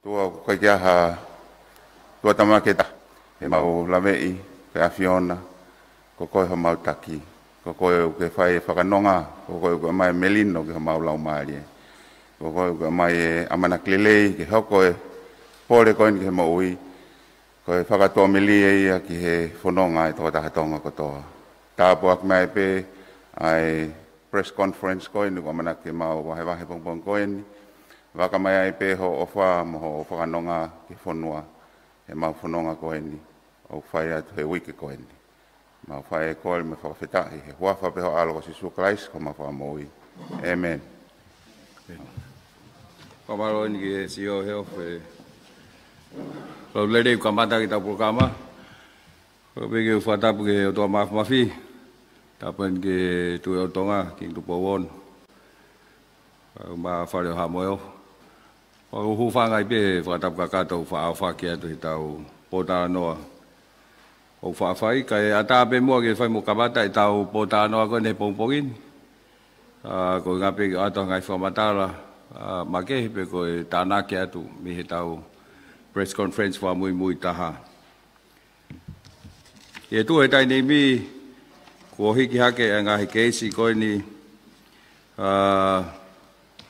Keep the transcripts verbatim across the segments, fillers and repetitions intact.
ʻOtua, ʻoku ʻikai ke ʻi ai ha tuʻa tama ke ta, he mau laveʻi, ko e ʻAfiona, ko koe homau taki, ko koe ʻoku ke fai e fakanonga, ko koe ʻoku ke ʻomai e melino ki homau laumālie, ko koe ʻoku ke ʻomai e ʻamanaki lelei ke hoko e pole ko eni ki he moʻui, ko e fakatōmili ia ki he fononga e tokotaha Tonga kotoa. Tāpuaki mai pē ʻa e press conference ko eni kuo ʻamanaki ke mau vahevahe pongipongi ko eni. Vaka mai ai pē hoʻo ʻofa mo hoʻo fakanonga ki he fonua, he mau fononga ko eni ʻoku fai atu he uike ko eni. Mau fai e kole mo e fakafetaʻi he huafa pē ho ʻAlo ko Sīsū Kalaisi ko homau Fakamoʻui. ʻĒmeni. Fakamālō eni ki he C E O he ofe. Lau lele ʻoku kamata ki heʻetau polokalama. Ko e piki ʻoku fakatapu ki he ʻOtua Mafimafi. Tapu eni ki he Tuʻi ʻo Tonga, Kingi Tupou Ono, mo e Fale ʻo Haʻamoeofa. ʻOku ou hūfanga ai pē he fakatapu kakato ʻoku faʻa ʻofa ki ai atu heʻetau pōtalanoa ʻoku faʻa fai, kae ʻatā pē muʻa ke fai mo kamata ʻetau pōtalanoa ko eni he pongipongi ni. ʻA, ko e ngaahi pē ke ʻoatu ha ngaahi fakamatala, ʻa, makehe pē ko e tānaki atu mei heʻetau press conference fakamuimui taha. ʻI he tuʻu he taimi ni, kuo hiki hake e ngaahi keisi ko eni, ʻa,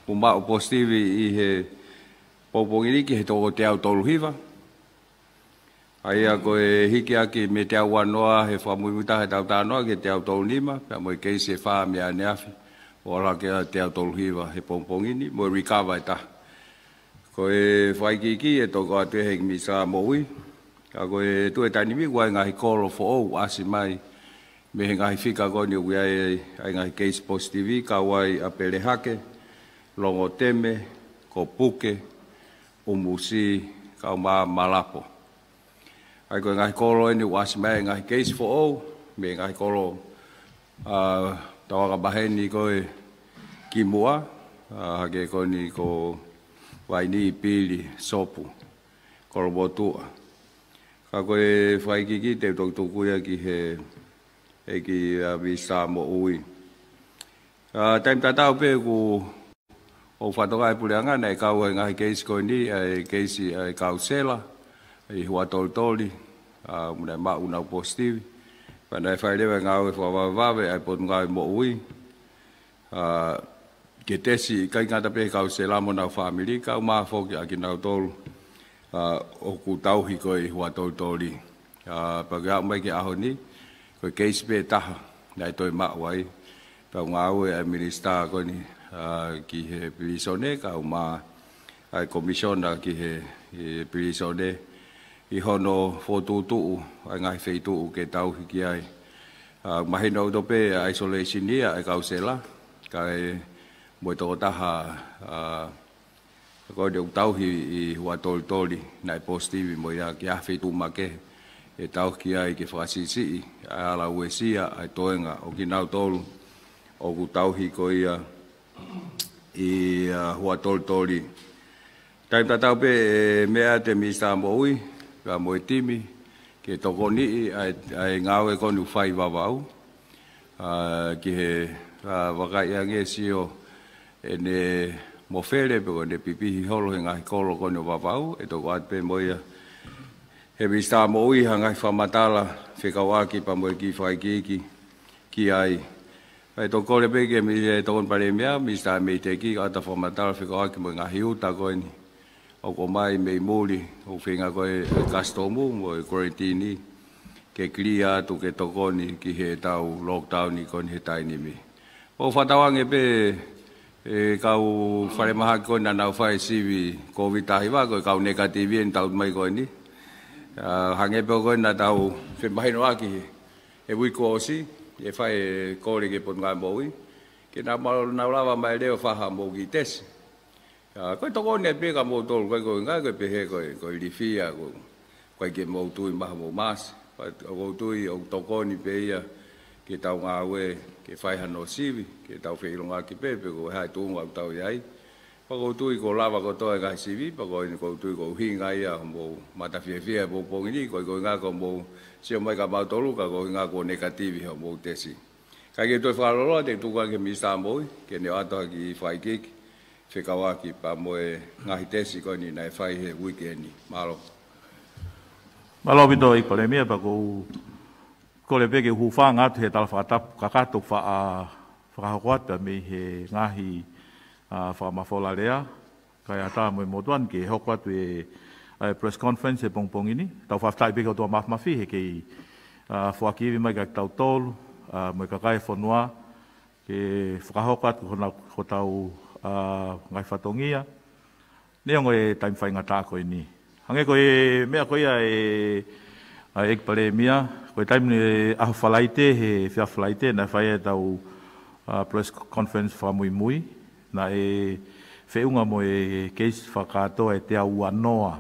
ʻoku maʻu positivi ʻi he pongipongi ni ki he toko teau tolu hiva. ʻA ia ko e hiki hake mei he teau uanoa he fakamuimui taha heʻetau talanoa ki he teau tolu nima, pea mo e keisi ʻe fā mei ʻaneafi, ʻo aʻu hake ki he teau tolu hiva he pongipongi ni, mo e recover e taha. Ko e fakaikiiki ʻe toki ʻoatu ʻe he Minisitā Moʻui. Ka ko e tuʻu he taimi ni, ʻoku ʻi ai e ngaahi kolo foʻou ʻoku ʻasi mai mei he ngaahi fika ko eni ʻoku ʻi ai e ngaahi keisi positivi, kau ai ʻa Pelehake, Longoteme, Kopuke, ʻUmusi, kau mo Malapo. ʻA ia ko e ngaahi kolo eni ʻoku ʻasi mai e ngaahi keisi foʻou mei he ngaahi kolo, ʻa, tau aka maheni ko ē kimuʻa, ʻa, hangē ko eni ko Vainī, Pili, Sopu, Kolomotuʻa. Ka ko e fakaikiiki te u toki tuku ia ki he, ʻEiki, ʻa, Minisitā Moʻui. ʻA, taimi tatau pē kuo fakatokangaʻi ʻe he puleʻanga naʻe kau e ngaahi keisi ko eni, ʻa e keisi ʻa e kausela ʻi Huʻatolitoli, ʻa, ʻoku nau maʻu ʻenau positivi. Pea naʻe fai leva e ngāue fakavavevave ʻa e Potungāue Moʻui, ʻa, ke tesi ʻikai ngata pē he kausela mo honau fāmili, kau mo foki ʻa kinautolu, ʻa, ʻoku tauhi ko ē ʻi Huʻatolitoli. ʻA, pea ke aʻu mai ki he ʻaho ni, ko e keisi pē taha naʻe toe maʻu ai. Pea ʻoku ngāue ʻa e Minisitā ko eni, ʻa, ki he pilīsone, kau mo ʻa e Komisiona ki he, he pilīsone, ʻi hono fokotuʻutuʻu ʻa e ngaahi feituʻu ke tauhi ki ai. ʻA, mahino ʻaupito pē ʻa e isolation ia ʻa e kausela, kae mo e tokotaha, ʻa, ko eni ʻoku tauhi ʻi Huʻatolitoli, naʻe positivi mo ia ki ha feituʻu makehe ʻe tauhi ki ai ke fakasiʻisiʻi ʻa e ala uesia ʻa e toenga ʻo kinautolu ʻoku tauhi ko ia ʻi, ʻa, Huʻatolitoli. Taimi tatau pē ʻe meʻa atu e Minisitā Moʻui, pea mo e timi, ke tokoniʻi ʻa e, ʻa e ngāue ko eni ʻoku fai ʻi Vavaʻu. ʻA, ki he, ʻa, vakai ange sio ʻene mofele pe ko ʻene pipihi holo he ngaahi kolo ko eni ʻo Vavaʻu, ʻe toki ʻoatu pē mo ia he Minisitā Moʻui ha ngaahi fakamatala fekauʻaki pea mo e kiʻi fakaikiiki ki ai. ʻE toki kole pē ki he mi-, ʻe Tokoni Palēmia, Minisitā Meiteki, ʻoatu ha fakamatala fekauʻaki mo e ngaahi uta ko eni ʻoku ʻomai mei muli, ʻoku feinga ko ē ʻa e kasitomu mo e quarantine ke clear atu ke tokoni ki heʻetau lockdown ko eni he taimi ni. ʻOku fakatauange pē ʻe he kau falemahaki ko ē naʻa nau fai sivi Covid taha hiva, ko e kau negative eni tau mai ko eni. ʻA, hangē pē ko ē naʻa tau femahinoʻaki he, he uike kuo ʻosi, ʻe fai e kole ki he Potungāue Moʻui ke nau ma-, nau lava mai leva ʻo fai haʻamou kiʻi tesi. ʻA, ko e tokoni pē kia moutolu, ʻikai ko e ngaahi, ko e pehē ko e, ko e ilifia, ko e ʻikai ke mou tui mai haʻamou mask. Pea ʻoku ou tui ʻoku tokoni pē ia ke tau ngāue, ke fai hano sivi, ke tau feʻilongaki pē, pe ko e hā e tuʻunga ʻoku tau ʻi ai. Pea ʻoku ou tui kuo lava kotoa e ngaahi sivi, pea ko eni ʻoku ou tui ko e ʻuhinga ia hoʻomou mata fiefia he pongipongi ni, ʻikai ko e ngaahi ko hoʻomou sio mai kia mautolu, ka ko e ʻuhinga kuo negative hoʻomou tesi. Kae ke toe fakaloloa, te u tuku ange ki he Minisitā Moʻui ke ne ʻoatu ha kiʻi fakaikiiki fekauʻaki pea mo e ngaahi tesi ko eni naʻe fai he uike ni. Mālō. Mālō ʻaupito ʻEiki Palēmia, pea ʻoku ou kole pē ke u hūfanga atu he tala fakatapu kakato fa-, ʻa, fakahoko atu mei he ngaahi, ʻa, fakamafola lea, kae ʻatā mo e motuʻa ni ke hoko atu e, ʻa e press conference he pongipongi ni. Tau fakafetaʻi pē ki he ʻOtua Māfimafi he kei, ʻa, foaki ivi mai kiate kitautolu, ʻa, mo e kakai e fonua, ke fakahoko atu hona, hotau, ʻa, ngaahi fatongia, neongo e taimi faingataʻa ko eni. Hangē ko e meʻa ko ia ʻe, ʻa, ʻEiki Palēmia, ko e taimi ni ʻaho Falaite, he efiafi Falaite, naʻe fai ai ʻetau, ʻa, press conference fakamuimui, naʻe feʻunga mo e keisi fakakātoa ʻe teau uanoa.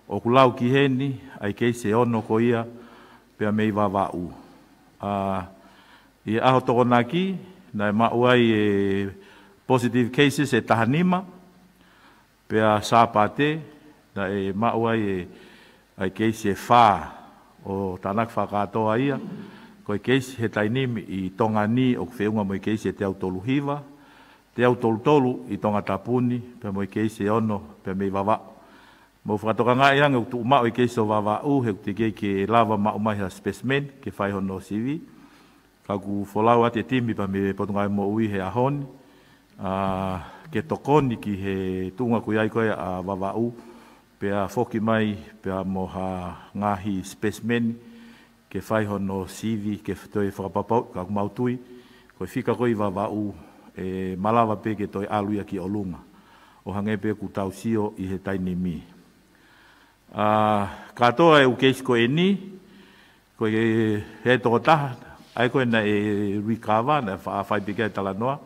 ʻOku lau ki heni, ʻa e keisi ʻe ono ko ia, pea mei Vavaʻu. ʻA, ʻi he ʻaho Tokonaki, naʻe maʻu ai e positive cases ʻe taha nima, pea Sāpate, naʻe maʻu ai e, ʻa e keisi ʻe fā ʻo tānaki fakakātoa ia, ko e keisi he taimi ni ʻi Tonga ni ʻoku feʻunga mo e keisi ʻe teau tolu hiva, teau tolu tolu ʻi Tongatapu ni, pea mo e keisi ʻe ono, pea mei Vavaʻu. Mou fakatokangaʻi ange ʻoku tuʻu maʻu e keisi ʻo Vavaʻu, he ʻoku teʻeki ai ke lava maʻu mai ha specimen, ke fai hono sivi. Ka ʻoku folau atu e timi pea mei he Potungāue Moʻui he ʻaho ni, ʻa, ke tokoni ki he tuʻunga ʻoku ʻi ai ko ē ʻa Vavaʻu, pea foki mai, pea mo ha ngaahi specimen, ke fai hono sivi, ke toe fakapapauʻi, ka ʻoku mau tui, ko e fika ko ē ʻi Vavaʻu, ʻe malava pē ke toe ʻalu ia ki ʻolunga. ʻO hangē pē ʻoku tau sio ʻi he taimi ni. ʻA, kātoa e ʻū keisi ko eni, ko e, he tokotaha, ʻa ia ko ē naʻe recover, naʻe fa-, fai pē ki ai e talanoa,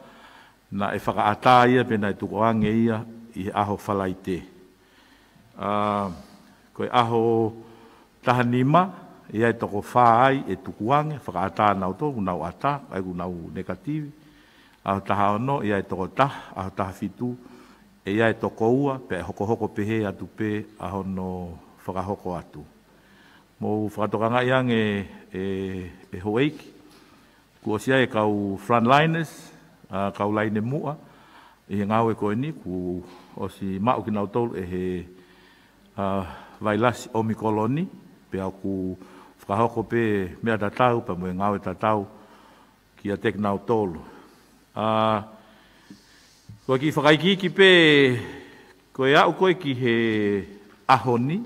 naʻe fakaʻatā ia pea naʻe tukuange ia ʻi he ʻaho Falaite. ʻA, ko e ʻaho taha nima, ʻe ʻi ai e toko fā ai ʻe tukuange, fakaʻatā nautolu, ʻoku nau ʻatā, ʻa ia ʻoku nau negative. ʻAho taha ono, ʻe ʻi ai e toko taha, ʻaho taha fitu, ʻe ʻi ai e toko ua, pea ʻe hokohoko pehē atu pē ʻa hono fakahoko atu. Mou fakatokangaʻi ange ʻe, ʻe houʻeiki, kuo ʻosi ʻi ai e kau frontliners, ʻa, kau laine muʻa, ʻi he ngāue ko eni, kuo ʻosi maʻu kinautolu ʻe he, ʻa, vailasi ʻOmikoloni, pea ʻoku fakahoko pē meʻa tatau, pea mo e ngāue tatau, kiate kinautolu. ʻA, ko e kiʻi fakaikiiki pē, ko e aʻu ko ē ki he ʻaho ni,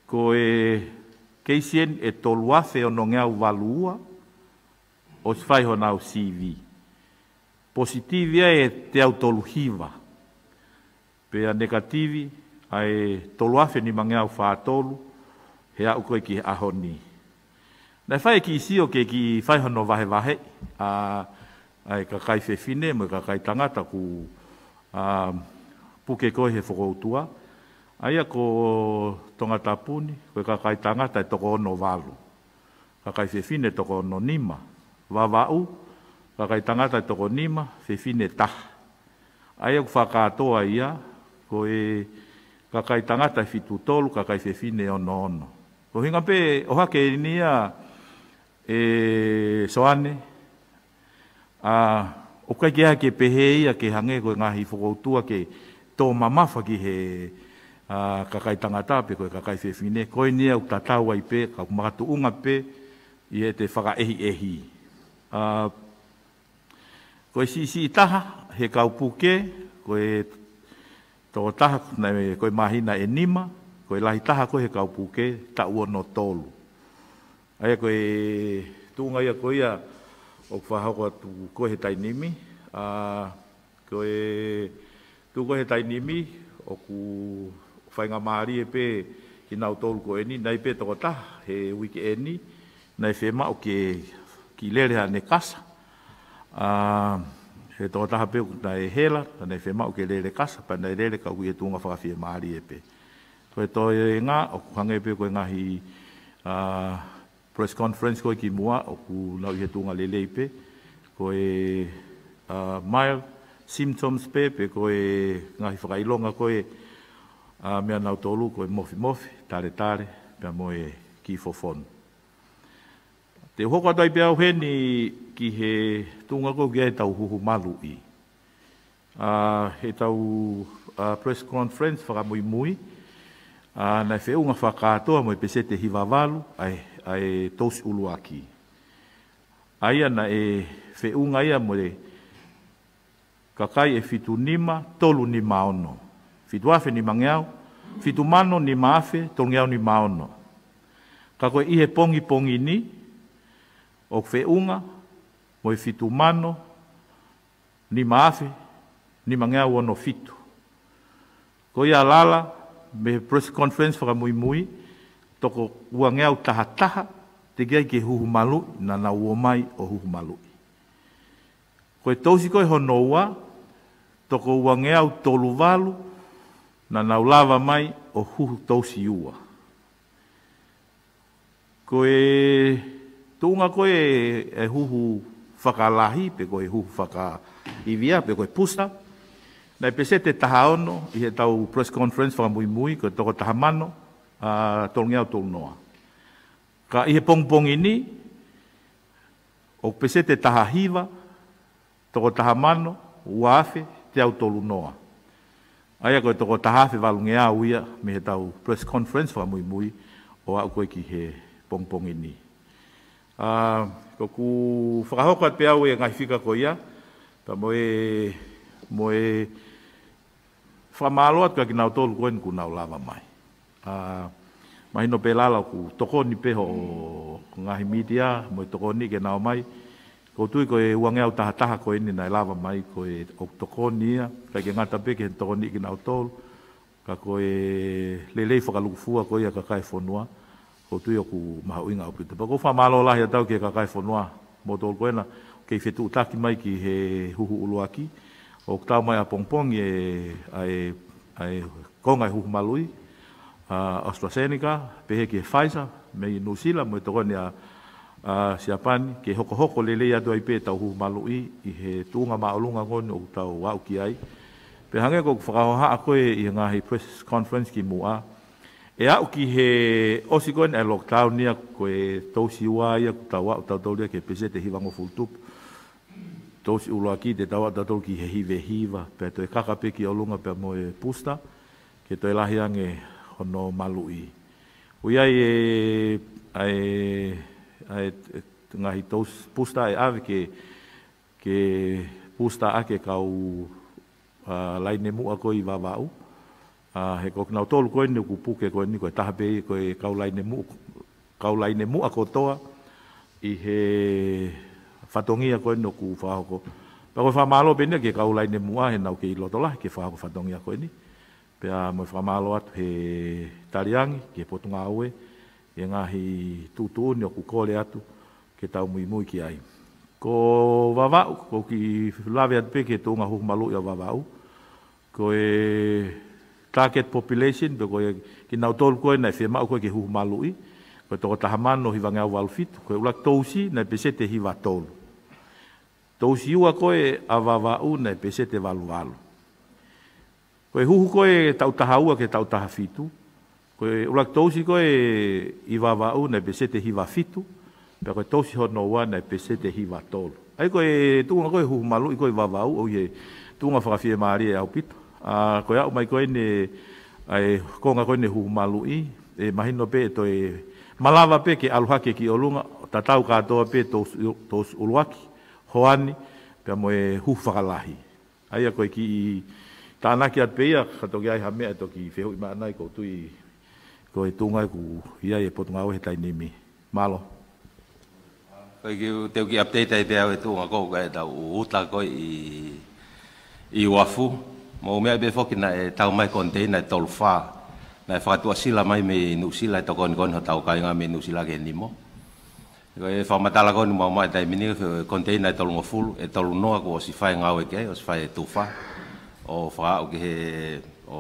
ko e keisi eni ʻe tolu afe onongeau valu ua, ʻosi fai honau sivi. Positivi ai ʻe teau tolu hiva. Pea negative ʻa e tolu afe nimangeau fā tolu, he aʻu ko ē ki he ʻaho ni. Naʻe fai e kiʻi sio ke kiʻi fai hono vahevahe, ʻa, ʻa e kakai fefine mo e kakai tangata ʻoku, ʻa, puke ko ē he fokoutua. ʻA ia ko Tongatapu ni, ko e kakai tangata ʻe toko ono valu. Kakai fefine toko ono nima. Vavaʻu, kakai tangata ʻe toko nima, fefine taha. ʻA ia ʻoku fakakātoa ia, ko e kakai tangata ʻe fitu tolu, kakai fefine ono ono. Ko e ʻuhinga pē, ʻohake eni ia, ʻe Soane, ʻa, ʻoku ʻikai ke ʻi ai ke pehē ia ke hangē ko e ngaahi fokoutua ke tō mamafa ki he, ʻa, kakai tangata pe ko e kakai fefine. Ko eni ia ʻoku tatau ai pē, ka ʻoku makatuʻunga pē ʻi heʻete fakaʻehiʻehi. ʻA, ko e siʻisiʻi taha, he kau puke, ko e tokotaha, naʻe, ko e māhina ʻe nima, ko e lahi taha ko ē he kau puke, taʻu ono tolu. ʻA ia ko e tuʻunga ia ko ia ʻoku fakahoko atu ko ē he taimi ni, ʻa, ko e tuʻu ko ē he taimi ni, ʻoku faingamālie pē kinautolu ko eni, naʻe ʻi ai pē tokotaha he uike eni, naʻe fiemaʻu ke kiʻi lele haʻane kasa. ʻA, he tokotaha pē ʻoku naʻe hela, naʻe fiemaʻu ke lele kasa, pea naʻe lele ka ʻoku ʻi he tuʻunga fakafiemālie pē. Ko e toenga, ʻoku hangē pē ko e ngaahi, ʻa, press conference ko ē kimuʻa, ʻoku nau ʻi he tuʻunga lelei pē, ko e, ʻa, mild symptoms pē, pe ko e ngaahi fakaʻilonga ko ē, ʻa, meia nautolu, ko e mofimofi, taletale, pea mo e kiʻi fofonu. Te u hoko atu ai pē au heni ki he tuʻunga ko ē ʻoku ʻi ai ʻetau huhu maluʻi. ʻa ʻetau ʻa press conference fakamuimui, ʻa naʻe feʻunga fakakātoa mo e peseti hiva valu ʻa e, ʻa e tousi ʻuluaki. ʻA ia naʻe feʻunga ia mo e kakai ʻe fitu nima tolu nima ono. Fitu afe nimangeau, fitu mano nima afe tolungeau nima ono. Ka ko e ʻi he pongipongi ni, ʻoku feʻunga mo e fitu mano nima afe nimangeau ono fitu. Ko ia lala mei he press conference fakamuimui, toko uangeau taha taha, teʻeki ai ke huhu maluʻi, naʻa nau ō mai ʻo huhu maluʻi. Ko e tousi ko ē hono ua, toko uangeau tolu valu, naʻa nau lava mai ʻo huhu tousi ua. Ko e tuʻunga ko ē ʻa e huhu fakalahi, pe ko e huhu fakaivia, pe ko e pusa, naʻe peseti taha ono ʻi heʻetau press conference fakamuimui, ko e toko taha mano ʻa tolungeau tolu noa. Ka ʻi he pongipongi ni, ʻoku peseti taha hiva, toko taha mano ua afe teau tolu noa. ʻA ia ko e toko taha afe valungeau ia mei heʻetau press conference fakamuimui ʻo aʻu ko ē ki he pongipongi ni. ʻA, ʻoku ou fakahoko atu pē au e ngaahi fika ko ia, pea mo e, mo e fakamālō atu kia kinautolu ko eni kuo nau lava mai. ʻA, mahino pē lala ʻoku tokoni pē hoʻo ngaahi mītia mo e tokoni ke nau ō mai. ʻOku ou tui ko e uangeau taha taha ko eni naʻe lava mai ko e ʻoku tokoni ia, ʻikai ke ngata pē ke tokoni kinautolu, ka ko e lelei fakalūkufua ko ia ʻa e kakai e fonua. ʻOku ou tui ʻoku mahuʻinga ʻaupito. Pea ʻoku ou fakamālō lahi atu au ki he kakai e fonua, moutolu ko ena kei fetuʻutaki mai ki he huhu ʻuluaki. ʻOku tau mai ʻapongipongi e, ʻa e, ʻa e konga e huhu maluʻi, ʻa AstraZeneca, pehē ki he Pfizer, mei Nuʻusila, mo e tokoni ʻa, ʻa Siapani, ke hokohoko lelei atu ai pē ʻetau huhu maluʻi ʻi he tuʻunga māʻolunga ko eni ʻoku tau aʻu ki ai. Pea hangē ko ʻeku fakahohaʻa ko ē ʻi he ngaahi press conference kimuʻa, ʻe aʻu ki he ʻosi ko eni ʻa e lockdown ia, ko e tousi ua ia ʻoku tau aʻu tautolu ia ki he peseti hivangofulu tupu. Tousi ʻuluaki te tau aʻu tautolu ki he hiva hiva, pea toe kaka pē ki ʻolunga pea mo e pusa, ke toe lahi ange hono maluʻi. ʻOku ʻi ai e, ʻa e, ʻa e, ngaahi tousi pusa ʻe ʻave ke, ke pusa ʻaki e kau ʻa, laine muʻa ko ē ʻi Vavaʻu. ʻA, he ko kinautolu ko eni ʻoku puke ko eni ko e taha pē ko e kau laine muʻa, kau laine muʻa kotoa ʻi he fatongia ko eni ʻoku fakahoko. Pea ko e fakamālō pē eni ki he kau laine muʻa he naʻa nau kei loto lahi ke fakahoko fatongia ko eni. Pea mo e fakamālō atu he taliangi ki he Potungāue, ʻi he ngaahi tuʻutuʻuni ʻoku kole atu ke tau muimui ki ai. Ko Vavaʻu, ʻoku ou kiʻi lave atu pē ki he tuʻunga huhu maluʻi ʻa Vavaʻu. Ko e target population, pe ko e kinautolu ko ē naʻe fiemaʻu ko ē ke huhu maluʻi, ko e toko taha mano hivangeau valu fitu, ko e ʻuluaki tousi naʻe peseti hiva tolu. Tousi ua ko ē ʻa Vavaʻu naʻe peseti valu valu. Ko e huhu ko ē taʻu taha ua ki he taʻu taha fitu, ko e ʻuluaki tousi ko ē ʻi Vavaʻu naʻe peseti hiva fitu, pea ko e tousi hono ua naʻe peseti hiva tolu. ʻA ia ko e tuʻunga ko ē huhu maluʻi ko ē ʻi Vavaʻu, ʻoku ʻi he tuʻunga fakafiemālie ʻaupito. ʻA, ko e aʻu mai ko eni ʻa e konga ko eni huhu maluʻi, ʻe mahino pē ʻe toe malava pē ke ʻalu hake ki ʻolunga, tatau kātoa pē tousi, tousi ʻuluaki, hoani, pea mo e huhu fakalahi. ʻA ia ko e kiʻi tānaki atu pē ia, ka toki ʻi ai ha meʻa ʻe toki fehuʻi mai ʻanai, ʻoku ou tui ko e tuʻunga ʻoku ʻi ai e Potungāue he taimi ni. Mālō. Ko e kiʻi, te u kiʻi update ai pē au e tuʻunga ko ē ʻetau uta ko ē ʻi, ʻi uafu. Mou meaʻi pē foki naʻe tau mai container ʻe tolu fā. Naʻe fakatuʻasila mai mei Nuʻusila e tokoni ko eni hotau kāinga mei Nuʻusila ki he nimo. Ko e fakamatala ko eni ʻoku mau maʻu he taimi ni, ko e container ʻe tolungofulu, ʻe tolu noa kuo ʻosi fai e ngāue ki ai, ʻosi fai e tufa. ʻO fakaaʻu ki he, ʻo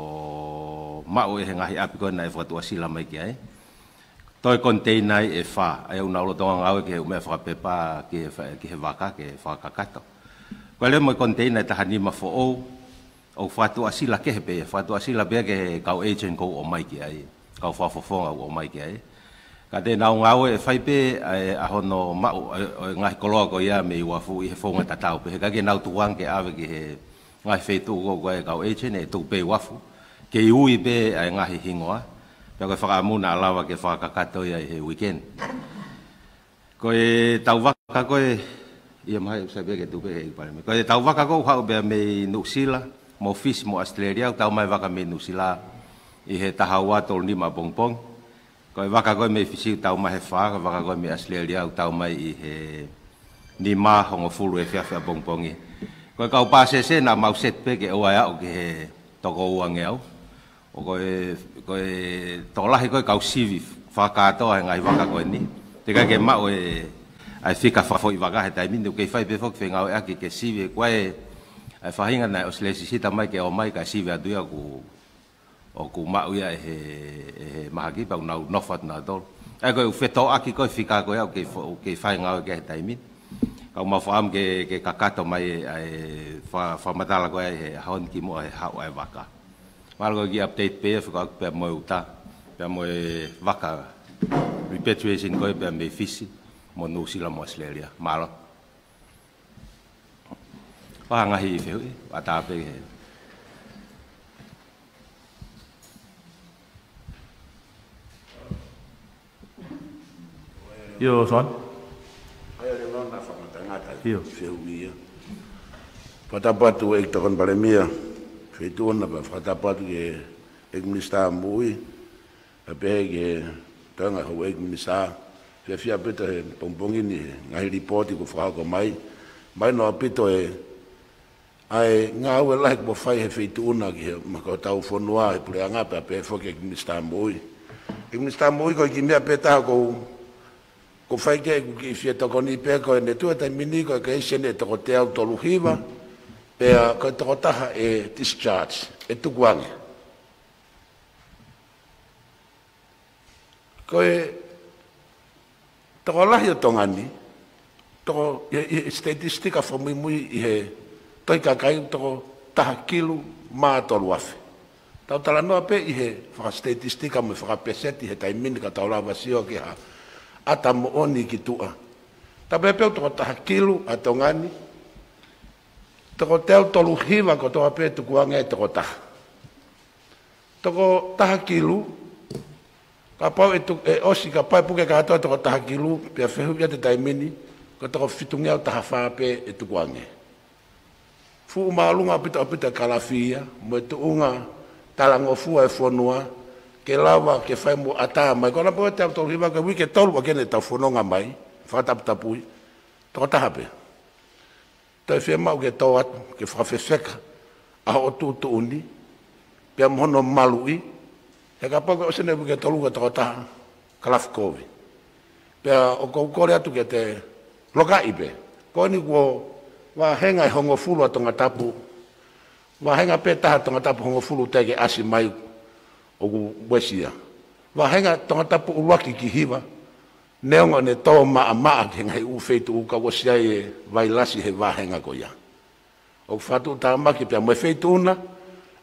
maʻu ʻe he ngaahi ʻapi ko ē naʻe fakatuʻasila mai ki ai. Toe container ʻe fā, ʻa ia ʻoku nau lolotonga ngāue ki he ʻū meʻa fakapepa, ki he fa-, ki he vaka, ki he fakakakato. Ko e lele mo e container ʻe taha nima foʻou, ʻoku fakatuʻasila kehe pē, fakatuʻasila pē ki he kau agent ʻoku ō mai ki ai, kau fakafofonga ʻoku ō mai ki ai. Ka te nau ngāue ʻe fai pē ʻa e, ʻa hono maʻu ʻa e, ʻo e ngaahi koloa ko ia mei uafu ʻi he founga tatau pē, he ʻikai ke nau tukuange ke ʻave ki he ngaahi feituʻu ko ē ʻa e kau agent ʻe tuku pē ʻi uafu. Kei ui pē ʻa e ngaahi hingoa. Pea ko e fakaʻamu naʻa lava ke fakakakato ia ʻi he weekend. Ko e tau vaka ko ē, ʻio mahalo ʻoku sai pē ke tuku pē he ʻEiki Palēmia. Ko e tau vaka ko ē ʻoku haʻu pē mei Nuʻusila, mo Fisi, mo ʻAositelēlia, ʻoku tau mai vaka mei Nuʻusila ʻi he taha ua tolu nima ʻapongipongi. Ko e vaka ko ē mei Fisi ʻoku tau mai he fā, ko e vaka ko ē mei ʻAositelēlia ʻoku tau mai ʻi he nima hongofulu efiafi ʻapongipongi. Ko e kau pāsese naʻa mau set pē ke ʻoua ʻe aʻu ki he toko uangeau. ʻO ko e, ko e tokolahi ko ē kau sivi fakakātoa he ngaahi vaka ko eni. Teʻeki ai ke maʻu e, ʻa e fika fakafoʻi vaka he taimi ni, ʻoku kei fai pē foki fengāueʻaki ke sivi ʻe koe ʻa e faʻahinga naʻe ʻosi lēsisita mai ke ō mai kae sivi atu ia ʻoku, ʻoku maʻu ia ʻe he, ʻe he mahaki pea ʻoku nau nofo atu nautolu. ʻA ia ko e ʻū fetōʻaki ko ē fika ko ia ʻoku kei fo-, ʻoku kei fai ngāue ki ai he taimi ni. Ka ʻoku mau fakaʻamu ke, ke kakato mai ʻa e fa-, fakamatala ko ē he ʻaho ni kimuʻa he haʻu ʻa e vaka. Mālō ko e kiʻi update pē ia fekauʻaki pea mo e uta, pea mo e vaka repatriation ko ē pea mei Fisi, mo Nuʻusila mo ʻAositelēlia. Mālō. ʻA e ngaahi fehuʻi, ʻatā pē he. ʻIo, Son. ʻA ia leva naʻa fakamatangata ʻIo. Fehuʻi ia. Fakatapu atu ʻEiki Tokoni Palēmia, Feituʻuna, pea fakatapu atu ki he ʻEiki Minisitā Moʻui, pea pehē ki he toenga houʻeiki minisitā, fiefia pē ʻi he pongipongi ni he ngaahi lipooti kuo fakahoko mai, mahino ʻaupito e ʻa e ngāue lahi kuo fai he Feituʻuna ki he, mo hotau fonua he puleʻanga pea pehē foki ki he Minisitā Moʻui. ʻEiki Minisitā Moʻui ko e kiʻi meʻa pē taha ʻoku ou, ʻoku ou fai ki ai ʻeku kiʻi fie tokoni pē ko ʻene tuʻu he taimi ni ko e keisi ʻeni ʻe toko teau tolu hiva, pea ko e toko taha ʻe discharge, ʻe tukuange. Ko e tokolahi ʻo Tonga ni, toko, ʻi, ʻi he statistika fakamuimui ʻi he Tohi Kakai toko taha kilu mā tolu afe. Tau talanoa pē ʻi he fakasitatistika mo e fakapeseti he taimi ni ka tau lava sio ki ha ʻata moʻoni ki tuʻa. Tau pehē pē ʻoku toko taha kilu ʻa Tonga ni, toko teau tolu hiva kotoa pē tukuange ʻe toko taha. Toko taha kilu, kapau ʻe tu-, ʻe ʻosi kapau ʻe puke kātoa toko taha kilu, pea fehuʻi atu he taimi ni, ko e toko fitungeau taha fā pē ʻe tukuange. Fuʻu māʻolunga ʻaupito ʻaupito e kalafi ia, mo e tuʻunga talangofua e fonua, ke lava ke fai mo ʻatā mai. Ko ʻena pē teau tolu hiva ko e uike tolu ʻa ʻene tau fononga mai, fakataputapui, toko taha pē. Toe fiemaʻu ke tō atu, ke fakafefeka ʻa hoʻo tuʻutuʻuni, pea mo hono maluʻi, he kapau ʻoku ʻosi ʻene uike tolu ko e toko taha, kalafi kovi. Pea ʻoku ou kole atu ke te lokaʻi pē. Ko eni kuo vāhenga ʻe hongofulu ʻa Tongatapu, vāhenga pē taha Tongatapu hongofulu teʻeki ke ʻasi mai ʻoku uesia. Vāhenga Tongatapu ʻuluaki ki hiva, neongo ʻene tō maʻamaʻa ki he ngaahi ʻū feituʻu ka ʻoku ʻosi ʻi ai e vailasi he vāhenga ko ia. ʻOku fakatuʻutāmaki pea mo e Feituʻuna,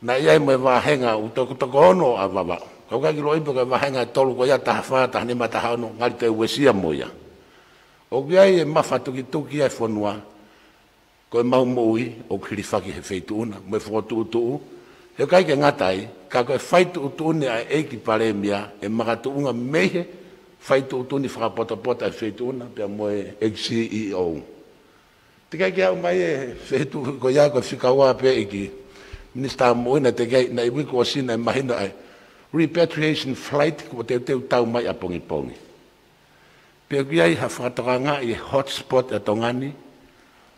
naʻe ʻi ai mo e vāhenga ʻoku toko, toko ono ʻa Vavaʻu. Ka ʻoku ʻikai ke ʻilo pe ko e vāhenga ʻe tolu ko ia, taha fā, taha nima, taha ono, ngali toe uesia mo ia. ʻOku ʻi ai e mafatukituki ʻa e fonua, ko ʻemau moʻui ʻoku hilifaki he Feituʻuna, mo e fokotuʻutuʻu, he ʻikai ke ngata ai, ka ko e fai tuʻutuʻuni ʻa e ʻEiki Palēmia, ʻe makatuʻunga mei he fai tuʻutuʻuni fakapotopoto ʻa e Feituʻuna, pea mo e ʻEiki CEO. Teʻeki ai ke aʻu mai e feituʻu ko ia ko e fika ua pē ʻEiki Minisitā Moʻui naʻe teʻeki ai, naʻe uike ʻosi naʻe mahino ai. Repatriation flight kuo teuteu tau mai ʻapongipongi. Pea ʻoku ʻi ai ha fakatokangaʻi e hotspot ʻa Tonga ni,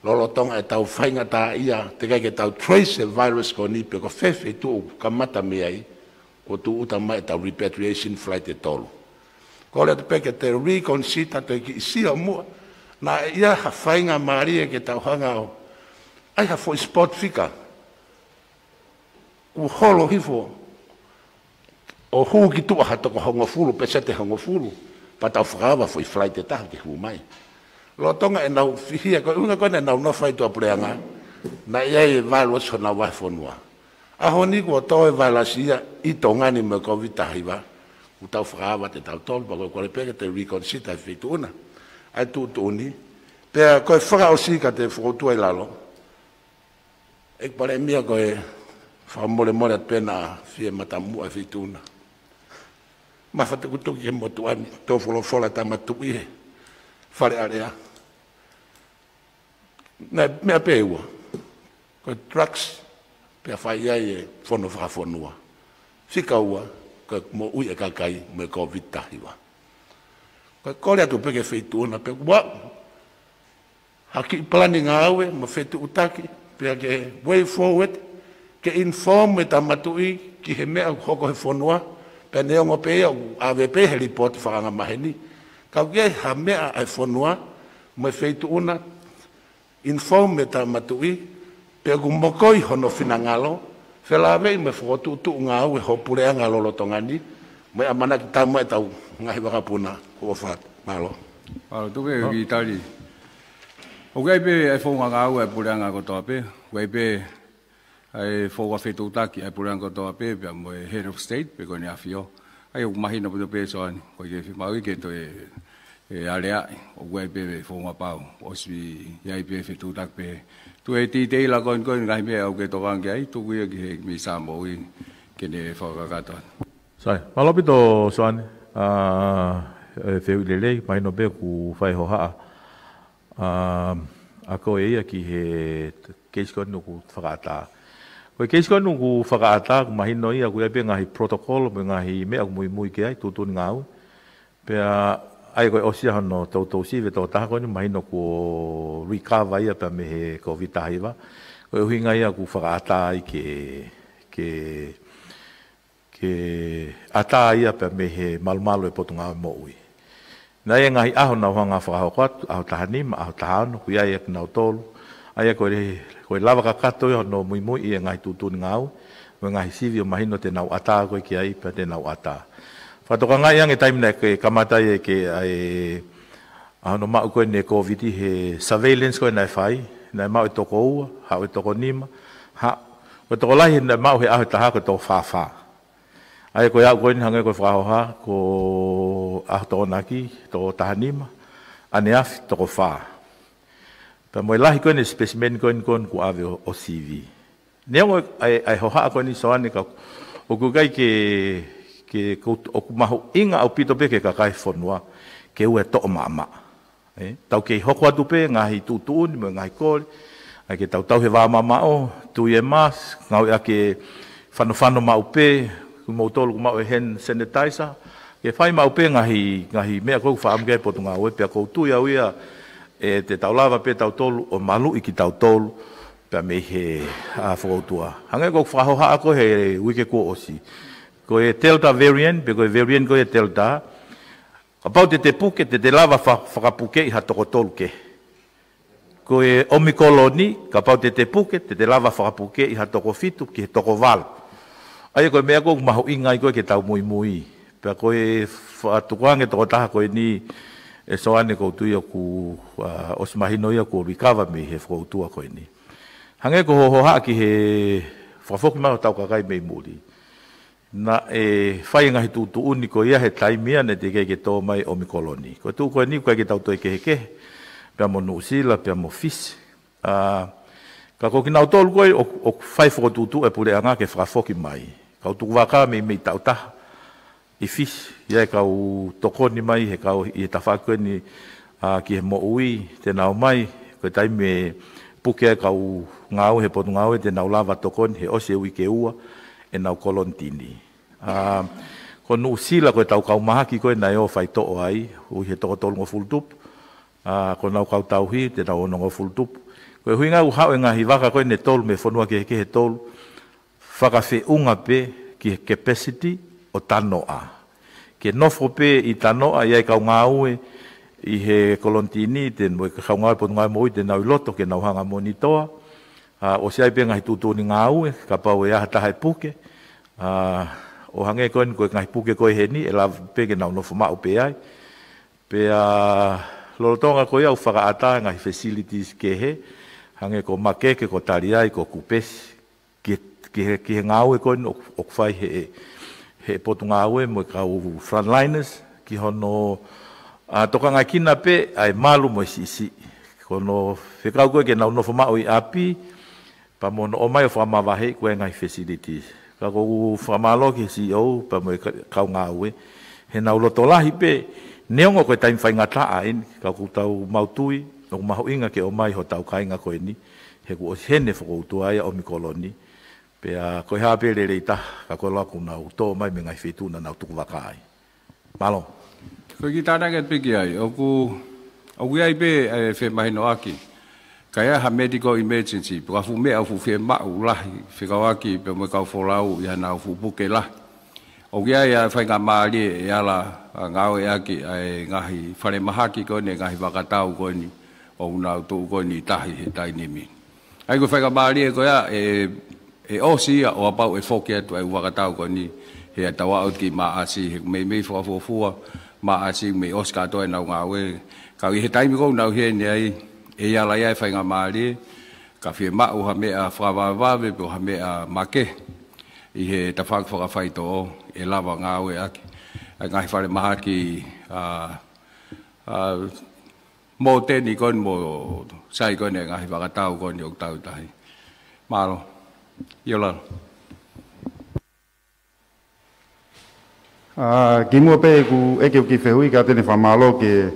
lolotonga ʻetau faingataʻaʻia, teʻeki ai ke tau trace e virus ko eni pe ko fē feituʻu ʻoku kamata mei ai, kuo tūʻuta mai ʻetau repatriation flight ʻe tolu. Kole atu pē ke te reconsider, toe kiʻi sio muʻa, naʻe ʻi ai ha faingamālie ke tau hanga ʻo ʻai ha foʻi spot fika ʻoku holo hifo ʻo hū ki tuʻa ha toko hongofulu, peseti hongofulu, pea tau fakaava foʻi flight ʻe taha ke hū mai. Lolotonga ʻenau fihia, ko e ʻuhinga ko ē naʻa nau nofo ai tuʻapuleʻanga, naʻe ʻi ai e vailasi honau vahefonua. ʻAho ni kuo tō e vailasi ia ʻi Tonga ni mo e Kōviti taha hiva, kuo tau fakaava ʻe tautolu, pea ko e kole pē ke te reconsider e Feituʻuna ʻa e tuʻutuʻuni. Pea ko e fakaʻosi ka te fokotuʻu ʻi lalo, ʻEiki Palēmia, ko e fakamolemole atu pē naʻa fie matamuʻa e feituʻu na. Mafatukutuku ki he motuʻa ni, tō folofola Tama Tuʻi he Fale Alea. Naʻe meʻa pē ua. Ko e drugs, pea fai ai e fono fakafonua. Fika ua, ko e moʻui e kakai mo e Covid taha hiva. Ko e kole atu pē ki he feituʻu na pē ua, ha kiʻi palani ngāue mo fetuʻutaki, pea ke way forward, ke inform e Tama Tuʻi ki he meʻa ʻoku hoko he fonua, pea neongo pē ia ʻoku ʻave pē he lipooti fakaangamaheni. Ka ʻoku ʻi ai ha meʻa ʻa e fonua mo e feituʻu na, inform e Tama Tuʻi, pea ʻoku mokoi hono finangalo, felāveʻi mo e fokotuʻutuʻu ngāue ho puleʻanga lolotonga ni, mo e ʻamanaki tau mo e tau ngaahi vakapuna. Ko e ʻofa atu. Mālō. Mālō, tuku e kiʻi tali. ʻOku ʻi ai pē e founga ngāue ʻa e puleʻanga kotoa pē, ʻoku ʻi ai pē ʻa e founga fetuʻutaki ʻa e puleʻanga kotoa pē, pea mo e Head of State, pe ko ʻEne ʻAfio. ʻA ia ʻoku mahino pē, pē Soane, ʻoku ʻikai ke fiemaʻu ke toe ʻe aleaʻi, ʻoku ʻi ai pē e founga pau, ʻosi ʻi ai pē fetuʻutaki pē. Tuku e titeila ko eni, ko e ngaahi meʻa ʻoku ke tokanga ki ai, tuku ia ki he Minisitā Moʻui ke ne fakakakato atu. Sai, mālō ʻaupito Soane, ʻa e fehuʻi lelei, mahino pē ʻoku fai hohaʻa ʻa, ʻa koe ia ki he case ko eni ʻoku fakaʻatā. Ko e case ko eni ʻoku fakaʻatā, ʻoku mahino ia ʻoku ʻi ai pē ngaahi protocol, mo e ngaahi meʻa ʻoku muimui ki ai, tuʻutuʻuni ngāue. Pea ʻa ia ko e ʻosi ia hono toutou sivi e tokotaha ko eni, mahino kuo recover ia pea mei he Covid taha hiva. Ko e ʻuhinga ia ʻoku fakaʻatā ai ke, ke ke ʻatā ia pea mei he malumalu e Potungāue Moʻui. Naʻe ʻi ai e ngaahi ʻaho naʻa nau hanga fakahoko atu, ʻaho taha nima, ʻaho taha ono, ʻoku ʻi ai ʻa kinautolu. ʻA ia ko e, ko e lava kakato ia hono muimui ʻi he ngaahi tuʻutuʻuni ngāue, mo e ngaahi sivi ʻoku mahino te nau ʻatā ko ē ki ai pea te nau ʻatā. Fakatokangaʻi ange taimi naʻe kamata ai e ke ʻa e ʻa hono maʻu ko eni e Covid he surveillance ko ē naʻe fai, naʻe maʻu e toko ua, haʻu e toko nima, haʻu, ko e tokolahi naʻe maʻu he ʻaho ʻe taha ko e toko fā fā. ʻA ia ko e aʻu ko eni hangē ko e fakahoha, ko e ʻaho Tokonaki, toko taha nima, ʻaneafi, toko fā. Pea mo e lahi ko eni e specimen ko eni ko eni kuo ʻave ʻo, ʻo sivi. Neongo ʻa e, ʻa e hohaʻa ko eni Soane ka ʻoku ʻikai ke, ke kou-, ʻoku mahuʻinga ʻaupito pē ki he kakai e fonua, ke ʻoua ʻe toʻo maʻamaʻa. ʻE, tau kei hoko atu pē ngaahi tuʻutuʻuni mo e ngaahi kole, ʻa ia ke tau tauhi e vā mamaʻo, tui e mask, ngāueʻaki e fanofano maʻu pē, ko moutolu ʻoku maʻu e hand sanitizer, ke fai maʻu pē ngaahi, ngaahi meʻa ko ē ʻoku fakaʻamu ki ai e Potungāue, pea kou tui au ia ʻe te tau lava pē tautolu ʻo maluʻi kitautolu, pea mei he, ʻa, fokoutua. Hangē ko ʻeku fakahohaʻa ko ē he uike kuo ʻosi. Ko e Delta variant, pe ko e variant ko ē e Delta, kapau te te puke, te te lava fa-, fakapukeʻi ha toko tolu kehe. Ko e Omicron, kapau te te puke, te te lava fakapukeʻi ha toko fitu ki he toko valu. ʻA ia ko e meʻa ko ē ʻoku mahuʻinga ai ko ē ke tau muimui. Pea ko e fa-, tukuange tokotaha ko eni ʻe Soane kou tui ʻoku, ʻa, ʻosi mahino ia kuo recover mei he fokoutua ko eni. Hangē ko hoʻo hohaʻa ki he fakafoki mai hotau kakai mei muli. Naʻe fai e ngaahi tuʻutuʻuni ko ia he taimi ia naʻe teʻeki ai ke tō mai e Omicron. Ko e tuʻu ko eni ʻoku ʻikai ke tau toe kehekehe, pea mo Nuʻusila, pea mo Fisi. ʻA, ka ko kinautolu ko ē ʻoku, ʻoku fai fokotuʻutuʻu e puleʻanga ke fakafoki mai. Kau tuku vaka mei, mei taʻu taha ʻi Fisi, ʻi ai e kau tokoni mai he kau ʻi he tafaʻaki ko eni, ʻa, ki he moʻui, te nau ō mai, ko e taimi ʻe puke ai e kau ngāue he Potungāue, te nau lava tokoni, he ʻosi e uike ua ʻenau kolonitini. ʻA, ko Nuʻusila ko e tau kau mahaki ko ē naʻe ō faitoʻo ai, ui he toko tolungofulu tupu, ʻa, ko ʻenau kau tauhi, te nau onongofulu tupu. Ko e ʻuhinga ʻoku haʻu e ngaahi vaka ko ē ʻe tolu mei he fonua kehekehe ʻe tolu, fakafeʻunga pē ki he capacity ʻo Tanoa. Ke nofo pē ʻi Tanoa, ʻi ai e kau ngāue ʻi he kolonitini, te mo e kau ngāue Potungāue Moʻui te nau ʻi loto, ke nau hanga ʻo monitor. ʻA, ʻosi ʻi ai pē ngaahi tuʻutuʻuni ngāue, kapau ʻe ʻi ai ha taha ʻe puke. ʻA, ʻo hangē ko eni ko e ngaahi puke ko ē heni, ʻe lava pē ke nau nofo maʻu pē ai. Pea lolotonga ko ia ʻoku fakaʻatā e ngaahi facilities kehe, hangē ko Makeke, ko Taliai, ko Kupesi, ki, ki he, ki he ngāue ko eni ʻoku, ʻoku fai he, he Potungāue mo e kau frontliners, ki hono, ʻa, tokangaʻi kina pē ʻa e malu mo e siʻisiʻi. Ko hono fekau ko ē ke nau nofo maʻu ʻi ʻapi, Pea mo hono ʻomai ʻo fakamavaheʻi ko e ngaahi facilities. Ka ʻoku ou fakamālō ki he C E O, pea mo e ka-, kau ngāue. He naʻa nau loto lahi pē, neongo ko e taimi faingataʻa eni, ka ʻoku tau mautui, ʻoku mahuʻinga ke ʻomai hotau kāinga ko eni, he kuo ʻosi heni fokoutua ia ʻa e ʻOmikoloni. Pea ko e hā pē lelei taha, ka ko e ʻalu ʻoku nau tō mai mei he ngaahi feituʻu naʻa nau tuku vaka ai. Mālō. Ko e kiʻi tānaki atu pē ki ai, ʻoku, ʻoku ʻi ai pē, ē, femahinoʻaki. Ka ʻi ai ha medical emergency, pe ko ha fuʻu meʻa ʻoku fuʻu fiemaʻu lahi, fekauʻaki pē mo e kau folau ʻi haʻanau fuʻu puke lahi. ʻOku ʻi ai ʻa e faingamālie ʻe ala ʻo ngāueʻaki ʻa e ngaahi falemahaki ko eni, ngaahi vakatau ko eni, ʻoku nau tuʻu ko eni ʻi tahi he taimi ni. ʻA ia ko e faingamālie ko ia ʻe, ʻe ʻosi ia ʻo kapau ʻe foki atu ʻa e ʻū vakatau ko eni, he ʻe tau aʻu ki Maʻasi, he meimei fakafuofua Maʻasi, mei ʻosi kātoa ʻenau ngāue. Ka ʻi he taimi ko ē ʻoku nau ʻi heni ai, ʻe ala ia ʻa e faingamālie, ka fiemaʻu ha meʻa fakavavevave pe ko ha meʻa makehe ʻi he tafaʻaki fakafaitoʻo, ʻe lava ngāueʻaki ʻa e ngaahi falemahaki, ā, ā, mōteni ko eni mo sai ko eni ʻa e ngaahi vakatau ko eni ʻoku tau ʻi tahi. Mālō. ʻIo, Lalo. Ā, kimuʻa pē ʻeku ʻeke ʻeku kiʻi fehuʻi, kae ʻatā ʻeni e fakamālō ki he,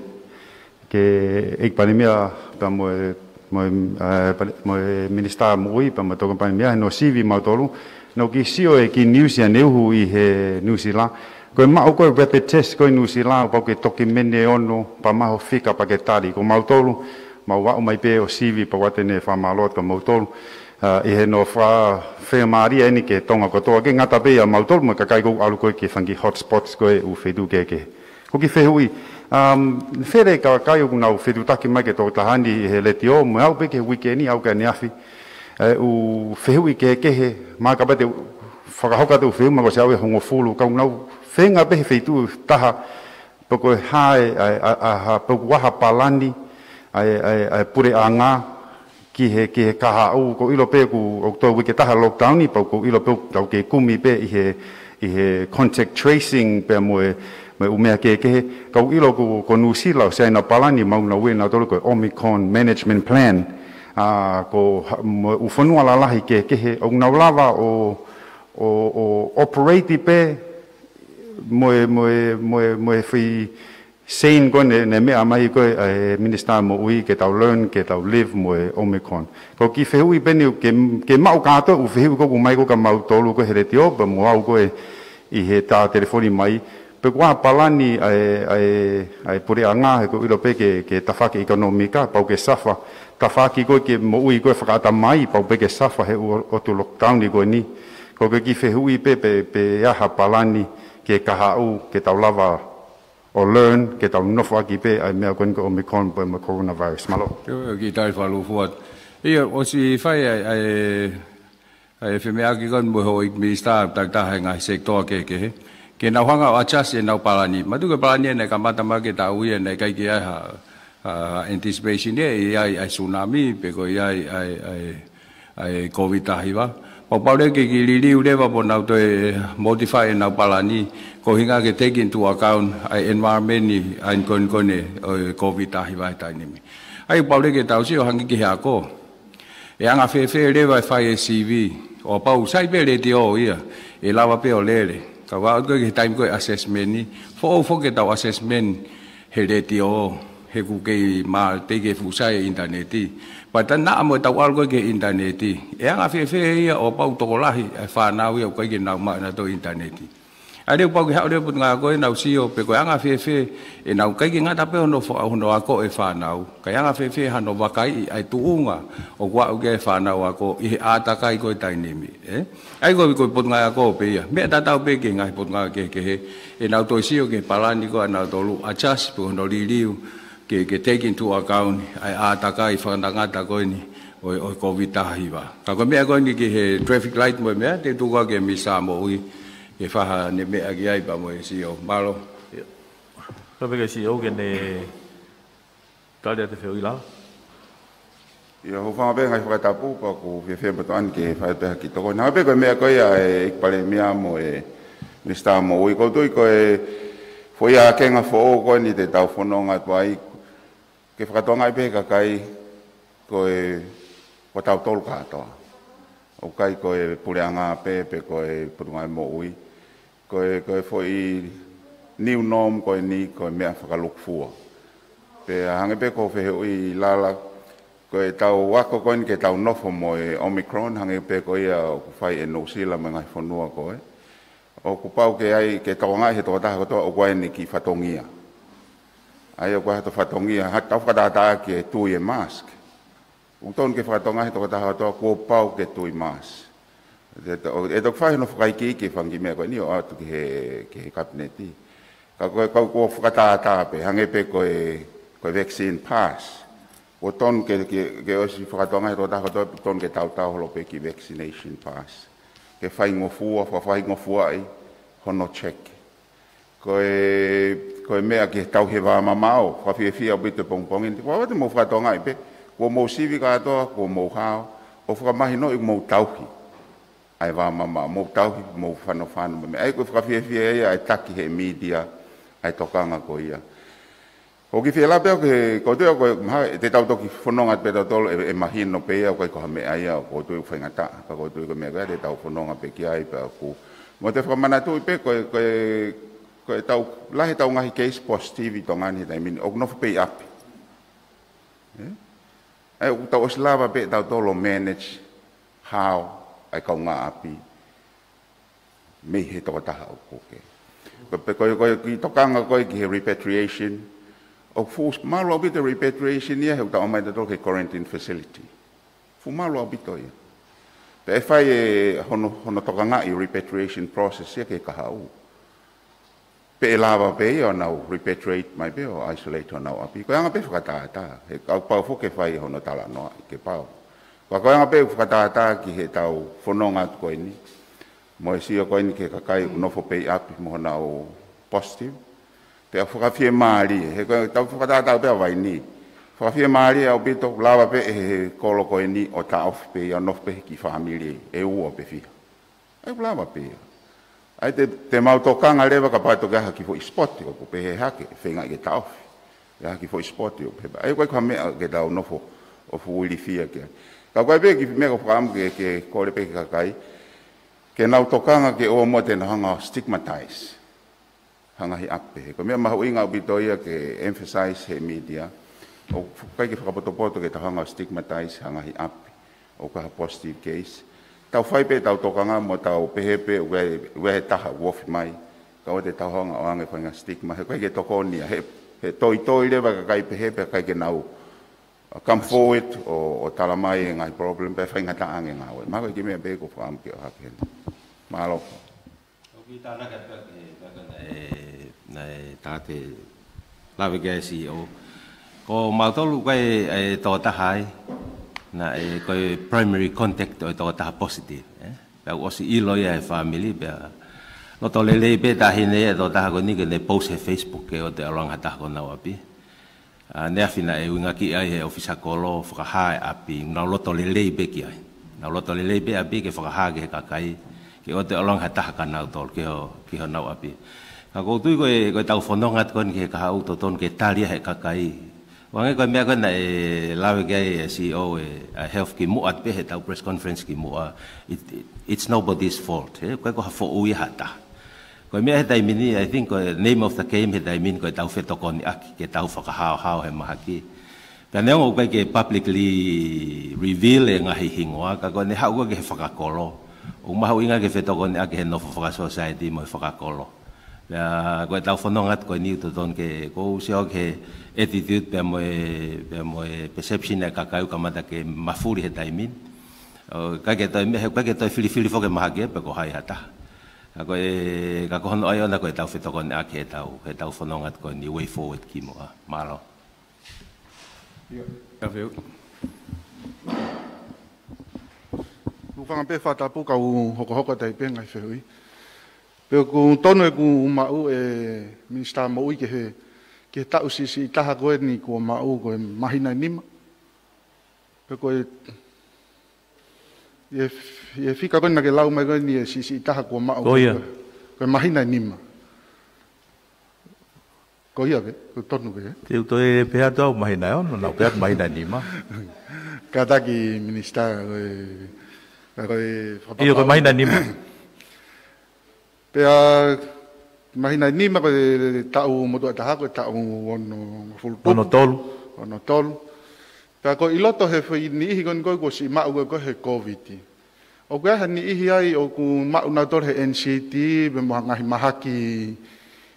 ki he ʻEiki Palēmia, pea mo e, mo e, ā, pale-, mo e Minisitā Moʻui, pea mo e Tokoni Palēmia, he naʻe sivi mautolu, naʻa ku kiʻi sio ki he kiʻi niusi ʻaneuhu ʻi he Nuʻusila. Ko e maʻu ko ē rapid test ko ē ʻi Nuʻusila, ʻoku pau ke toki mene ono, pea maʻu ha fika pea ke tali. Ko mautolu, mau aʻu mai pē ʻo sivi, pea ʻoku ʻatā ʻeni e fakamālō atu kia mautolu. Ā, ʻi he naʻe fakafiemālie ʻeni ki Tonga kotoa, ʻikai ngata pē ʻia mautolu mo e kakai ko ē ʻoku ʻalu ko ē ki he fanga kiʻi hotspots ko ē ʻū feituʻu kehekehe. Ko e kiʻi fehuʻi, um, fēfē e kakai ʻoku nau fetuʻutaki mai ki he toketā ni ʻi he letiō, mo e aʻu pē ki he uike ni, aʻu ki ʻaneafi. Ē, ʻū fehuʻi kehekehe, mahalo kapau te u fakahoko atu e fehuʻi mahalo kuo ʻosi ʻaʻu e hongofulu, ka ʻoku nau feinga pē he feituʻu ʻe taha, pe ko e hā e, ʻa e, ʻa, ʻa, ʻa, pe ko e hā e palani ʻa e, ʻa e, ʻa e puleʻanga ki he, ki he kahaʻu, ʻoku ou ʻilo pē ʻoku, ʻoku toe uike ʻe taha lockdown ni, pea ʻoku ou ʻilo pē ʻoku tau kei kumi pē ʻi he, ʻi he contact tracing pea mo e, mo e ʻū meʻa kehekehe. Ka ʻoku ou ʻilo ko, ko Nuʻusila ʻoku sai ʻenau palani, maʻu ʻenau ue ʻanautolu ko e Omicron Management Plan. Ā, ko ha-, mo e ʻū fonua lalahi kehekehe, ʻoku nau lava ʻo, ʻo, ʻo operate pē mo e, mo e, mo e, mo e fai sign ko ē naʻe, naʻe meʻa mai ko ē ʻa e Minisitā Moʻui ke tau learn, ke tau live mo e Omicron. Ko e kiʻi fehuʻi pē ʻeni ke, ke maʻu kātoa e ʻū fehuʻi ko ē ʻoku ʻomai ko ē kia mautolu ko ē he letiō, pea mo au ko ē ʻi he tā telefoni mai. Pe ko e hā e palani ʻa e, ʻa e, ʻa e puleʻanga, he ʻoku ou ʻilo pē ki he, ki he tafaʻaki ʻekonōmika, pau ke suffer, tafaʻaki ko ē ki he moʻui ko ē fakaʻatamai, pau pē ke suffer he ʻū ʻotu lockdown ni ko eni. Ko e kiʻi fehuʻi pē, pe, pe ʻe ʻi ai ha palani ki he kahaʻu, ke tau lava ʻo learn, ke tau nofoʻaki pē ʻa e meʻa ko eni ko e Omicron pea mo e coronavirus. Mālō. Kiʻi tali fakalūkufua atu. ʻIo, ʻosi fai ʻa e, ʻa e, ʻa e femeʻaʻaki ko eni mo e houʻeiki minisitā takitaha he ngaahi sekitoa kehekehe, ke nau hanga ʻo adjust ʻenau palani. Manatuʻi ko e palani ʻeni naʻe kamata mai ki he taʻu ia naʻe ʻikai ke ʻi ai ha, ha anticipation ia, ʻi ai ʻa e tsunami, pe ko e ʻi ai ʻa e, ʻa e, ʻa e COVID taha hiva. Pau pau leva ke kiʻi liliu leva pea nau toe modify ʻenau palani, ko e ʻuhinga ke take into account ʻa e environment ni, ʻa e ko eni ko eni ʻo e COVID taha hiva he taimi ni. ʻA ia pau leva ke tau sio hangē ki he ako. ʻE anga fēfē leva e fai e sivi, ʻo kapau sai pē letiō ia, ʻe lava pē ʻo lele. Ka ʻoku ʻi ai ko ē ki he taimi ko ē assessment ni, foʻou foki ʻetau assessment he letiō, he ʻoku kei ma-, teʻeki ke fuʻu sai e ʻinitaneti. Pea tā naʻa mo ʻetau ʻalu ko ē ki he ʻinitaneti, ʻe anga fēfē ia ʻo kapau tokolahi e fānau ia ʻoku ʻikai ke nau maʻu ʻenautolu ʻinitaneti. ʻA ia leva pau ke haʻu leva e potungāue ko ē ʻo nau sio pe ko e anga fēfē, ʻe nau ʻikai ke ngata pē hono fa-, hono ako e fānau, kae anga fēfē hano vakaiʻi ʻa e tuʻunga ʻoku aʻu ki ai e fānau ako ʻi he ʻātakai ko ē taimi ni, ē? ʻA ia ko e, ko e potungāue ako pē ia. Meʻa tatau pē ki he ngaahi potungāue kehekehe, ʻe nau toe sio ki he palani ko ē ʻanautolu, adjust pe ko hono liliu, ke, ke take into account ʻa e ʻātakai fakangatangata ko eni ʻo e, ʻo e COVID taha hiva. Ka ko e meʻa ko eni ki he traffic light mo e meʻa, te u tuku atu ki he Minisitā Moʻui, ke fai haʻane meʻa ki ai pea mo e C E O. Mālō. Ka pehē ki he C E O ke ne tali atu e fehuʻi, Lalo. ʻIo, hūfanga pē he ngaahi fakatapu, pea ʻoku ou fiefia mo tokoni ke fai pē ha kiʻi tokoni. Hangē pē ko e meʻa ko ia ʻa e ʻEiki Palēmia mo e Minisitā Moʻui, ʻoku ou tui ko e foʻi ʻākenga foʻou ko eni te tau fononga atu ai, ke fakatokangaʻi pē ʻe he kakai ko e, ko tautolu kātoa. ʻOku ʻikai ko e puleʻanga pē, pe ko e puleʻanga moʻui. Ko e, ko e foʻi new norm ko eni, ko e meʻa fakalūkufua. Pea hangē pē ko e fehuʻi Lala, ko ʻetau ako ko eni ke tau nofo mo e Omicron, hangē pē ko ia ʻoku fai ʻe Nuʻusila mo e ngaahi fonua ko ē. ʻOku pau ke ʻai, ke tokangaʻi he tokotaha kotoa ʻoku ʻi ai ʻene kiʻi fatongia. ʻA ia ʻoku ʻi ai hato fatongia, ha tau fakatātā ke tui e mask. ʻOku tonu ke fakatokangaʻi he tokotaha kotoa kuo pau ke tui mask. ʻE to-, ʻe toki fai hono fakaikiiki e fanga kiʻi meʻa ko eni ʻo ʻoatu ki he, ki he kapineti. Ka ko e, ka ko e fakatātā pē, hangē pē ko e, ko e vaccine pass. ʻOku tonu ke, ke, ke ʻosi fakatokangaʻi he tokotaha kotoa, tonu ke tautau holo pē ki he vaccination pass. Ke faingofua, fakafaingofuaʻi hono check. Ko e, ko e meʻa ke tauhi e vā mamaʻo, fakafiefia ʻaupito he pongipongi ni. Ko e ʻoua te mou fakatokangaʻi pē, kuo mou sivi kātoa, kuo mou hao, ʻo fakamahinoʻi mou tauhi ʻa e vā mamaʻo, mou tauhi, mou fanofano mo e meʻa. ʻA ia ko e fakafiefia ia ʻa e taki he mītia ʻa e tokanga ko ia. ʻOku ou kiʻi fie lave pē au ki he, ko e tui ko e, maha, te tau toki fononga pē tautolu, ʻe, ʻe mahino pē ia, ʻoku ʻikai ko ha meʻa ia, ʻoku ou tui ʻoku faingataʻa, ka ʻoku ou tui ko e meʻa ko ia, te tau fononga pē ki ai pē ʻoku. Mo te fakamanatu pē, ko e, ko e, ko e tau, lahi ʻetau ngaahi case positive ʻi Tonga ni he taimi ni, ʻoku nofo pē ʻi ʻapi. ʻE? ʻA ia ʻoku tau ʻosi lava pē tautolu ʻo manage hao ʻa e kaungāʻapi mei he tokotaha ʻoku koke. Ko e, ko e, ko e kiʻi tokanga ko ē ki he repatriation, ʻoku fuʻu malu ʻaupito repatriation ia he ʻoku tau ʻomai tautolu ki he quarantine facility. Fuʻu malu ʻaupito ia. Pea ʻe fai ʻe hono, hono tokangaʻi repatriation process ia ki he kahaʻu. Pea ʻe lava pē ia ʻo nau repatriate mai pē ʻo isolate honau ʻapi. Ko e anga pē fakatātā. He ʻoku pau foki ke fai hono talanoaʻi ke pau. Ka ko e anga pē fakatātā ki heʻetau fononga atu ko eni. Mo e sio ko eni ki he kakai ʻoku nofo pē ʻi ʻapi mo honau positive. Pea fakafiemālie. He ko e tau fakatātā pē ʻa Vaini. Fakafiemālie ʻaupito, lava pē ʻe he kolo ko eni ʻo taʻofi pē ia ʻo nofo pē he kiʻi fāmili ʻe ua pe fiha. ʻA ia ʻoku lava pē ia. ʻA ia te, te mau tokanga leva kapau ʻe toki ʻi ai ha kiʻi foʻi spot ʻoku pehē hake, feingaʻi ke taʻofi. ʻI ai ha kiʻi foʻi spot ʻoku pehē. ʻA ia ʻoku ʻikai ko ha meʻa ke tau nofo ʻo fuʻu ilifia ki ai. Ka ko e pē kiʻi meʻa ʻoku ou fakaʻamu ke, ke kole pē ki he kakai. Ke nau tokanga ke ʻoua muʻa te nau hanga ʻo stigmatize ha ngaahi ʻapi pehē. Ko e meʻa mahuʻinga ʻaupito ia ke emphasize he mītia. ʻOku ʻikai ke fakapotopoto ke tau hanga ʻo stigmatize ha ngaahi ʻapi ʻoku ʻi ai ha positive case. Tau fai pē ʻetau tokanga mo tau pehē pē ʻoku ʻi ai, ʻoku ʻi ai ha taha ʻoku ofi mai. Ka ʻoua te tau hanga ʻo ʻoange faʻahinga stigma. He ʻoku ʻikai ke tokoni ia. He, he toitoi leva e kakai pehē pea ʻikai ke nau, uh, come forward ʻo, ʻo tala mai e ngaahi problem pea faingataʻa ange e ngāue. Mahalo ko e kiʻi meʻa pē ʻoku ou fakaʻamu ke ʻohake heni. Mālō. ʻOku ou kiʻi tānaki atu pē ki he meʻa ko ē naʻe, naʻe tāte lave ki ai e C E O. Ko mautolu ʻoku ʻi ai e tokotaha ai, naʻe ko e primary contact ʻo e tokotaha positive, ē? Pea ʻoku ʻosi ʻilo ia ʻe he fāmili, pea loto lelei pē taʻahine ia e tokotaha ko eni ke ne post he Facebook ke ʻoua te ʻalu ange ha taha ki honau ʻapi. ʻA, ʻaneafi naʻe uingakiʻi ai ʻe he ʻōfisa kolo, fakahā e ʻapi, nau loto lelei pē ki ai. Nau loto lelei pē ʻapi ke fakahā ki he kakai, ke ʻoua te ʻalu ange ha taha kia nautolu ki ho-, ki honau ʻapi. Ka ʻoku ou tui ko e, ko ʻetau fononga atu ko eni ki he kahaʻu ʻoku totonu ke tali ia ʻe he kakai. Hangē ko e meʻa ko ē naʻe lave ki ai e C E O e, ʻa e health kimuʻa atu pē heʻetau press conference kimuʻa. It, it, it's nobody's fault, ē? ʻOku ʻikai ko ha foʻui ia ha taha. Ko e meʻa he taimi ni, I think ko e name of the game he taimi ni ko ʻetau fetokoniʻaki, ke tau fakahaohaoa he mahaki. Pea neongo ʻoku ʻikai ke publicly reveal e ngaahi hingoa, ka ko ʻene haʻu ko ē ki he fakakolo. ʻOku mahuʻinga ke fetokoniʻaki he nofo fakasōsaieti mo e fakakolo. Pea ko ʻetau fononga atu ko eni ʻoku totonu ke, ʻoku ou sio ki he attitude pea mo e, pea mo e perception ʻa e kakai ʻoku kamata ke mafuli he taimi ni. ʻOku ʻikai ke toe meʻa, he ʻoku ʻikai ke toe filifili foki e mahaki ia pe ko hai ha taha. Ka ko e, ka ko hono ʻai ʻona ko ʻetau fetokoniʻaki heʻetau, heʻetau fononga atu ko eni way forward kimuʻa. Mālō. ʻIo, ʻa e fehuʻi. ʻOku ou fakaʻamu pē fakatapu kau hokohoko atu ai pē ngaahi fehuʻi. Pea ʻoku tonu ʻeku maʻu e Minisitā Moʻui ki he, ki he taʻu siʻisiʻi taha ko eni kuo maʻu ko e māhina ʻe nima. Pea ko e, ʻi he, ʻi he fika ko ē naʻa ke lau mai ko eni e siʻisiʻi taha kuo maʻu ko ia, ko e māhina ʻe nima. Ko ia pē, ʻoku tonu pē, ē? Te u toe pehē atu au māhina ʻe ono, naʻa ku pehē atu māhina ʻe nima. Kātaki Minisitā, ko e, Ka ko e ʻIo, ko e fakapapau māhina ʻe nima. Pea māhina ʻe nima ko e taʻu motuʻa taha, ko e taʻu ono fulu tupu. Ono tolu. Ono tolu. Pea ko e ʻi loto he foʻi niʻihi ko eni ko ē kuo siʻi maʻu ko ē he Covid, ʻoku ʻi ai ha niʻihi ai ʻoku maʻu nautolu he N C D, pe mo ha ngaahi mahaki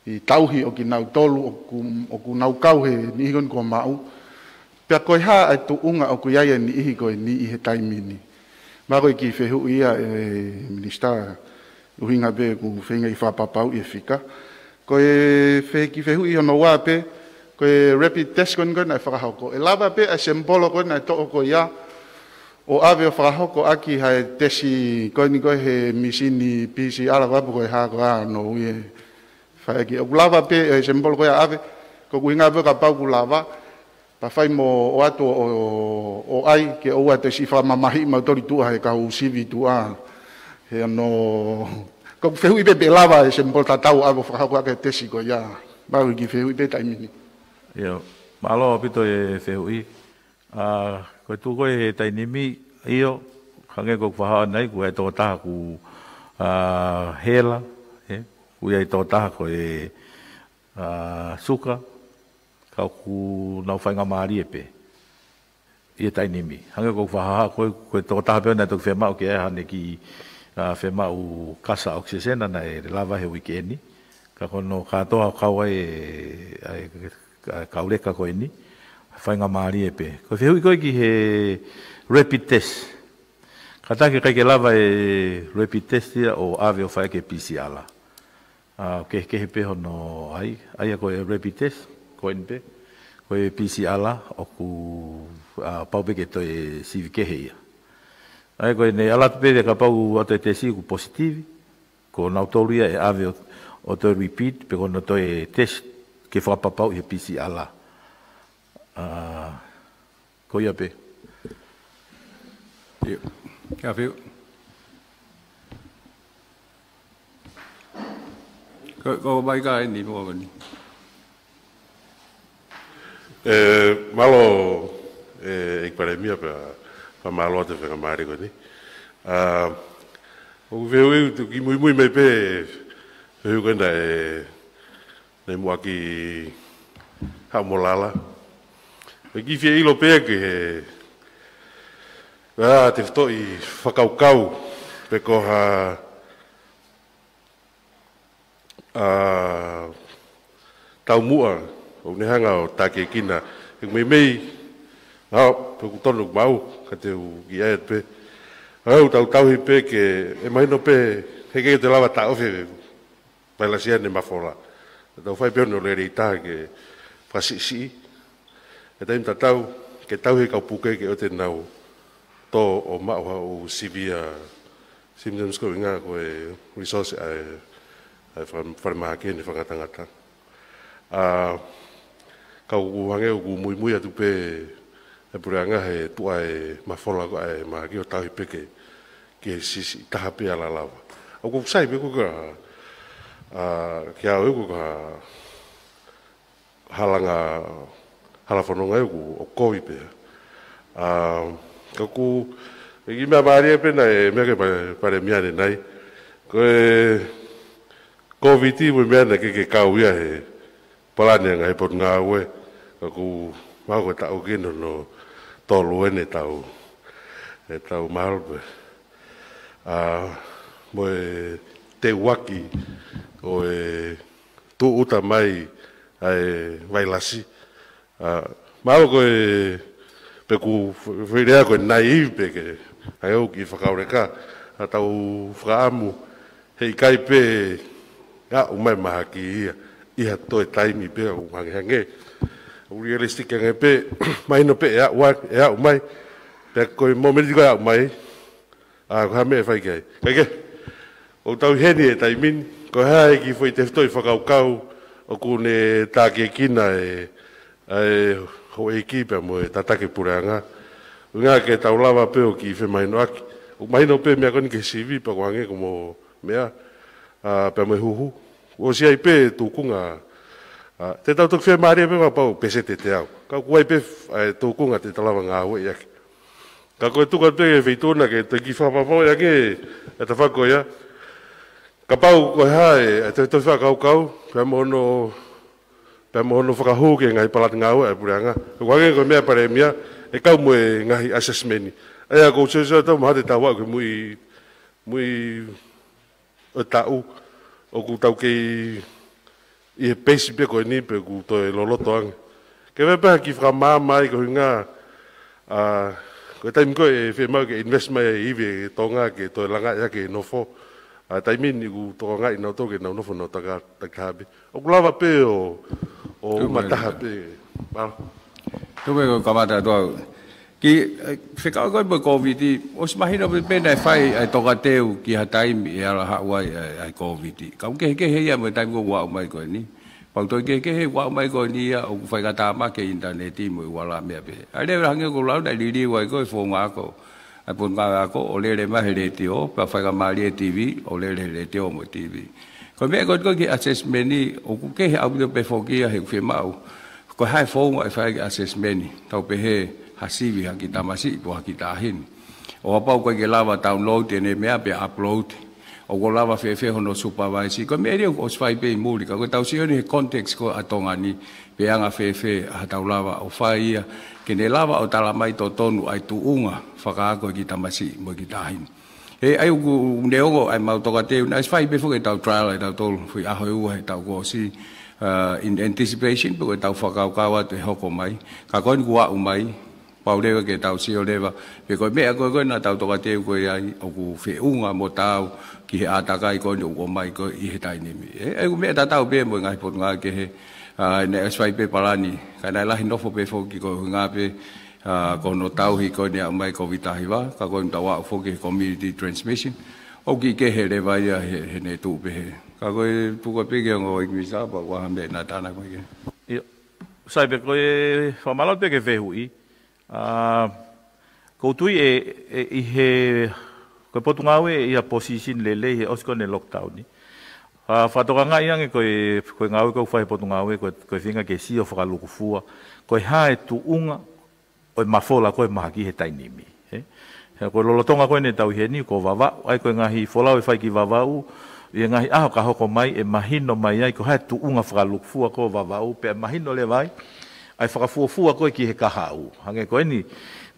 ʻi tauhi ʻo kinautolu ʻoku, ʻoku nau kau he niʻihi ko eni kuo maʻu. Pea ko e hā ʻa e tuʻunga ʻoku ʻi ai e niʻihi ko eni ʻi he taimi ni. Ma ko e kiʻi fehuʻi ia ʻe Minisitā, ʻuhinga pē ʻoku feinga ke fakapapauʻi e fika. Ko e fe-, kiʻi fehuʻi hono ua pē, ko e rapid test ko eni ko ē naʻe fakahoko, ʻe lava pē ʻa e sample ko ē naʻe toʻo ko ia ʻo ʻave ʻo fakahoko ʻaki ha tesi ko eni ko ē he misini P C R pe ko e hā ko ā no ie faʻaki. ʻOku lava pē e sample ko ia ʻave, ko ʻeku ʻuhinga pē kapau ʻoku lava, pea fai mo ʻoatu ʻo, ʻo, ʻo ʻai ke ʻoua te siʻi fakamamahiʻi mautolu ʻi tuʻa he kau sivi ʻi tuʻa. He ʻoku ou, ko ʻeku fehuʻi pē pe ʻe lava e sample tatau ʻave ʻo fakahoko ʻaki e tesi ko ia. Mau ki fehuʻi pē taimi ni. ʻIo, mālō ʻaupito e fehuʻi. ʻA, ko e tuʻu ko ē he taimi ni, ʻio, hangē ko ʻeku fakahā ʻanenai, ʻoku ʻi ai e tokotaha ʻoku, ʻa, hela, ē, ʻoku ʻi ai e tokotaha ko e, ʻa, suka, ka ʻoku nau faingamālie pē ʻi he taimi ni. Hangē ko ʻeku fakahā, ko e, ko e tokotaha pē naʻe toki fiemaʻu ke ʻai haʻane kiʻi, ʻa, fiemaʻu kasa ʻokisesena naʻe lava he uike ni. Ka ko hono kātoa ʻoku kau ai e, ʻa e, ʻa e kau leka ko eni, faingamālie pē. Ko e fehuʻi ko ē ki he rapid test. Kātaki ʻikai ke lava e rapid test ia ʻo ʻave ʻo fai ʻaki e P C R. ʻA, kehekehe pē hono ʻai, ʻa ia ko e rapid test, ko eni pē, ko e P C R ʻoku, ʻa, pau pē ke toe sivi kehe ia. ʻA ia ko ʻene ʻalu atu pē kapau ʻoku ʻoatu e tesi ʻoku positive, ko nautolu ia ʻe ʻave ʻo, ʻo toe repeat, pe ko hono toe test ke fakapapauʻi he P C R. ʻA, ko ia pē. ʻIo. Ka fiu. Ko, ko mai ka eni, mo ni. ʻE, mālō, ʻe, ʻEiki Palēmia pea, pea mālō atu e faingamālie ko eni. ʻA, ʻoku ou fehuʻi atu kimuimui mai pē, fehuʻi ko ena ʻe, naʻe muʻaki haʻu mo Lala. ʻE kiʻi fie ʻilo pē ki he, ʻa, tefitoʻi fakakaukau, pe ko ha, ʻa, taumuʻa, ʻoku ne hanga ʻo tākiekina, he meimei, ʻa, pe ʻoku tonu ʻoku maʻu, ka te u kiʻi ʻai atu pē. ʻA, ʻoku tau tauhi pē ke, ʻe mahino pē, he ʻikai te lava taʻofi e vailasi ʻa e mafola. Tau fai pē hono lelei taha ke fakasiʻisiʻi. ʻE taimi tatau, ke tauhi e kau puke ke ʻoua te nau tō ʻo maʻu haʻu severe symptoms ko e ʻuhinga ko e resource ʻa e, ʻa e fale-, falemahaki ni fakangatangata. ʻA, ka ʻoku hangē ʻoku muimui atu pē e puleʻanga he tuʻu ʻa e mafola ko ē ʻa e mahaki ʻo tauhi pē ke, ke siʻisiʻi taha pē ʻa Lala. ʻOku sai pē ko e ka, ʻa, kiate au ko e ka halanga, hala fononga ʻoku, ʻoku kovi pē. ʻA, ka ʻoku, ʻe kiʻi meʻa mālie pē naʻe, meʻa ki he Pale-, Palēmia ʻanenai. Ko e Covid mo e meʻa naʻe ʻikai ke kau ia he palani ʻa e ngaahi potungāue. Ka ʻoku mahalo ko e taʻu ki hono tolu eni ʻetau, ʻetau mahalo pē. ʻA, mo e teuaki ʻo e tūʻuta mai ʻa e vailasi. ʻA, mahalo ko e, pe ʻoku f-, fai lea ko e naive pē ke, ʻa ia ʻoku kiʻi fakaoleka, ʻa ʻetau fakaʻamu, heʻikai pē aʻu mai mahaki ia, ʻi ha toe taimi pē ʻoku hangehangē. ʻOku realistic ange pē, mahino pē ʻe aʻu a-, ʻe aʻu mai, pea ko e momeniti ko ē ʻe aʻu mai, ʻa, ko e hā e meʻa ʻe fai ki ai. Kae kehe, ʻoku tau ʻi heni he taimi ni, ko e hā e kiʻi foʻi tefitoʻi fakakaukau, ʻoku ne tākiekina e, ʻa e houʻeiki pea mo e tataki puleʻanga. ʻUhinga ke tau lava pē ʻo kiʻi femahinoʻaki. ʻOku mahino pē meʻa ko eni ki he sivi pea ʻoku hangē ko hoʻomo meʻa, ʻa, pea mo e huhu. ʻOsi ʻi ai pē tūkunga, ʻa, te tau toki fiemālie pē kapau peseti ʻe teau. Ka ʻoku ʻi ai pē, ʻa e tūkunga te tau lava ngāueʻaki. Ka ko e tuku atu pē ki he feituʻu na ke toe kiʻi fakapapauʻi ange e tafaʻaki ko ia. Kapau ko e hā e, e tohitohi fakakaukau, pea mo hono, pea mo hono fakahū ki he ngaahi palani ngāue ʻa e puleʻanga. Ko e hangē ko e meʻa ʻa e Palēmia, ʻe kau mo e ngaahi assessment. ʻA ia ʻoku ou sio sio atu mahalo te tau aʻu ki he muʻi, muʻi ʻo e taʻu, ʻoku tau kei ʻi he peisi pē ko eni pe ʻoku toe loloto ange. Ke fai pē ha kiʻi fakamaama ai ko e ʻuhinga, ʻa, ko e taimi ko ē ʻe fiemaʻu ke invest mai ai e ivi ʻa Tonga ke toe langa ia ke nofo. ʻA, taimi ni ʻoku tokangaʻi nautolu ke nau nofo nau taka, takitaha pē. ʻOku lava pē ʻo, ʻo Tuku uma mai taha pē. Mālō. Tuku mai ko e kamata atu au. Kiʻi, ē, fekau ko ē mo e Kōviti, ʻosi mahino pē pē naʻe fai ʻa e tokateu ki ha taimi ʻe ala haʻu ai ʻa e, ʻa e Kōviti. Ka ʻoku kehekehe ia mo e taimi ko ē ʻoku aʻu mai ko eni. Pea ʻoku toe kehekehe ʻoku aʻu mai ko eni ia ʻoku faingataʻa mai ki he ʻinitaneti mo e ua la meʻa pē. ʻA ia leva hangē ko e lau naʻe liliu ai ko e founga ako ʻa e Potungāue Ako, ʻo lele mai he letiō, pea faingamālie e T V, ʻo lele he letiō mo e T V. Ko e meʻa ko ē ko e ki he assessment ni, ʻoku kehe ʻaupito pē foki ia he ʻoku fiemaʻu. Ko e hā e founga ʻe fai ki he assessment ni, tau pehē ha sivi ha kiʻi tamasiʻi pe ha kiʻi taʻahine. ʻO kapau ʻoku ʻikai ke lava download ʻene meʻa pe upload, ʻoku lava fēfē hono supervise. Ko e meʻa ia ʻoku ʻosi fai pē ʻi muli, ka ko e tau sio ni he context ko ē ʻa Tonga ni, pe ʻe anga fēfē haʻatau lava ʻo fai ia, ke ne lava ʻo tala mai totonu ʻa e tuʻunga fakaako e kiʻi tamasiʻi mo e kiʻi taʻahine. He ʻa ia ʻoku neongo ʻa e mau tokateu, naʻe ʻosi fai pē foki ʻetau trial ʻa tautolu, foʻi ʻaho ʻe ua he taʻu kuo ʻosi, ā, in anticipation, pe ko ʻetau fakakaukau atu ʻe hoko mai. Ka ko eni kuo aʻu mai, pau leva ke tau sio leva, pe ko e meʻa ko ē ko ē naʻa tau tokateu ko ē ai, ʻoku feʻunga mo taau ki he ʻātakai ko eni ʻoku ʻomai ko ē ʻi he taimi ni. Ē, ʻa ia ʻoku meʻa tatau pē mo e ngaahi Potungāue kehe, ā, naʻe ʻosi fai pē palani, ka naʻe lahi nofo pē foki ko e ʻuhinga pē, ā, ko hono tauhi ko eni ʻa e ʻomai Kōviti taha hiva, ka ko eni tau aʻu foki he community transmission, ʻoku kiʻi kehe leva ia he, heʻene tuʻu pehē. Ka ko e tuku pē ki he ongo ʻEiki Minisitā, pe ʻoku ʻi ai ha meʻa naʻa tau ʻai ko ē ki ai. ʻIo, sai pē ko e fakamālō pē ki he fehuʻi. Ā, ʻoku ou tui ʻe, ʻe, ʻi he, ko e Potungāue ʻi ha position lelei he ʻosi ko eni e lockdown ni. Ā, fakatokangaʻi ange ko e, ko e ngāue ʻoku fai he Potungāue, ko e, ko e feinga ke sio fakalūkufua. Ko e hā e tuʻunga ʻo e mafola ko ē mahaki he taimi ni, ē? He ko e lolotonga ko eni ʻetau ʻi heni ko Vavaʻu, ʻa ia ko e ngaahi folau ʻe fai ki Vavaʻu, ʻi he ngaahi ʻaho ka hoko mai, ʻe mahino mai ai ko e hā e tuʻunga fakalūkufua ko Vavaʻu, pea mahino leva ai ʻa e fakafuofua ko ē ki he kahaʻu. Hangē ko eni,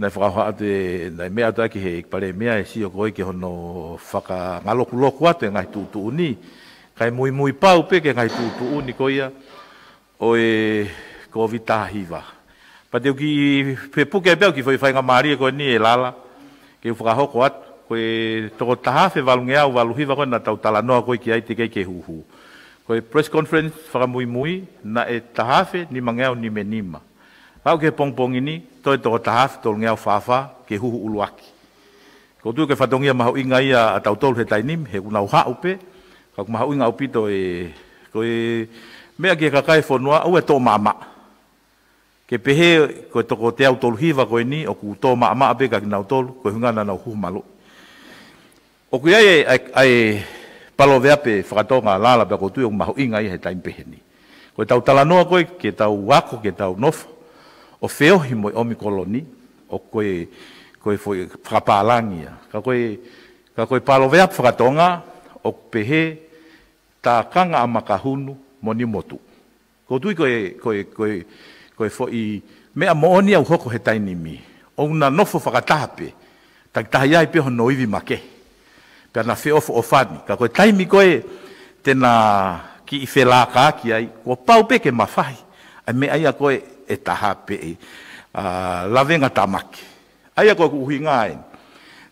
naʻe fakahoha atu e, naʻe meʻa atu ʻaki he Palēmia e sio ko ē ki hono fakangalokuloku atu e ngaahi tuʻutuʻuni, kae muimui pau pē ki he ngaahi tuʻutuʻuni ko ia ʻo e Kōviti taha hiva. Pea te u kiʻi fepuke pē au ki he foʻi faingamālie ko eni ʻe Lala, ke u fakahoko atu, ko e toko taha afe valungeau valu hiva ko ē naʻa tau talanoa ko ē ki ai teʻeki ke huhu. Ko e press conference fakamuimui, naʻe taha afe nimangeau nima nima. Aʻu ki he pongipongi ni, toe toko taha afe tolungeau fā fā ke huhu ʻuluaki. ʻOku ou tui ko e fatongia mahuʻinga ia ʻa tautolu he taimi ni, he ʻoku nau haʻu pē, ka ʻoku mahuʻinga ʻaupito e, ko e meʻa ki he kakai e fonua, ʻoua ʻe tō maʻamaʻa. Ke pehē ko e toko teau tolu hiva ko eni, ʻoku tō maʻamaʻa pē kia kinautolu, ko e ʻuhinga naʻa nau huhu maluʻi. ʻOku ʻi ai e, ʻa e, ʻa e paloveape faka-Tonga Lala pea ʻoku ou tui ʻoku mahuʻinga ia he taimi pehē ni. Ko ʻetau talanoa ko ē, ke tau ako, ke tau nofo ʻo feohi mo e ʻOmikoloni, ʻoku ko e, ko e foʻi fakapālangi ia. Ka ko e, ka ko e paloveape faka-Tonga, ʻoku pehē, tākanga ʻa Makahunu mo Niumotu. ʻOku ou tui ko e, ko e, ko e, ko e foʻi meʻa moʻoni ia ʻoku hoko he taimi ni. ʻOku na nofo fakataha pē, takitaha ʻi ai pē hono ivi makehe. Pea na feʻofoʻofani, ka ko e taimi ko ē te na kiʻi felākaaki ai, kuo pau pē ke mafahi ʻa e meʻa ia ko ē ʻe taha pē ʻe, ā, lavengatāmaki. ʻA ia ko ʻeku ʻuhinga ē.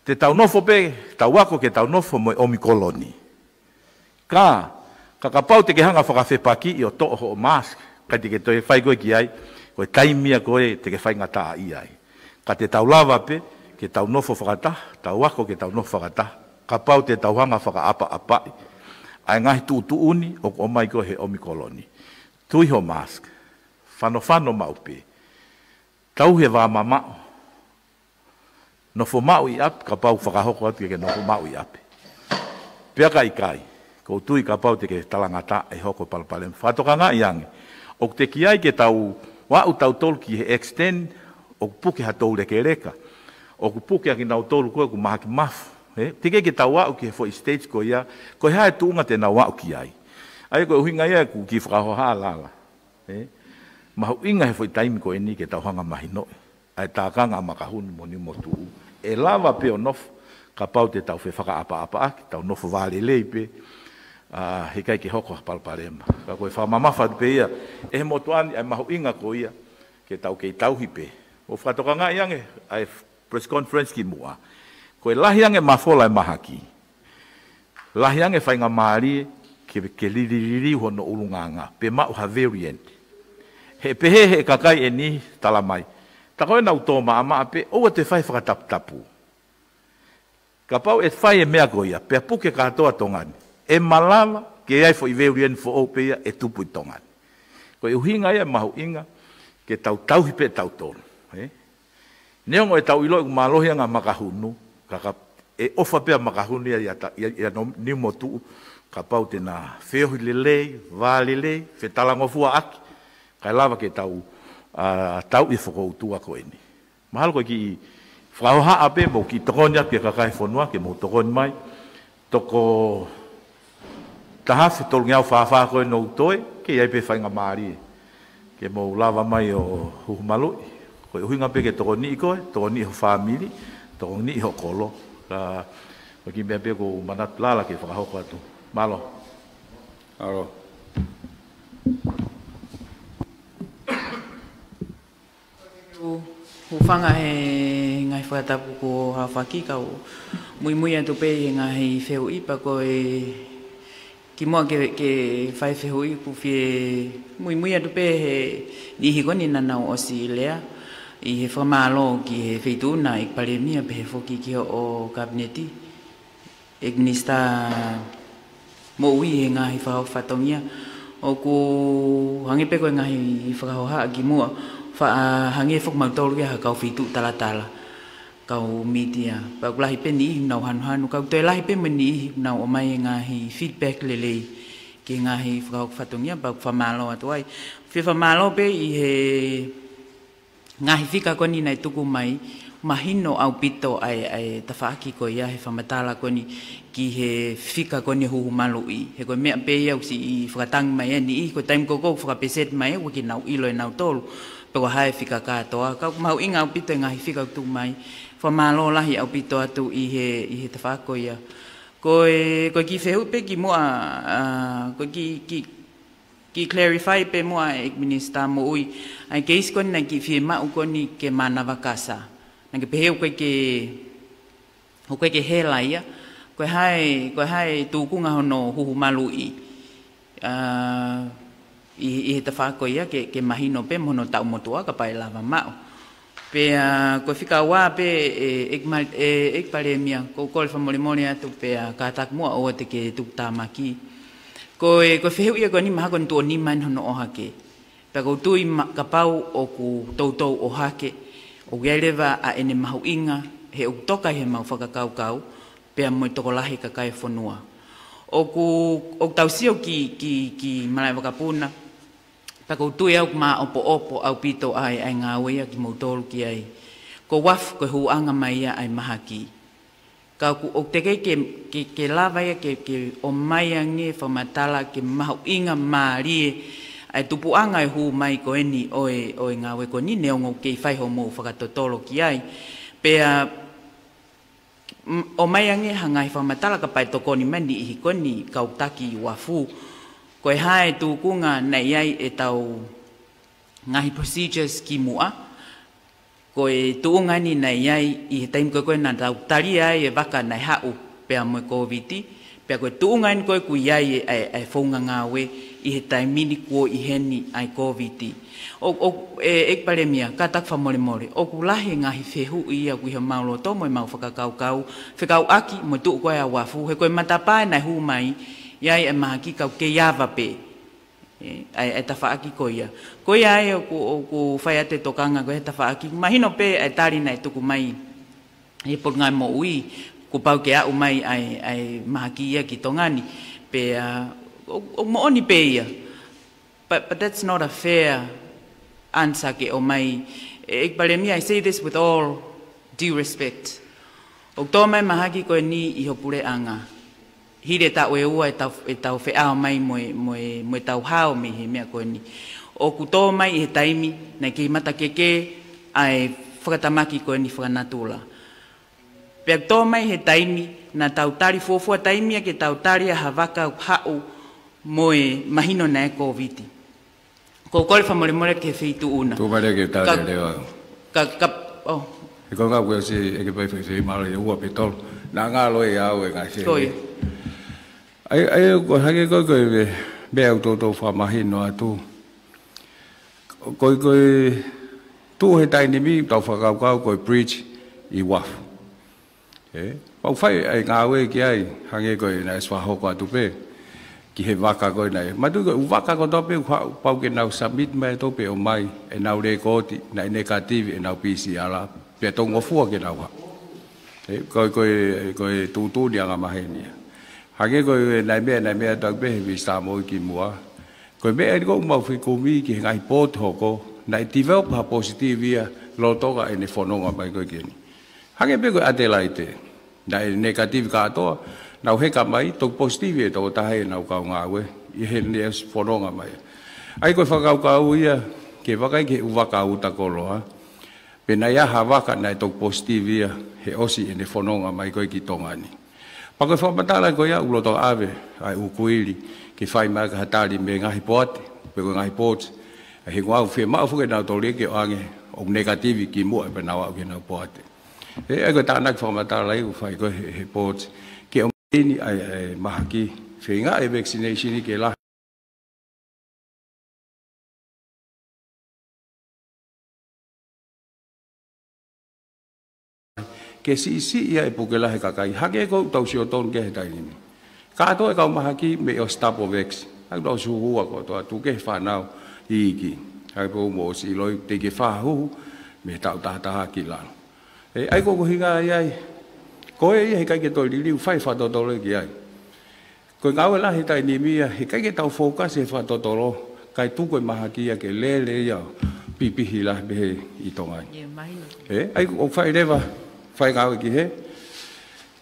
Te tau nofo pē, tau ako ke tau nofo mo e ʻOmikoloni. Ka, ka kapau te ke hanga fakafepakiʻi ʻo toʻo hoʻo mask, ʻikai te ke toe fai koe ki ai, ko e taimi ia ko ē te ke faingataʻaʻia ai. Ka te tau lava pē, ke tau nofo fakataha, tau ako ke tau nofo fakataha, kapau te tau hanga fakaʻapaʻapaʻi ʻa e ngaahi tuʻutuʻuni ʻoku ʻomai ko ē he ʻOmikoloni. Tui hoʻo mask, fanofano maʻu pē, tauhi e vā mamaʻo, nofo maʻu ʻi ʻapi, kapau fakahoko atu ke ke nofo maʻu ʻi ʻapi. Pea ka ʻikai, ʻoku ou tui kapau te ke talangataʻa ʻe hoko e palopalema. Fakatokangaʻi ange, ʻoku teʻeki ai ke tau aʻu tautolu ki he extent ʻoku puke ha toulekeleka ʻOku puke ʻa kinautolu ko ē ʻoku mahaki mafu. Ē? Teʻeki ke tau aʻu ki he foʻi stage ko ia, ko e hā e tuʻunga te nau aʻu ki ai. ʻA ia ko e ʻuhinga ia ʻeku kiʻi fakahohaʻa Lala. Ē? Mahuʻinga he foʻi taimi ko eni ke tau hanga mahinoʻi ʻa e tākanga ʻa Makahunu mo Niumotuʻu. ʻE lava pē ʻo nofo, kapau te tau fefakaʻapaʻapaʻaki, tau nofo vālelei pē, ʻa, heʻikai ke hoko ha palopalema. Ka ko e fakamamafa atu pē ia ʻe he motuʻa ni ʻa e mahuʻinga ko ia ke tau kei tauhi pē. ʻO fakatokangaʻi ange ʻa e press conference kimuʻa. Ko e lahi ange mafola e mahaki, lahi ange faingamālie ke, ke lilililiu hono ʻulungaanga, pe maʻu ha variant. He pehē he kakai ʻe niʻihi talamai, tā ko ē naʻa nau tō maʻamaʻa pē, ʻoua te fai fakataputapu. Kapau ʻe fai e meʻa ko ia, pea puke kātoa Tonga ni, ʻe malava ke ʻi ai foʻi variant foʻou pē ia ʻe tupu ʻi Tonga ni. Ko e ʻuhinga ia ʻe mahuʻinga ke tau tauhi pē tautolu. Ē? Neongo ʻetau ʻilo ʻoku mālohi ange ʻa Makahunu, ka, ka ʻe ʻofa pē ʻa Makahunu ia ʻia ta-, ʻia, ʻia no-, Niumotuʻu, kapau te na feohi lelei, vālelei, fetalangofua ʻaki, kae lava ke tau, ʻa, tauʻi e fokoutua ko eni. Mahalo ko e kiʻi fakahohaʻa pē mo e kiʻi tokoni atu ki he kakai e fonua ke mou tokoni mai. Toko taha afe tolungeau fāfā ko ē nou toe, ke ʻi ai pē faingamālie ke mou lava mai ʻo huhu maluʻi. Ko e ʻuhinga pē ke tokoniʻi koe, tokoniʻi ho fāmili, tokoniʻi ho kolo. Ka ko e kiʻi meʻa pē ʻoku ou manatu Lala ke fakahoko atu. Mālō. Mālō. Hūfanga he ngaahi fakatapu kuo haofaki, kau muimui atu pē he ngaahi fehuʻi pea ko e kimuʻa ke, ke fai fehuʻi ʻoku ou fie muimui atu pē he niʻihi ko eni naʻa nau ʻosi lea ʻi he fakamālō ki he Feituʻu na ʻEiki Palēmia pehē foki ki hoʻo Kapineti. ʻEiki Minisitā Moʻui he ngaahi fakahoko fatongia. ʻOku hangē pē ko e ngaahi fakahohaʻa kimuʻa, faʻa hangē foki mautolu ia ha kau feituʻu talatala, kau mītia. Pea ʻoku lahi pē niʻihi ʻoku nau hanuhanu, ka ʻoku toe lahi pē mo e niʻihi ʻoku nau ʻomai e ngaahi feedback lelei ki he ngaahi fakahoko fatongia, pea ʻoku fakamālō atu ai. Fie fakamālō pē ʻi he ngaahi fika ko eni naʻe tuku mai, mahino ʻaupito ʻa e, ʻa e tafaʻaki ko ia he fakamatala ko eni ki he fika ko eni huhu maluʻi. He ko e meʻa pē ia ʻoku siʻi fakatangi mai ʻe niʻihi, ko e taimi ko ē ʻoku fakapeseti mai, ʻoku ʻikai ke nau ʻilo ʻe nautolu pe ko e hā e fika kātoa. Ka ʻoku mahuʻinga ʻaupito e ngaahi fika ʻoku tuku mai. Fakamālō lahi ʻaupito atu ʻi he, ʻi he tafaʻaki ko ia. Ko e, ko e kiʻi fehuʻi pē kimuʻa, ʻa, ko e kiʻi, kiʻi kiʻi clarify pē muʻa ʻEiki Minisitā Moʻui, ʻa e keisi ko eni naʻe kiʻi fiemaʻu ko eni ke mānava kasa. Naʻa ke pehē ʻoku ʻikai ke, ʻoku ʻikai ke hela ia, ko e hā e, ko e hā e tūkunga hono huhu maluʻi, ʻa, ʻi, ʻi he tafaʻaki ko ia ke, ke mahino pē mo hono taʻu motuʻa kapau ʻe lava maʻu. Pea ko e fika ua pē ʻe, ʻEiki Ma-, ʻe, ʻEiki Palēmia, ʻoku ou kole fakamolemole atu pea kātaki muʻa ʻoua te ke tuku tāmaki. Ko e, ko e fehuʻi ia ko eni mahalo ko eni tuʻo nima eni hono ʻohake. Pea ʻoku ou tui ma-, kapau ʻoku toutou ʻohake, ʻoku ʻi ai leva ʻa ʻene mahuʻinga, he ʻoku toka ʻi heʻemau fakakaukau, pea mo e tokolahi e kakai e fonua. ʻOku, ʻoku tau sio ki, ki, ki malaʻe vakapuna, pea ʻoku ou tui au ʻoku māʻopoʻopo ʻaupito ʻa e, ʻa e ngāue ia kimoutolu ki ai. Ko e uafu, ko e hūʻanga mai ia ʻa e mahaki. Ka ʻoku, ʻoku teʻeki ke, ke, ke lava ia ke, ke ʻomai ange fakamatala ke mahuʻinga mālie ʻa e tupuʻanga e hū mai ko eni ʻo e, ʻo e ngāue ko eni neongo ʻoku kei fai hoʻomou fakatotolo ki ai. Pea, m-, ʻomai ange ha ngaahi fakamatala kapau ʻe tokoni mai e niʻihi ko eni kau taki uafu. Ko e hā e tūkunga naʻe ʻi ai ʻetau ngaahi procedures kimuʻa. Ko e tuʻunga eni naʻe ʻi ai ʻi he taimi ko ē ko ē naʻa tau talia ai e vaka naʻe haʻu pea mo e Kōviti. Pea ko e tuʻunga eni ko ē ʻoku ʻi ai e, e, e founga ngāue ʻi he taimi ni kuo ʻi heni ʻa e Kōviti. ʻO, ʻo, e, ʻEiki Palēmia, kātaki fakamolemole, ʻoku lahi e ngaahi fehuʻi ia ʻoku ʻi homau loto mo ʻemau fakakaukau, fekauʻaki mo e tuʻu ko ē ʻa uafu, he ko e matapā ē naʻe hū mai, ʻi ai e mahaki ka ʻoku kei ava pē. ʻE, ʻa e, ʻa e tafaʻaki ko ia. Ko ia ai ʻoku, ʻoku fai atu e tokanga ko e tafaʻaki. Mahino pē ʻa e tali naʻe tuku mai ʻe he Potungāue Moʻui, kuo pau ke aʻu mai ʻa e, ʻa e mahaki ia ki Tonga ni. Pea, ʻo, ʻoku moʻoni pē ia. But, but that's not a fair answer ke ʻomai. ʻEiki Palēmia, I say this with all Due respect. ʻOku tō mai mahaki ko eni ʻi ho puleʻanga. Hili e taʻu ʻe ua ʻetau, ʻetau feʻao mai mo e, mo e, mo ʻetau hao mei he meʻa ko eni. ʻOku tō mai ʻi he taimi naʻe kei matakekē ʻa e fakatamaki ko eni fakanatula. Pea tō mai he taimi naʻa tau tali fuofua taimi ia ke tau tali ʻa ha vaka ʻoku haʻu mo e mahino naʻe Kōviti. Ko u kole fakamolemole ki he feituʻu na. Tuku mai leva ke u tali leva. Ka, ka, oh. He ko e ngāue ʻosi ʻeke pē fai fai mālō ia ua pe tolu. Naʻa ngalo e au e ngaahi fē. Ko ia. ʻAi, ʻai, ko e hangē ko e, ko e meʻa ʻoku toutou fakamahino atu. Ko e, ko e tuʻu he taimi ni tau fakakaukau ko e bridge ʻi Uafu. ʻE, pau fai ʻa e ngāue ki ai, hangē ko e naʻe ʻosi fakahoko atu pē, ki he vaka ko ē naʻe. Mātuʻaki ko e ʻū vaka kotoa pē, ʻoku haʻu pau ke nau submit mai ʻe tautolu pē ʻo ʻomai, ʻenau lēkooti, naʻe negative ʻenau P C R, pea tau ngofua ke nau haʻu. ʻE, ko e, ko e, ko e tuʻutuʻuni angamaheni ia. Hangē ko e naʻe meʻa, naʻe meʻa atu pē he Minisitā Moʻui kimuʻa. Ko e meʻa eni ʻoku mau fekumi ki he ngaahi pooti hoko, naʻe develop ha positive ia, lolotonga ʻene fononga mai ko ē ki heni. Hangē pē ko e Adelaide, naʻe negative kātoa, nau heka mai, toki positive ʻe toko taha ʻenau kau ngāue, ʻi heʻene fononga mai. ʻAi ko e fakakaukau ia, ke vakai ki he ʻū vaka uta koloa, pe naʻe ʻi ai ha vaka naʻe toki positive ia, he ʻosi ʻene fononga mai ko ē ki Tonga ni. Pea ko e fakamatala ko ia ʻoku lolotonga ʻave ʻa e ʻū kuili, ke fai mai ki ha tali mei he ngaahi poate, pe ko e ngaahi pooti, ʻa e hingoa ʻoku fiemaʻu foki ke nau toli ke ʻoange ʻoku negative kimuʻa pea nau aʻu ki heʻenau poate. ʻE, ʻai ko e tānaki fakamatala ia ʻoku fai ko ē he, he pooti, ke ʻomai ʻa e, ʻa e mahaki, feinga e vaccination ke lahi. Ke siʻisiʻi ʻa e puke lahi e kakai, hangē ko ʻetau sio tonu ki he taimi ni. Kātoa e kau mahaki mei ʻosi tapo veksi, ʻa ʻetau suhua kotoa, tuku kehe fānau iiki. Hangē pē ʻoku mou ʻosi ʻiloʻi, teʻeki ke fakahuhu, mei he taʻu taha taha ki lalo. ʻE, ʻai ko e ʻuhinga ia ai. Ko e ia he ʻikai ke toe liliu, fai fakatotolo ki ai. Ko e ngāue lahi he taimi ni ia, he ʻikai ke tau focus he fakatotolo, kae tuku e mahaki ia ke lele ia, pipihi lahi pehē ʻi Tonga ni. Ia, mahino. ʻE, ʻai ʻoku fai leva, fai ngāue ki hē,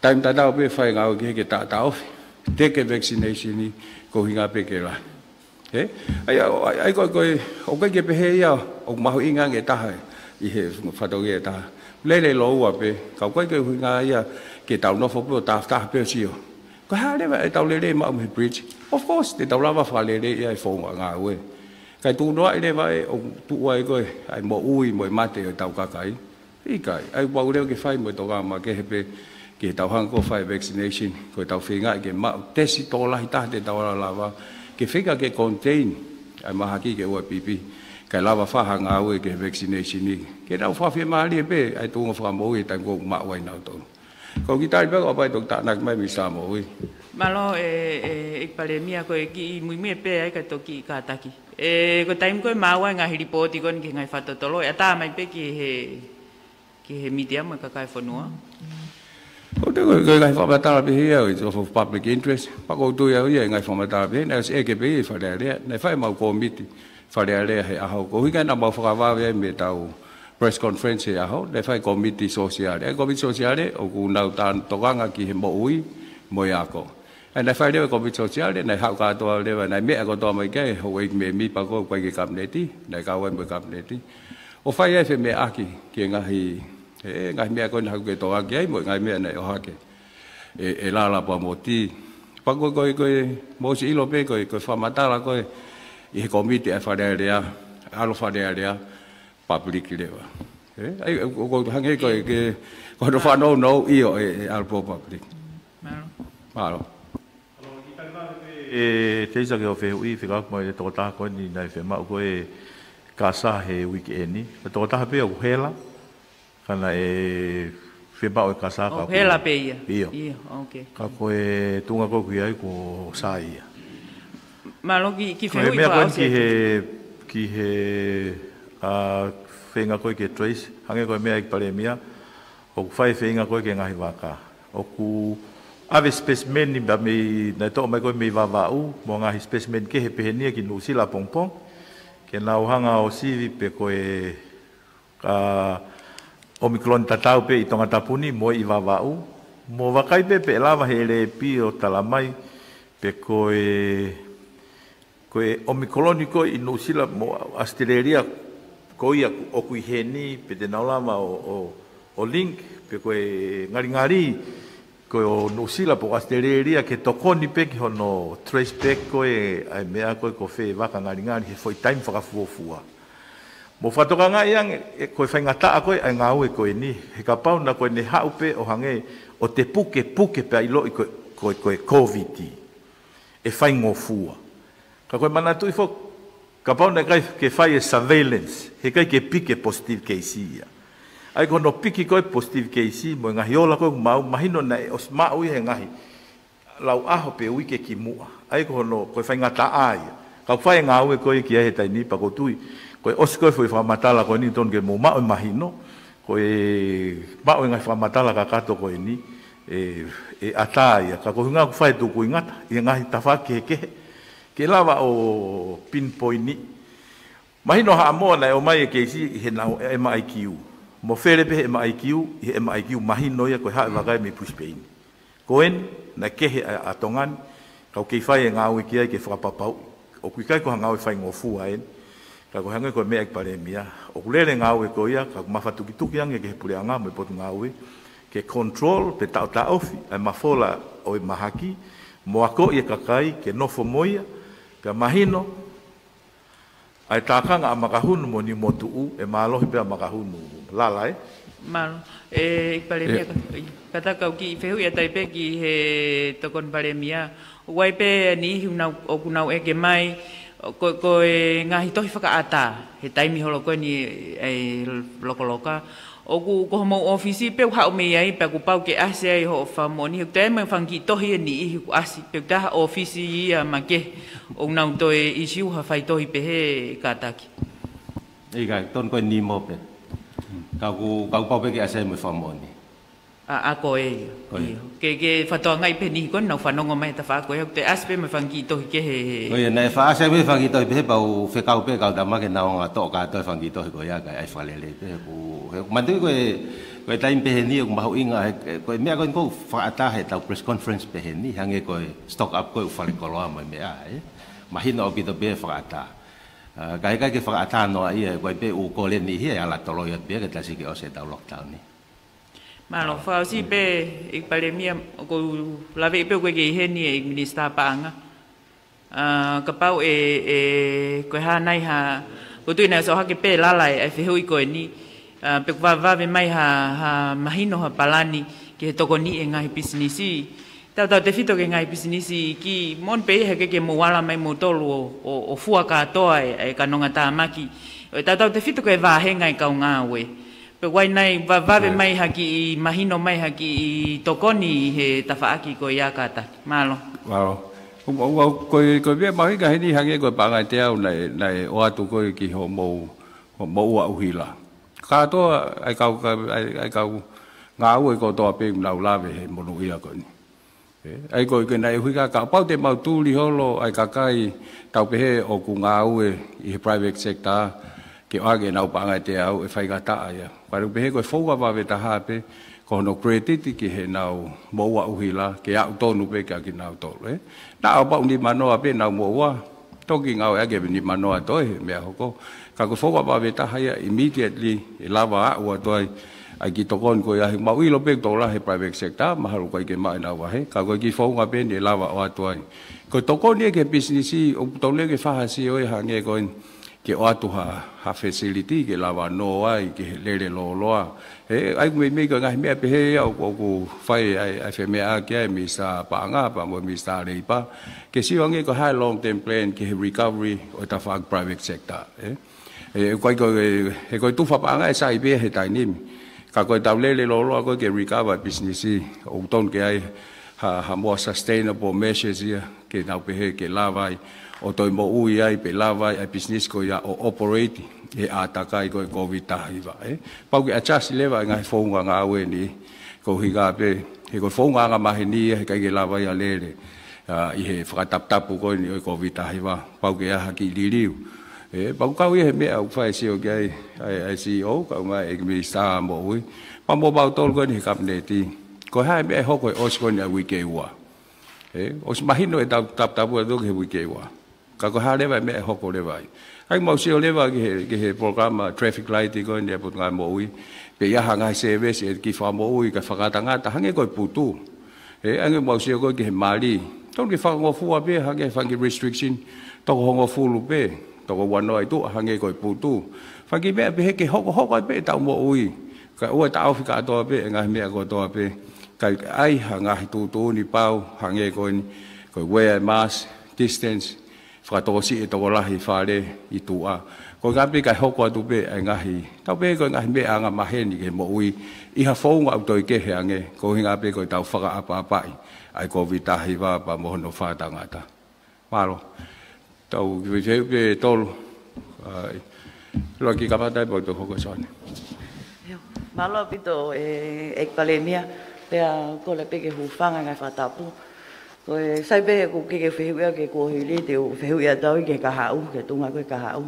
taimi tatau pē fai ngāue ki hē ke taʻataʻofi, take vaccination ni, ko e ʻuhinga pē ke lahi. ʻE, ʻai, ʻai, ʻai, ʻai ko e, ko e, ʻoku ʻikai ke pehē ia, ʻoku mahuʻinga ange taha, ʻi he fatongia ʻe taha. Lele lōua pē, ka ʻoku ʻikai ke ʻuhinga ia, ke tau nofo pē ʻo tāfataha pē ʻo sio. Ko e hā leva ʻetau lele maʻu mei he bridge? Of course, te tau lava fakalele ia e founga ngāue. Kae tuʻu noa ʻi leva ē ʻoku tuʻu ai ko ē, ʻa e moʻui mo e mate ʻo ʻetau kakai. ʻIkai, ʻai pau leva ke fai mo e tokanga makehe pē, ke tau hanga ko ē ʻo fai vaccination, ko ʻetau feinga ke maʻu tesi tokolahi taha te tau ala lava, ke feinga ke contain, ʻa e mahaki ke ua pipi, kae lava fai ha ngāue ki he vaccination ni. Ke nau fakafiemālie pē, ʻa e tuʻunga fakamoʻui he taimi ko ē ʻoku maʻu ai nautolu. Ko e kiʻi tali pē ʻoku ʻapaʻi toki tānaki mai Minisitā Moʻui. Mālō ē, ē, ʻEiki Palēmia ko e kiʻi muimui pē ai kae toki kātaki. ʻE, ko e taimi ko ē maʻu ai e ngaahi lipooti ko eni ki he ngaahi fakatotolo, ʻe ʻatā mai pē ki he, ki he mītia mo e kakai e fonua. ʻOku te ko e, ko e ngaahi fakamatala pē ia, it's of public interest. Pea ʻoku ou tui au ia, ngaahi fakamatala pē, naʻe ʻosi ʻeke pē ia ʻi Fale Alea, naʻe fai ʻe he mau kōmiti Fale Alea he ʻaho. Ko e ʻuhinga naʻa mau fakavave ai mei heʻetau press conference he ʻaho, naʻe fai e kōmiti sōsiale. ʻA e kōmiti sōsiale, ʻoku nau tā-, tokanga ki he moʻui, mo e ako. ʻA ia naʻe fai leva e kōmiti sōsiale, naʻe haʻu kātoa leva, naʻe meʻa kotoa mai ki ai, houʻeiki mēmipa ko ē ʻoku ʻikai ke Kapineti, naʻe kau ai mo e Kapineti. ʻO fai ai e femeʻaʻaki, ki he ngaahi, e, ngaahi meʻa ko ē naʻe haʻu ke tokanga ki ai, mo e ngaahi meʻa naʻe ʻohake. ʻE, ʻe lala pea mo tī. Pea ko e, ko e, ko e, mou ʻosi ʻilo pē, ko e, ko e fakamatala ko ē, ʻi he kōmiti ʻa e Fale Alea, ʻalu Fale Alea, public leva. ʻE, ʻai, ʻoku, ʻoku hangē ko e, ke, ko hono fakanounou, ʻio, ʻe, ʻe ʻalu pē ʻo public. Mālō. Mālō. ʻE, Teisa, ki hoʻo fehuʻi, fekauʻaki mo e tokotaha ko eni naʻe fiemaʻu ko ē e kasa he uike ni. Ko e tokotaha pē ʻoku hela, ka naʻe fiemaʻu e kasa ka ʻoku hela pē ia. ʻIo. ʻIo, okay. Ka ko e tuʻunga ko ē ʻoku ʻi ai kuo sai ia. Mālō ki, ki he fehuʻi. Ko e meʻa ko eni ki he, ki he, ʻa, feinga ko ē ke trace, hangē ko e meʻa ʻEiki Palēmia, ʻoku fai e feinga ko ē ki he ngaahi vaka. ʻOku ʻave specimen ni pea mei, naʻe toʻo mai ko ē mei Vavaʻu, mo e ngaahi specimen kehe pehē ni ia ki Nuʻusila ʻapongipongi, ke nau hanga ʻo sivi pe ko e, ʻa, ʻOmikoloni tatau pē ʻi Tongatapu ni mo ʻi Vavaʻu. Mo vakai pē pe ʻe lava he lēpi ʻo tala mai pe ko e, ko e ʻOmikoloni ko ē ʻi Nuʻusila mo ʻAositelēlia, ko ia ʻoku ʻi heni, pe te nau lava ʻo, ʻo, ʻo link pe ko e ngalingali ko ē ʻo Nuʻusila pe ʻAositelēlia ke tokoni pē ki hono trace back ko ē ʻa e meʻa ko ē ko fē vaka ngalingali he foʻi taimi fakafuofua. Mo fakatokangaʻi ange, ʻe, ko e faingataʻa ko ē ʻa e ngāue ko eni, he kapau naʻa ko ʻene haʻu pē ʻo hangē ʻo te pukepuke pē ʻa e ʻiloʻi ko e, ko e, ko e Covid, ʻe faingofua. Ka ko e manatuʻi foki, kapau naʻe ʻikai ke fai e surveillance, heʻikai ke piki e positive case ia. ʻA ia ko hono piki ko ē positive case mo e ngaahi ola ko ē ʻoku maʻu, mahino naʻe ʻosi maʻu ia he ngaahi lau ʻaho pe uike kimuʻa. ʻA ia ko hono, ko e faingataʻa ia. Ka ʻoku fai e ngāue ko ē ki ai he taimi ni pea ʻoku ou tui, ko e ʻosi ko ē foʻi fakamatala ko eni tonu ke mou maʻu e mahino, ko e maʻu e ngaahi fakamatala kakato ko eni, ʻe, ʻe ʻatā ia. Ka ko e ʻuhinga ʻoku fai e tukuingata ʻi he ngaahi tafaʻaki kehekehe ke lava ʻo pinpoint ʻi. Mahino Haʻamoa naʻe ʻomai e keisi ʻi he nau M I Q. Mo fele pē he M I Q, ʻi he M I Q mahino ia ko e haʻu e vakai mei Brisbane. Ko eni, naʻe kehe ʻa, ʻa Tonga ni, ka ʻoku kei fai e ngāue ki ai ke fakapapauʻi ʻoku ʻikai ko ha ngāue faingofua eni. Ka ko e hangē ko e meʻa ʻEiki Palēmia, ʻoku lele e ngāue ko ia, ka ʻoku mafatukituki ange ki he puleʻanga mo e potungāue ke control pe taʻotaʻofi ʻa e mafola ʻo e mahaki, mo akoʻi e kakai ke nofo mo ia, pea mahino ʻa e tākanga ʻa Makahunu mo Niumotuʻu, ʻe mālohi pē ʻa Makahunu. Lala, ē? Mālō. ʻE, ʻEiki Palēmia, ʻe, ka, ka ta kau kiʻi fehuʻi atu ai pē ki he Tokoni Palēmia. ʻOku ʻi ai pē niʻihi ʻoku nau, ʻoku nau ʻeke mai, ko, ko e ngaahi tohi fakaʻatā he taimi holo ko eni ʻe Lokoloka. ʻOku, ko homou ʻōfisi pē ʻoku haʻu mei ai, pea kuo pau ke ʻasi ai hoʻo fakamoʻoni, he ʻoku toe ʻi ai mo e fanga kiʻi tohi ʻe niʻihi kuo ʻasi, pe ʻoku ʻi ai ha ʻōfisi ia makehe ʻoku nau toe issue ha faitohi pehē, kātaki? ʻIkai, tonu ko e Nimo pē. Ka ʻoku, ka kuo pau pē ke ʻasi ai mo e fakamoʻoni. ʻA, ʻa ko e ia. Ko ia. ʻIo. Ke, ke fakatokangaʻi pē niʻihi ko ē ʻoku nau fanongo mai he tafaʻaki ko ia, ʻoku toe ʻasi pē mo e fanga kiʻi tohi kehe he. Ko ia, naʻe faʻa ʻasi ai mo e fanga kiʻi tohi pehē pea u fekau pē kau tama ke nau hanga ʻo toʻo kātoa e fanga kiʻi tohi ko ia kae ʻai fakalelei pē. He ʻoku, he ʻoku manatuʻi ko e, ko e taimi pehē ni ʻoku mahuʻinga, he, ko e meʻa ko eni ʻoku fakaʻatā heʻetau press conference pehē ni, hangē ko e stock up ko ē ʻū fale koloa mo e meʻa, ē. Mahino ʻaupito pē fakaʻatā. ʻA, ka ʻikai ke fakaʻatā noa ia, ko e pē ʻoku kole niʻihi ʻe ala toloi atu pē ke tasi ke ʻosi ʻetau lockdown ni. Mālō, fakaʻosi pē, ʻEiki Palēmia, ʻoku ou laveʻi pē ʻoku ʻikai ke ʻi heni e ʻEiki Minisitā Paʻanga. ʻA, kapau ʻe, ʻe, ko e hā nai ha, ʻoku ou tui naʻe ʻosi ʻohake pē Lala e, e fehuʻi ko eni. ʻA, pe ʻoku vavevave mai ha, ha mahino ha palani ki he tokoniʻi e ngaahi pisinisi. Tautautefito ki he ngaahi pisinisi iiki, moʻoni pē ia he ʻikai ke mou ala mai moutolu ʻo, ʻo, ʻo fua kātoa e, e kanongatāmaki. ʻE tautautefito ki he vāhenga e kau ngāue. Pe ʻoku ʻi ai nai va-, vave mai ha kiʻi, mahino mai ha kiʻi tokoni he tafaʻaki ko ia, kātaki? Mālō. Mālō. ʻOku, ʻoku, ʻoku, ko e, ko e meʻa mahuʻinga heni hangē ko e paʻanga ʻe teau naʻe, naʻe ʻoatu ko ē ki hoʻomou, hoʻomou ʻuhila. Kātoa ʻa e kau, ka-, ʻa e, ʻa e kau ngāue kotoa pē ʻoku nau lave he monūʻia ko eni. ʻE, ʻa ia ko e ʻuhinga naʻe ʻuhinga kapau te mau tuli holo ʻa e kakai tau pehē ʻoku ngāue ʻi he private sector ke ʻoange ʻenau paʻanga ʻe teau, ʻe faingataʻa ia. Pea ʻoku pehē ko e founga vave taha pē, ko hono credit ki heʻenau moʻua ʻuhila, ke aʻu tonu pē kia kinautolu, ē. Naʻa ʻo pau nimanoa pē ʻenau moʻua, toki ngāueʻaki e nimanoa toe he meʻa hoko. Ka ko e founga vave taha ia immediately ʻe lava ʻo aʻu atu ai ʻa e kiʻi tokoni ko ia, he mau ʻilo pē ʻoku tokolahi he private sector mahalo ʻoku ʻikai ke maʻu ʻenau vahe, ka ko e kiʻi founga pē eni ʻe lava ʻo ʻoatu ai. Ko e tokoni ia ki he pisinisi, ʻoku tau lele ke fakasio ia hangē ko eni ke ʻoatu ha, ha facility ke lava ʻo nō ai ki he lele lōloa. He ʻa ia ʻoku meimei ko e ngaahi meʻa pehē ia ʻoku, ʻoku fai ai, ʻa e femeʻaʻaki ai ʻe Minisitā Paʻanga pea mo Minisitā Leipa, ke sio ange ko e hā e long term plan ki he recovery ʻo e tafaʻaki private sector, ē. ʻE, ʻoku ʻikai ko e, he ko e tufa paʻanga ʻe sai pē he taimi ni. Ka ko e tau lele lōloa ko ē ke recover e pisinisi, ʻoku tonu ke ʻi ai ha, ha more sustainable measures ia, ke nau pehē ke lava ai ʻo toe moʻui ai, pe lava ai ʻa e pisinisi ko ia ʻo operate he ʻātakai ko e Covid taha hiva, ē. Pau ke adjust leva e ngaahi founga ngāue ni, ko e ʻuhinga pē, he ko e founga angamaheni ia, he ʻikai ke lava ia ʻo lele, ʻa, ʻi he fakataputapu ko eni ʻo e Covid taha hiva, pau ke ʻi ai ha kiʻi liliu. ʻE, pea ʻoku kau ia he meʻa ʻoku fai sio ki ai, ʻa e, ʻa e C E O, kau mai e Minisitā Moʻui. Pea mo mautolu ko eni he Kapineti. Ko e hā e meʻa ʻe hoko he ʻosi ko eni ʻa e uike ua. ʻE, ʻosi mahino ʻetau taputapu atu ki he uike ua. Ka ko e hā leva e meʻa ʻe hoko leva ai. ʻA ia mau sio leva ki he, ki he polokalama traffic light ko eni ʻa e Potungāue Moʻui. Pe ʻi ai ha ngaahi service ʻe kiʻi fakamoʻui kae fakatangata hangē ko e putu. ʻE, hangē mau sio ko ē ki he mali. Tonu ke fakangofua pē, hangē fanga restriction, toko hongofulu pē, toko uanoa ʻi tuʻa, hangē ko e putu. Fanga kiʻi meʻa pehē ke hokohoko ai pē ʻetau moʻui. Kae ʻoua ʻe taʻofi kātoa pē, e ngaahi meʻa kotoa pē. Kae ʻai ha ngaahi tuʻutuʻuni pau, hangē ko eni, ko e wear mask, distance, fakatokosiʻi e tokolahi fale ʻi tuʻa. Ko e ngaahi pē kae hoko atu pē, e ngaahi, tau pē ko e ngaahi meʻa anga maheni ki he moʻui, ʻi ha founga ʻoku toe kehe ange, ko e ʻuhinga pē ko ʻetau fakaʻapaʻapaʻi ʻa e Kōviti taha hiva pea mo hono fakatangata. Mālō. Tau kiʻi fehuʻi pē tolu. ʻAi. Loa kiʻi kamata ai pea u toe hoko atu ʻanai. Mālō ʻaupito, ʻe, ʻEiki Palēmia, pea kole pē ke hūfanga he ngaahi fakatapu. Ko e sai pē ʻeku kei fehuʻi au ki he kuohili, te u fehuʻi atu au ki he kahaʻu, ki he tuʻunga ko ē kahaʻu.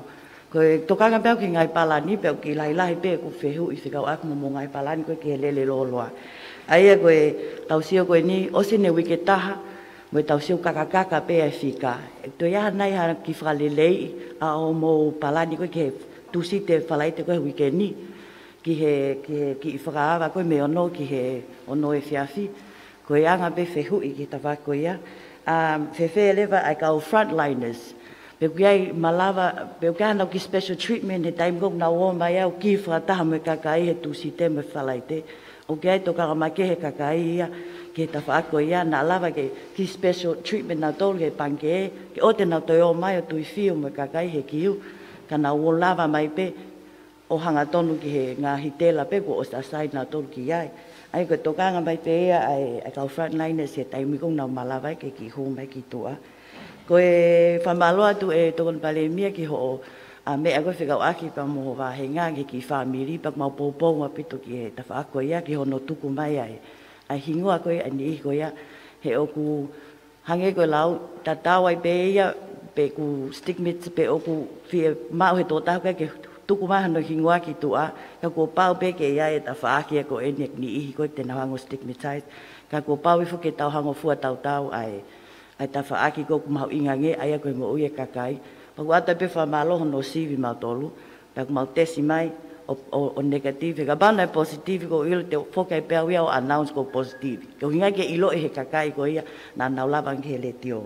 Ko e tokanga pē au ki he ngaahi palani, pea ʻoku kiʻi lahilahi pē ʻeku fehuʻi fekauʻaki mo e ngaahi palani ko ē ki he lele lōloa. ʻA ia ko ʻetau sio ko eni, ʻosi eni e uike taha, mo ʻetau sio kakakaka pē ʻa e fika. ʻE toe ʻi ai ha nai ha kiʻi fakaleleiʻi ʻa hoʻomou palani ko ē ki he Tūsite, Falaite ko ē he uike ni. Ki he, ki he kiʻi fakaava ko ē mei he ono ki he ono efiafi. Ko e anga pē fehuʻi ki he tafaʻaki ko ia. ʻA, fēfē leva ʻa e kau frontliners. Pe ʻoku ʻi ai malava, pe ʻoku ʻi ai haʻanau kiʻi special treatment he taimi ko ē ʻoku nau ō mai ai ʻo kiʻi fakataha mo e kakai he Tūsite mo e Falaite. ʻOku ʻi ai e tokanga makehe e kakai ia ki he tafaʻaki ko ia, naʻa lava ke kiʻi special treatment nautolu ki he pangikē, ke ʻoua te nau toe ō mai ʻo tui fiu mo e kakai he kiu, ka nau ō lava mai pē ʻo hangatonu ki he ngaahi tela pē kuo ʻosi assign nautolu ki ai. ʻA ia ko e tokanga mai pē ia ʻa e, ʻa e kau frontliners he taimi ko ē ʻoku nau malava ai ke kiʻi hū mai ki tuʻa. Ko e fakamālō atu ʻe Tokoni Palēmia ki hoʻo, ʻa, meʻa ko ē fekauʻaki pea mo ho vāhenga ki he kiʻi fāmili, pea ʻoku mau poupou ʻaupito ki he tafaʻaki ko ia ki hono tuku mai ʻa e, ʻa e hingoa ko ē ʻa e niʻihi ko ia, he ʻoku hangē ko e lau, tatau ai pē ia, pe ʻoku stigmat-, pe ʻoku fiemaʻu he tokotaha ko ē ke tuku mai hono hingoa ki tuʻa, ka kuo pau pē ke ʻi ai e tafaʻaki ia ko eni e niʻihi ko ē te nau hanga ʻo stigmatize, ka kuo pau foki ke tau hanga ʻo fuatautau ʻa e, ʻa e tafaʻaki ko ē ʻoku mahuʻinga ange, ʻa ia ko e moʻui e kakai. Pea ʻoku ʻoatu pē fakamālō hono sivi mautolu, pea ʻoku mau tesi mai ʻo, ʻo, ʻo negative, he kapau naʻe positive ʻoku ou ʻilo te u foki ai pē au ia ʻo announce ʻoku ou positive. Ko e ʻuhinga ke ʻiloʻi ʻe he kakai ko ia naʻa nau lava ange ki he letiō.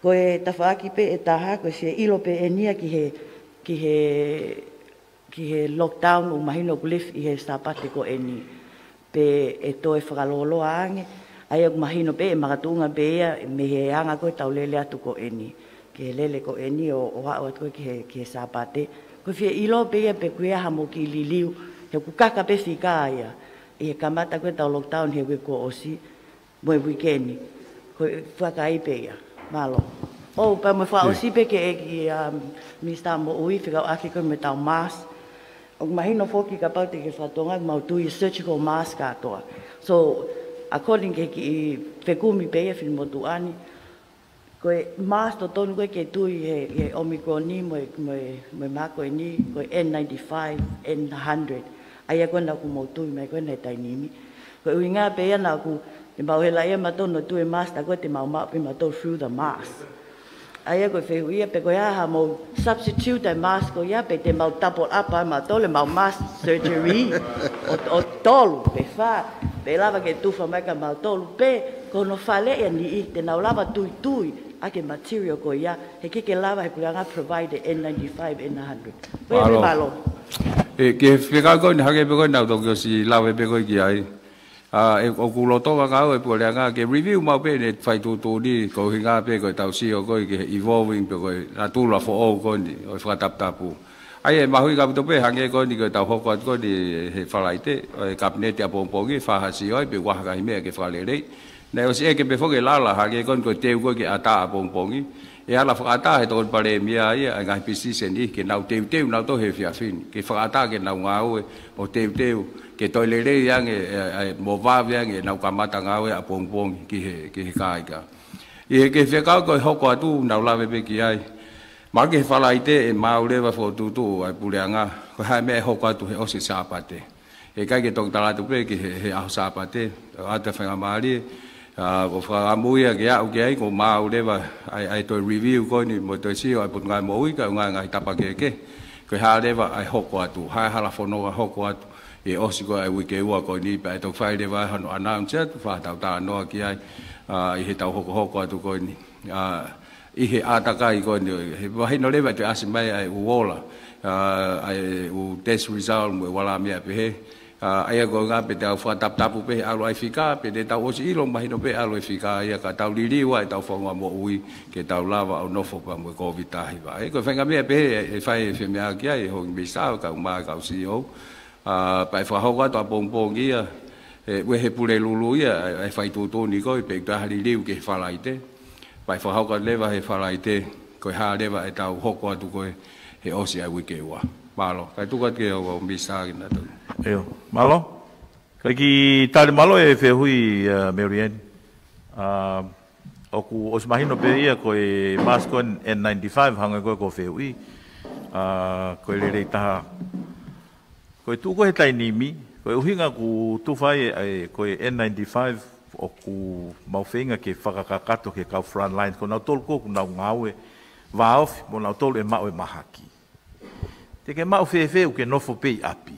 Ko e tafaʻaki pē ʻe taha, ko e fie ʻilo pē eni ia ki he, ki he, ki he lockdown ʻoku mahino ʻoku lift ʻi he Sāpate ko eni. Pe ʻe toe fakalōloa ange, ʻa ia ʻoku mahino pē ʻe makatuʻunga pē ia mei he anga ko ē ʻetau lele atu ko eni. Ki he lele ko eni ʻo, ʻo aʻu atu ko ē ki he, ki he Sāpate. Ko e fie ʻilo pē ia pe ʻoku ʻi ai haʻamou kiʻi liliu, he ʻoku kaka pē fika ia. ʻI he kamata ko ē ʻetau lockdown he uike kuo ʻosi, mo e uike ni. Ko e fakaʻai pē ia. Mālō. ʻO, pea mo e fakaʻosi pē ki he ʻEiki, um, Minisitā Moʻui, fekauʻaki ko ē mo ʻetau mask. ʻOku mahino foki kapau te ke fakatonga, ʻoku mau tui surgical mask kātoa. So, according ki he kiʻi fekumi pē ia finemotuʻa ni, ko e mask totonu ko ē ke tui he, he Omicron ni mo e, mo e, mo e meʻa ko eni, ko e N ninety-five, N hundred. ʻA ia ko ena ʻoku mau tui mai ko ena he taimi ni. Ko e ʻuhinga pē ia naʻa ʻoku, te mau hela ia mautolu ʻo tui e mask, tā ko ē te mau maʻu pē mautolu through the mask. ʻA ia ko e fehuʻi ia pe ko e hā haʻamou substitute e mask ko ia pe te mau double up ai mautolu ʻemau mask surgery. ʻO, ʻo tolu, pe fā, pe lava ke tufa mai kia mautolu, pe ko hono faleʻi ʻa e niʻihi te nau lava tuitui ʻaki e material ko ia, he ʻikai ke lava he puleʻanga provide N ninety-five, N hundred. Ko ia pē, mālō. Mālō. ʻE, ki he fekau ko eni hangē pē ko ē naʻa ku toki ʻosi lave pē ko ē ki ai. ʻA, ʻe, ʻoku lolotonga ngāue e puleʻanga ke review maʻu pē ʻene fai tuʻutuʻuni, ko e ʻuhinga pē ko ʻetau sio ko ē ki he evolving pe ko e natula foʻou ko eni ʻo e fakataputapu. ʻA ia ʻe mahuʻinga ʻaupito pē hangē ko eni ko ʻetau hoko atu ko eni he Falaite, ʻo e Kapineti ʻapongipongi, fai ha sio ai pe ʻoku ʻi ai ha ngaahi meʻa ke fakaleleiʻi. Naʻe ʻosi ʻeke pē foki e lala hangē ko eni ko e teu ko ē ke ʻatā ʻapongipongi. ʻE ala fakaʻatā he Tokoni Palēmia ia ʻa e ngaahi pisinisi ni ke nau teuteu nautolu he efiafi ni. Ke fakaʻatā ke nau ngāue ʻo teuteu, ke toe lelei ange, ʻe, ʻe, mo vave ange ʻenau kamata ngāue ʻapongipongi ki he, ki he kāinga. ʻI he, ki he fekau ko ē hoko atu, naʻa ku lave pē ki ai. Mahalo ki he Falaite ʻe maau leva fokotuʻutuʻu ʻa e puleʻanga, ko e hā e meʻa ʻe hoko atu he ʻosi Sāpate. ʻE ʻikai ke toki tala atu pē ki he, he ʻaho Sāpate, ʻo ʻata faingamālie, ʻa, ʻo fakaʻamu ia ke aʻu ki ai, kuo maau leva ʻa e, ʻa e toe review ko eni mo e toe sio ʻa e Potungāue Moʻui, kae ʻumaʻā e ngaahi tapa kehekehe. Ko e hā leva ʻe hoko atu, hā e hala fononga hoko atu, ʻi he ʻosi ko ē ʻa e uike ua ko eni, pea ʻe toki fai leva hano announce atu, fai haʻatau talanoa ki ai, ʻa, ʻi heʻetau hokohoko atu ko eni. ʻA, ʻi he ʻātakai ko eni, he mahino leva ʻe toe ʻasi mai ʻa e ʻū ola, ʻa, ʻa e ʻū test result mo e ʻū meʻa pehē. ʻA, ʻa ia ko e ʻuhinga pē te tau fakataputapu pē he ʻalu ʻa e fika, pea te tau ʻosi ʻilo mahino pē ʻalu e fika ia ka tau liliu ʻa ʻetau fononga moʻui ke tau lava ʻo nofo pea mo e Covid taha hiva. ʻE, ko e faʻahinga meʻa pehē ʻe fai e femeʻaʻaki ai ʻe he Houʻeiki Minisitā kae ʻumaʻā e kau C E O. ʻA, pea ʻe fakahoko atu ʻapongipongi ia, ʻe, ʻe he Pulelulu ia, ʻa e, ʻa e fai tuʻutuʻuni ko ē, pe ʻe toe ʻai ha liliu ki he Falaite. Pea ʻe fakahoko atu leva he Falaite, ko e hā leva ʻetau hoko atu ko ē he ʻosi ʻa e uike ua. Mālō, kae tuku atu ki he Houʻeiki Minisitā ke na tau. ʻIo, mālō. Kae kiʻi tali mālō e fehuʻi, ʻa, Mary Ann. ʻA, ʻoku ʻosi mahino pē ia ko e mask ko ē N ninety-five hangē ko ē ko e fehuʻi. ʻA, ko e lelei taha. Ko e tuʻu ko ē he taimi ni, ko e ʻuhinga ʻoku tufa ai ʻa e, ko e N ninety-five ʻoku mau feinga ke fakakakato ki he kau front line, ko nautolu ko ē ʻoku nau ngāue vāofi, mo nautolu ʻe maʻu e mahaki. Te ke maʻu fēfē ʻoku ke nofo pē ʻi ʻapi.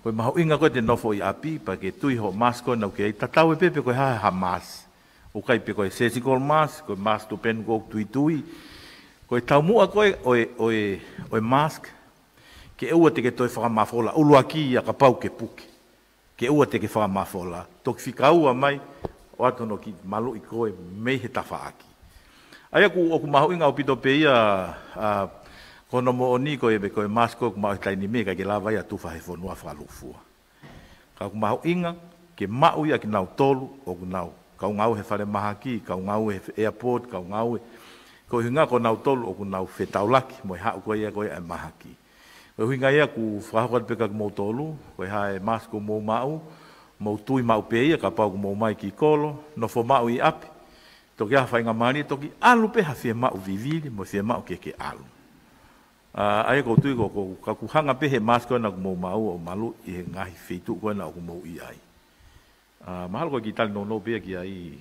Ko e mahuʻinga ko ē te nofo ʻi ʻapi, pea ke tui hoʻo mask ko ē naʻa ke ʻai, tatau ai pē pe ko e hā ha mask. ʻOku ʻikai pē ko e surgical mask, ko e mask tuʻupenu ko ē ʻoku tuitui. Ko e taumuʻa ko ē ʻo e, ʻo e, ʻo e mask, ke ʻoua te ke toe fakamafola, ʻuluaki ia kapau ke puke. Ke ʻoua te ke fakamafola, toki fika ua mai, ʻoatu hono kiʻi maluʻi koe mei he tafaʻaki. ʻA ia ʻoku, ʻoku mahuʻinga ʻaupito pē ia, ʻa, ko hono moʻoni ko e, ko e mask ko ē ʻoku maʻu he taimi ni ʻikai ke lava ia ʻo tufa he fonua fakalūkufua. Ka ʻoku mahuʻinga ke maʻu ia ʻe kinautolu ʻoku nau kau ngāue he falemahaki, kau ngāue he airport, kau ngāue, ko e ʻuhinga ko nautolu ʻoku nau fetaulaki mo e haʻu ko ia ko ē ʻa e mahaki. Ko e ʻuhinga ia ʻoku fakahoko atu pē kia kimoutolu, ko e hā e mask ʻoku mou maʻu, mou tui maʻu pē ia kapau ʻoku mou ō mai ki kolo, nofo maʻu ʻi ʻapi, toki ʻai ha faingamālie, toki ʻalu pē ha fiemaʻu vivili mo e fiemaʻu ke ke ʻalu. ʻA, ʻa ia ʻoku ou tui ko, ko, ka ʻoku hanga pē he mask ko ē naʻa mou maʻu ʻo maluʻi he ngaahi feituʻu ko ē naʻa mou ʻi ai. ʻA, mahalo ko e kiʻi tali nounou pē ia ki ai.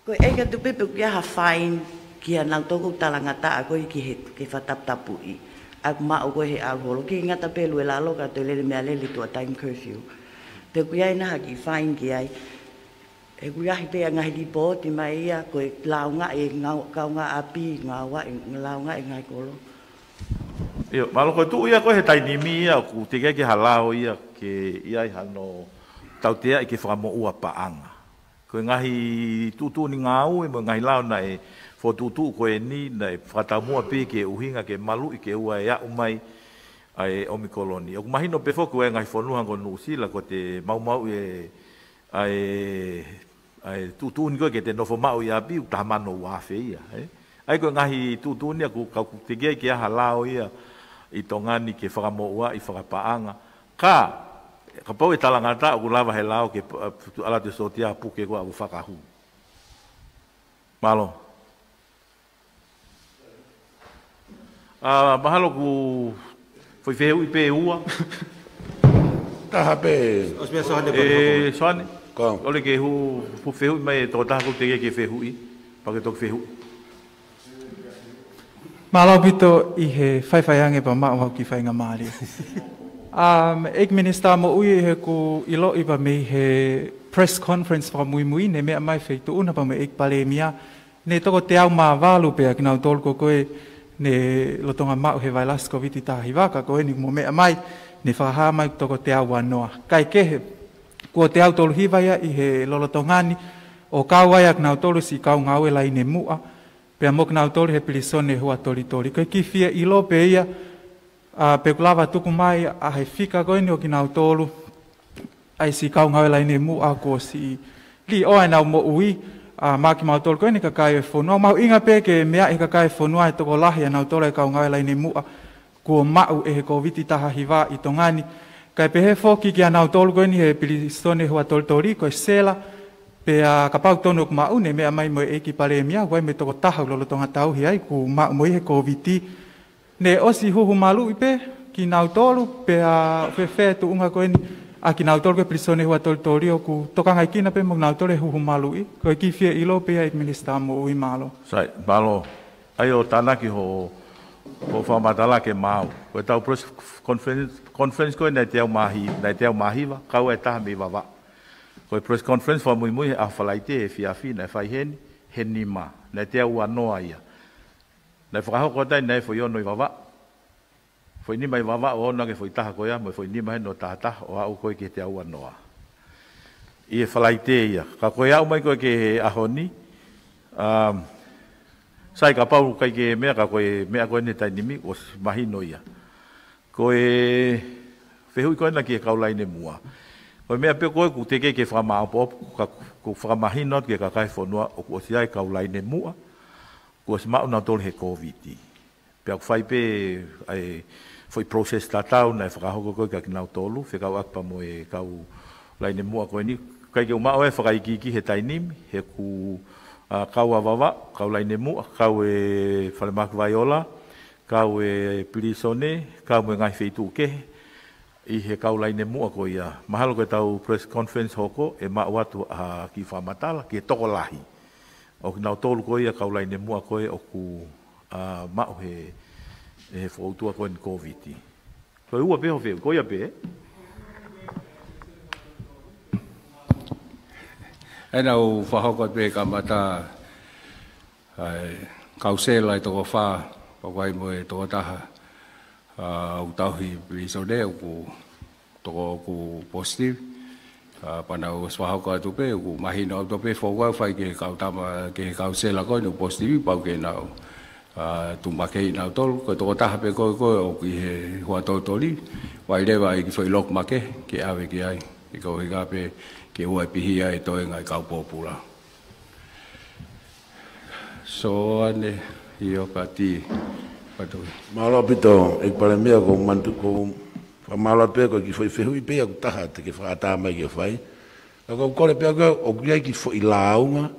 Ko e ʻai atu pē pe ʻoku ʻi ai ha fine kia nautolu ʻoku talangataʻa ko ē ki he, ke fakataputapuʻi ʻa e maʻu ko ē he ʻalu holo. ʻIkai ngata pē ʻalu ʻi lalo ka toe lele meʻalele tuʻa time curfew. Pe ʻoku ʻi ai nai ha kiʻi fine ki ai. ʻOku ʻi ai pē ʻa e ngaahi lipooti mai ia, ko e lāunga e ngau-, kaungāʻapi, ngāueʻi, lāunga e ngaahi kolo. ʻIo, mahalo ko e tuʻu ia ko ē he taimi ni ia, ʻoku teʻeki ai ke ʻi ai ha lao ia ke ʻi ai hano tauteaʻi ke fakamoʻua paʻanga. Ko e ngaahi tuʻutuʻuni ngāue, mo e ngaahi lao naʻe fokotuʻutuʻu ko eni, naʻe fakataumuʻa pē ke ʻuhinga ke maluʻi ke ʻoua ʻe aʻu mai ʻa e ʻOmikoloni. ʻOku mahino pē foki ʻoku ʻi ai e ngaahi fonua hangē ko Nuʻusila, ko ʻete maumauʻi e ʻa e, ʻa e tuʻutuʻuni ko ē ke te nofo maʻu ʻi ʻapi, ʻoku taha mano ua afe ia, ē? ʻA ia ko e ngaahi tuʻutuʻuni ia ʻoku, ka ʻoku teʻeki ai ke ʻi ai ha lao ia ʻi Tonga ni ke fakamoʻuaʻi fakapaʻanga. Ka, kapau ʻe talangataʻa ʻoku lava he lao ke p-, ʻa, ʻalu atu e sōtia puke ko ē ʻo fakahū. Mālō. ʻA, mahalo ʻoku foʻi fehuʻi pē ua. Taha pē. ʻOsi meʻa Soane pē. ʻE, Soane. Ko. ʻOle ke hū, hū fehuʻi mai e tokotaha ʻoku teʻeki ke fehuʻi. Pea ke toki fehuʻi. Mālō ʻaupito ʻi he faifai ange pea maʻu haʻaku kiʻi faingamālie. Um, ʻEiki Minisitā Moʻui, he ʻoku ʻiloʻi pea mei he press conference fakamuimui, ne meʻa mai feituʻuna pea mo e ʻEiki Palēmia, ne toko teau mā valu pē ʻa kinautolu ko ē ne lolotonga maʻu he vailasi Kōviti taha hiva, ka ko eni ʻoku mou meʻa mai, ne fakahā mai toko teau ua noa. Kae kehe, kuo teau tolu hiva ia ʻi he lolotonga ni, ʻo kau ai ʻa kinautolu siʻi kau ngāue laine muʻa, pea mo kinautolu he pilīsone huatolitoli. Ko e kiʻi fie ʻilo pē ia, ʻa, pe ʻoku lava tuku mai ʻa e fika ko eni ʻo kinautolu, ʻa e siʻi kau ngāue laine muʻa kuo ʻosi liʻoa ʻenau moʻui, ʻa, maʻa kimautolu ko eni kakai ʻo e fonua. Mahuʻinga pē ke meaʻi he kakai ʻo e fonua ʻe tokolahi ʻa nautolu ʻa e kau ngāue laine muʻa kuo maʻu ʻe he Kōviti taha hiva ʻi Tonga ni. Kae pehē foki kia nautolu ko eni he pilīsone huatolitoli, ko e sela, Pea kapau tonu ʻoku maʻu, ne meʻa mai mo e ʻEiki Palēmia, ʻoku ʻi ai mo e tokotaha ʻoku lolotonga tauhi ai, kuo maʻu mo ia he Kōviti. Ne ʻosi huhu maluʻi pē kinautolu, pea fēfē tuʻunga ko eni ʻa kinautolu ko e pilīsone huatolitoli ʻoku tokangaekina pē mo kinautolu he huhu maluʻi. Ko e kiʻi fie ʻilo pē ia ʻEiki Minisitā Moʻui, mālō. Sai, mālō. ʻAi ʻo tānaki ho, ho fakamatala ke maau. Ko ʻetau press conference, conference ko ē naʻe teau mā hi-, naʻe teau mā hiva, kau ai e taha mei Vavaʻu. Ko e press conference fakamuimui he ʻaho Falaite he efiafi naʻe fai heni, he nima. Naʻe teau ua noa ia. Naʻe fakahoko atu ai naʻe foʻi ono ʻi Vavaʻu. Foʻi nima ʻi Vavaʻu, ʻo ʻoange foʻi taha ko ia, mo e foʻi nima heni ʻo taha taha, ʻo aʻu ko ē ki he teau ua noa. ʻI he Falaite ia. Ka ko e aʻu mai ko ē ki he ʻaho ni, um, sai kapau ʻikai ke meʻa, ka ko e meʻa ko eni he taimi ni, ʻosi mahino ia. Ko e fehuʻi ko ena ki he kau laine muʻa. Ko e meʻa pē ko ē ʻoku teʻeki ke fakamāopoopo, ka ʻoku fakamahino atu ki he kakai e fonua ʻoku ʻosi ʻi ai e kau laine muʻa, kuo ʻosi maʻu nautolu he Kōviti. Pea ʻoku fai pē ʻa e foʻi process tatau naʻe fakahoko ko ē kia kinautolu, fekauʻaki pea mo e kau laine muʻa ko eni, ʻikai ke u maʻu e fakaikiiki he taimi ni, he ʻoku, ʻa, kau ʻa Vavaʻu, kau laine muʻa, kau e Falemahaki Vaiola, kau e pilīsone, kau mo e ngaahi feituʻu kehe, ʻi he kau laine muʻa ko ia. Mahalo ko ʻetau press conference hoko, ʻe maʻu atu ha kiʻi fakamatala ki he tokolahi ʻo kinautolu ko ia kau laine muʻa ko ē ʻoku, ʻa, maʻu he, he fokoutua ko eni Kōviti. Ko e ua pē hoʻo fehuʻi, ko ia pē. ʻE, naʻa ku fakahoko pē kamata ʻa e kausela ʻe toko fā, pea ʻoku ʻi ai mo e tokotaha, ʻa, ʻoku tauhi pilīsone, ʻoku toko ʻoku positive. ʻA, pea naʻa ku ʻosi fakahoko atu pē, ʻoku mahino atu pē foʻi ʻoku fai ki he kau tama, ki he kausela ko eni ʻoku positive, pau ke nau, ʻa, tuʻu makehe nautolu, ko e tokotaha pē ko ē, ko ē ʻoku ʻi he huatolitoli, ʻai leva ʻa e kiʻi foʻi lock makehe, ke ʻave ki ai, ʻi he koeʻuhi pē ke ʻoua ʻe pihia e toenga ʻa e kau pōpula. Soane, ʻio, Pati, Patu. Mālō ʻaupito, ʻEiki Palēmia, ʻoku ou manatu, ʻoku ou fakamālō atu pē, ko e kiʻi foʻi fehuʻi pē ia ʻoku taha te ke fakaʻatā mai ke fai. Ka ʻoku ou kole pē au ʻoku ʻi ai e kiʻi foʻi lāunga,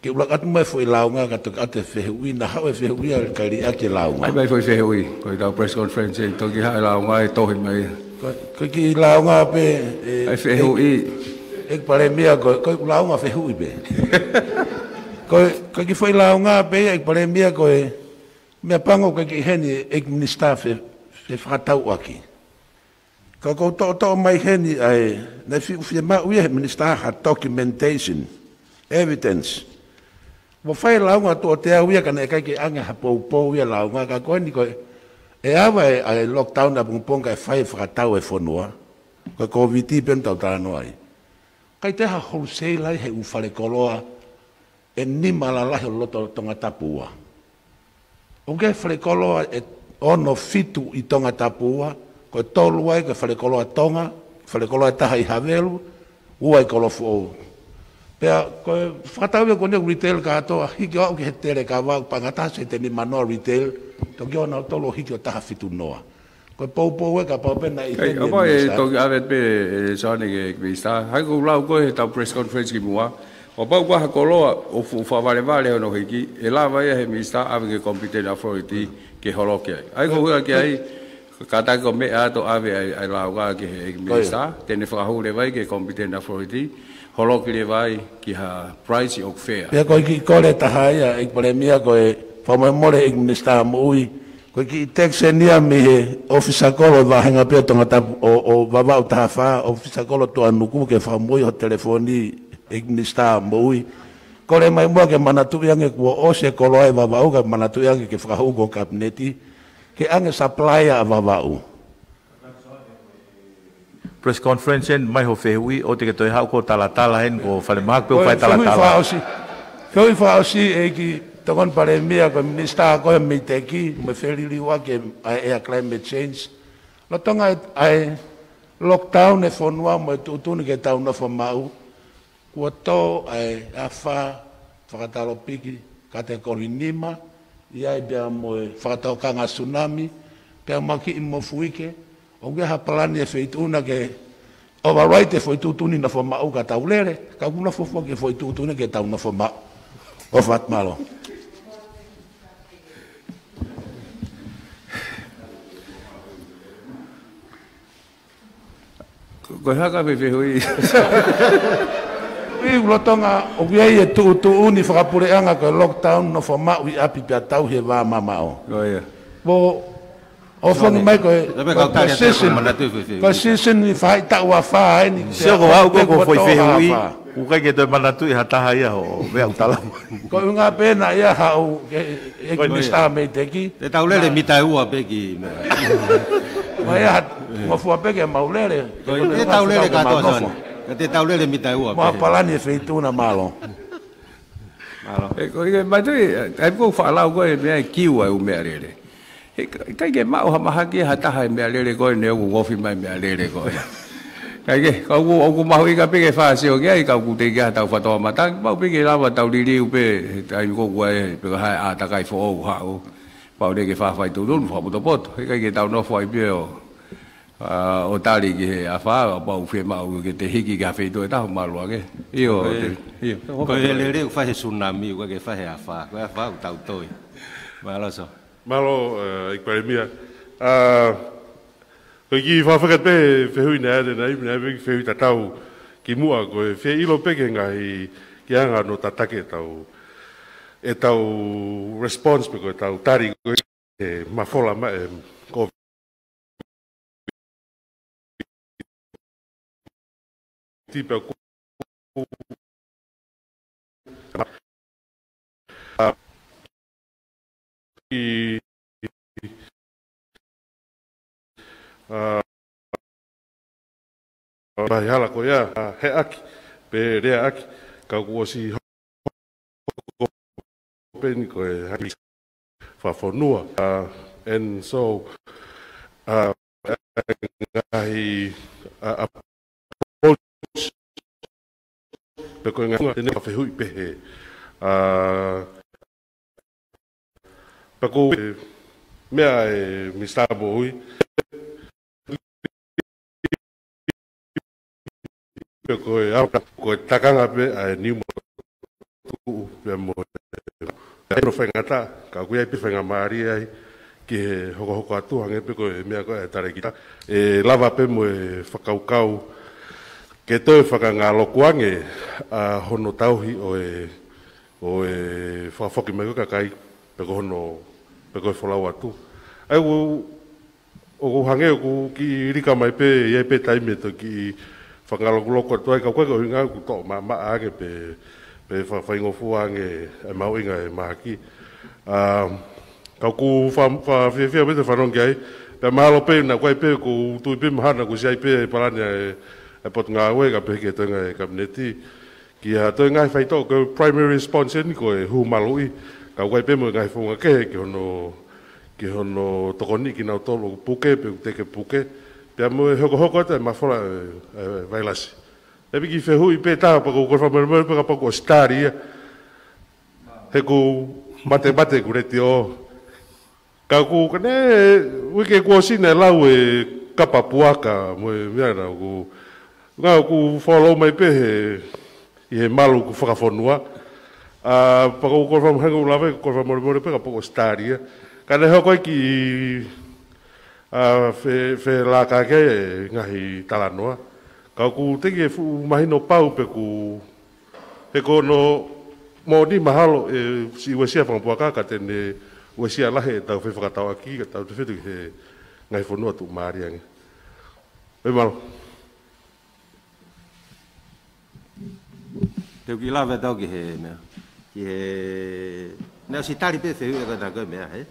ke u laka atu mai e foʻi lāunga ka toki ʻoatu e fehuʻi, naʻa haʻu e fehuʻi ʻa e kali ʻaki e lāunga. ʻAi mai e foʻi fehuʻi, ko ʻetau press conference ʻe toki haʻu e lāunga ʻe tohi mai. Ko, ko e kiʻi lāunga pē, ʻe, ʻai fehuʻi. ʻE, ʻEiki Palēmia, ko, ko e lāunga fehuʻi pē. Ko, ko e kiʻi foʻi lāunga pē ia, ʻEiki Palēmia, ko e meʻapango ko e kiʻi heni ʻEiki Minisitā fe, fefakatauʻaki. Ka ʻoku ou toʻotoʻo mai heni ʻa e, naʻe fiu fiemaʻu ia he Minisitā ha documentation, evidence. Mo fai e lāunga tuʻo teau ia ka naʻe ʻikai ke ʻange ha poupou ia lāunga ka ko eni ko e, ʻe ava e, ʻa e lockdown ʻapongipongi kae fai e fakatau e fonua. Ko e Kōviti pē ʻoku tau talanoa ai. ʻIkai toe ʻi ai ha wholesale ai he ʻū falekoloa ʻe nima lalahi ʻo loto Tongatapu ua. ʻOku ʻi ai e falekoloa ʻe ono fitu ʻi Tongatapu ua, ko e tolu ai ko e falekoloa Tonga, falekoloa ʻe taha ʻi Havelu, ua ʻi Kolofoʻou. Pea ko e fakatau ia ko eni ʻoku retail kātoa, hiki ʻo aʻu ki he Telekava, ʻoku paʻanga taha sēniti ʻe nima noa retail, toki ʻoua nautolu ʻo hiki ʻo taha fitu noa. Ko e poupou ē kapau pē naʻe ʻi ai heni e kapau ʻe Minisitā. Toki ʻave pē ʻe Soane ki he Minisitā. Hai ko e lau ko ē heʻetau press conference kimuʻa. Kapau ko ha koloa ʻoku fuʻu fakavalevale hono hiki, ʻe lava ia he Minisitā ʻave ki he Competent Authority ke holoki ai. ʻAi ko e ʻuhinga ki ai, kātaki ko e meʻa ʻato ʻave ʻa e, ʻa e lāunga ki he Minisitā, te ne fakahū leva ai ki he Competent Authority, holoki leva ai ki ha price ʻoku fair. Pea ko e kiʻi kole ʻe taha ia, ʻEiki Palēmia, ko e fakamolemole ʻEiki Minisitā Moʻui, ko e kiʻi text eni ia mei he ʻōfisa kolo ʻo e vāhenga pē ʻo Tongatapu, ʻo, ʻo Vavaʻu taha fā, ʻōfisa kolo Tuʻanuku ke fakamoʻui ho telefoni ʻEiki Minisitā Moʻui. Kole mai muʻa ke manatuʻi ange kuo ʻosi e koloa ʻi Vavaʻu kae manatuʻi ange ke fakahū ki ho Kapineti, ke ʻange supply ʻa Vavaʻu. Press conference eni mai ho fehuʻi, ʻoua te ke toe haʻu ko e talatala heni ko Falemahaki pē ʻoku fai talatala. Fehuʻi fakaʻosi, fehuʻi fakaʻosi ʻEiki Tokoni Palēmia ko e Minisitā ko ē mei he Teki, mo e feliliuaki ʻa e ʻea climate change. Lolotonga ʻa e lockdown e fonua mo e tuʻutuʻuni ke tau nofo maʻu. Kuo tō ʻa e afā fakatalopiki, katekoli nima, ʻi ai pea mo e fakatokanga tsunami, pea mo e kiʻi mofuike, ʻoku ʻi ai ha palani e feituʻu na ke override e foʻi tuʻutuʻuni nofo maʻu ka tau lele, ka ʻoku nofo foki e foʻi tuʻutuʻuni ke tau nofo maʻu. ʻOfa atu, mālō. Ko e hā ka fefehuʻi? ʻI lolotonga ʻoku ʻi ai e tuʻutuʻuni fakapuleʻanga ko e lockdown nofo maʻu ʻi ʻapi pea tauhi e vā mamaʻo. ʻO ia. Mo ʻofongi mai ko e, ko e position, position ʻi he faʻahi taʻu afā eni. Sio ko au ko e foʻi fehuʻi, ʻoku ʻikai ke toe manatuʻi ha taha ia hoʻo meʻa ʻoku tala mai. Ko e ʻuhinga pē naʻe ʻi ai haʻu e, e Minisitā Meiteki. Te tau lele mita ua pē ki meʻa. Ko ia, ngofua pē ke mau lele. Te tau lele kātoa, Soni. Te tau lele mita ua pē. Mo ha palani e feituʻu na, mālō. Mālō. ʻE, ko e, ʻikai, mai tui, ʻai ko faʻa lau ko e meʻa e kiu ai ʻū meʻalele. ʻIkai ke maʻu ha mahaki ha taha e meʻalele ko ē ne ʻoku ngofi mai meʻalele ko ē. ʻIkai ke, ka ʻoku, ʻoku mahuʻinga pē ke fāsio ki ai, ka ʻoku teʻeki ai ha tau fatoa matang, maʻu pē ke lava tau liliu pē, he taimi ko ē ʻoku ʻi ai, pe ko e hā e ʻātakai foʻou haʻu. Pau lele ke fāfai tūtū, fakapotopoto. ʻIkai ke tau nofo ai pē ʻo, ʻa, ʻo tali ki he afā, pau fiemaʻu ke te hiki ki ha feituʻu ʻe taha, mālō ange. ʻIo, ko e, te, ʻio. Ko e lele ʻoku fai he tsunami, ʻoku ʻikai ke fai he afā. Ko e afā ʻoku tau toi. Mālō, Soni. Mālō, ʻe, ʻEiki Palēmia. ʻA, ko e kiʻi fakafeʻiloaki pē fehuʻi naʻe ʻi ai, naʻe ʻi ai, naʻe ʻi ai pē fehuʻi tatau kimuʻa ko e fie ʻilo pē ki he ngaahi, ki he anga hono tataki ʻetau, ʻetau response pe ko ʻetau tali ko e mafola mai e ko tipa ku ʻi, ʻa, ʻa, hala ko ia, ʻa, heʻaki, pe leaʻaki, ka kuo ʻosi hoko pē eni ko e haki fakafonua. ʻA, and so, ʻa, ngaahi, ʻa, ʻa, pe ko e ngaahi ngaahi tene ka fehuʻi pehē. ʻA, pe ko e meʻa e Minisitā Moʻui, pe ko e au, ko e takanga pē ʻa e niu motuʻu pea mo e, ʻa e no faingataʻa, ka ʻoku ʻi ai pē faingamālie ai ki he hokohoko atu hangē pē ko e meʻa ko ē ʻa e talēkita. ʻE lava pē mo e fakakaukau ke toe fakangaloku ange ʻa hono tauhi ʻo e, ʻo e fakafoki mai ko e kakai, pe ko hono, pe ko e folau atu. ʻA ia ʻoku ʻoku hangē ʻoku kiʻi lika mai pē, ʻi ai pē taimi ʻe toe kiʻi fakangalokuloku atu ai, ka ʻoku ʻikai ke ʻuhinga ʻoku toʻo maʻamaʻa ange pe, pe fa-, faingofua ange e mahuʻinga e mahaki. ʻA, ka ʻoku fa-, fa-, fiefia pē te fanongo ki ai, pea mahalo pē naʻe ʻikai pē ʻoku tui pē mahalo naʻe ʻosi ʻi ai pē e palani ʻa e, e Potungāue ka pehē ki he toenga e Kapineti. Ki ha toe ngaahi faitoʻo ko e primary response eni ko e hū maluʻi, ka ʻoku ʻi ai pē mo e ngaahi founga kehe ki hono, ki hono tokoniʻi kinautolu ʻoku puke pe ʻoku teʻeki puke, pea mo e hokohoko atu e mafola e, e vailasi. ʻE piki fehuʻi pē taha pea ʻoku ou fakamolemole pē kapau kuo ʻosi tali ia. He ʻoku matemate ʻeku letiō. Ka ʻoku ka ne, uike kuo ʻosi naʻe lau e kapa puaka mo e meʻa na ʻoku, ngā ʻoku follow mai pē he, ʻi he malu ʻoku fakafonua. ʻA, pea ʻoku ou fakamolemole, ʻoku ou fakamolemole pē kapau kuo ʻosi tali ia. Ka ne hoko ai kiʻi, ʻa, fe-, felākaki e ngaahi talanoa. Ka ʻoku teʻeki ke fuʻu mahino pau pe ʻoku He ko hono moʻoni mahalo ʻe siʻi uesia fanga puaka ka te ne uesia lahi ʻetau fefakatauʻaki ka tau tefito ki he ngaahi fonua tuʻumālie ange. ʻOi mālō. Te u kiʻi lave atu au ki he meʻa. Ki he, naʻe ʻosi tali pē fehuʻi ʻe koe tā koe meʻa, he?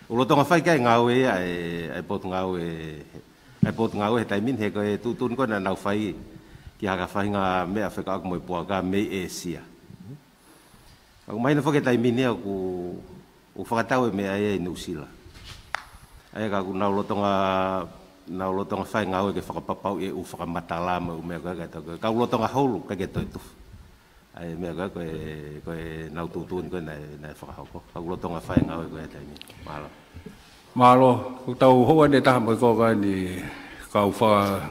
ʻOku lolotonga fai ki ai e ngāue ia ʻa e, ʻa e Potungāue, ʻa e Potungāue he taimi ni he ko e tuʻutuʻuni ko ē naʻa nau fai ki ha faʻahinga meʻa fekauʻaki mo e puaka mei ʻĒsia. Ka ʻoku mahino foki he taimi ni ʻoku, ʻoku fakatau e meʻa ia ʻi Nuʻusila. ʻA ia ka ʻoku nau lolotonga, nau lolotonga fai e ngāue ke fakapapauʻi e ʻū fakamatala mo e ʻū meʻa ko ē ka ʻoku lolotonga holo ʻikai ke toe tufa. ʻA e meʻa ko ē, ko e, ko ʻenau tuʻutuʻuni ko ē naʻe, naʻe fakahoko. Ka ʻoku lolotonga fai e ngāue ko ē he taimi ni. Mālō. Mālō, ʻoku tau houa ʻe taha mo e konga ni kau fa-,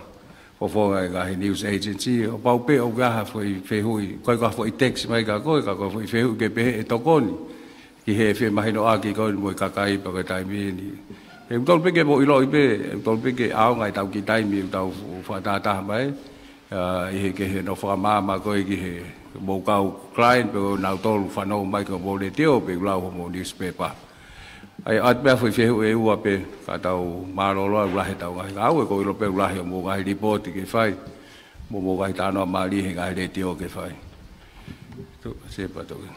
fofonga e ngaahi news agency, ʻo pau pē ʻoku ʻi ai ha foʻi fehuʻi, ko e ka foʻi text mai kia koe, ka ko e foʻi fehuʻi ke pehē ʻe tokoni ki he femahinoʻaki ko eni mo e kakai pea ko e taimi ni. He ʻoku totonu pē ke mou ʻiloʻi pē, ʻoku totonu pē ke ʻaonga ʻetau kiʻi taimi ʻoku tau fakatahataha mai, ʻa, ʻi he ke he no fakamaama ko ē ki he mou kau client pe ko nautolu fanou mai ki homou letiō pe ʻoku lau homou newspaper. ʻA ia, ʻoatu pē ha foʻi fehuʻi ʻe ua pē, ka tau mālōlō ʻoku lahi ʻetau ngaahi ngāue, ʻoku ou ʻilo pē ʻoku lahi homou ngaahi lipooti ke fai, mo homou ngaahi talanoa mālie he ngaahi letiō ke fai. Tuʻa, Sepa, toki.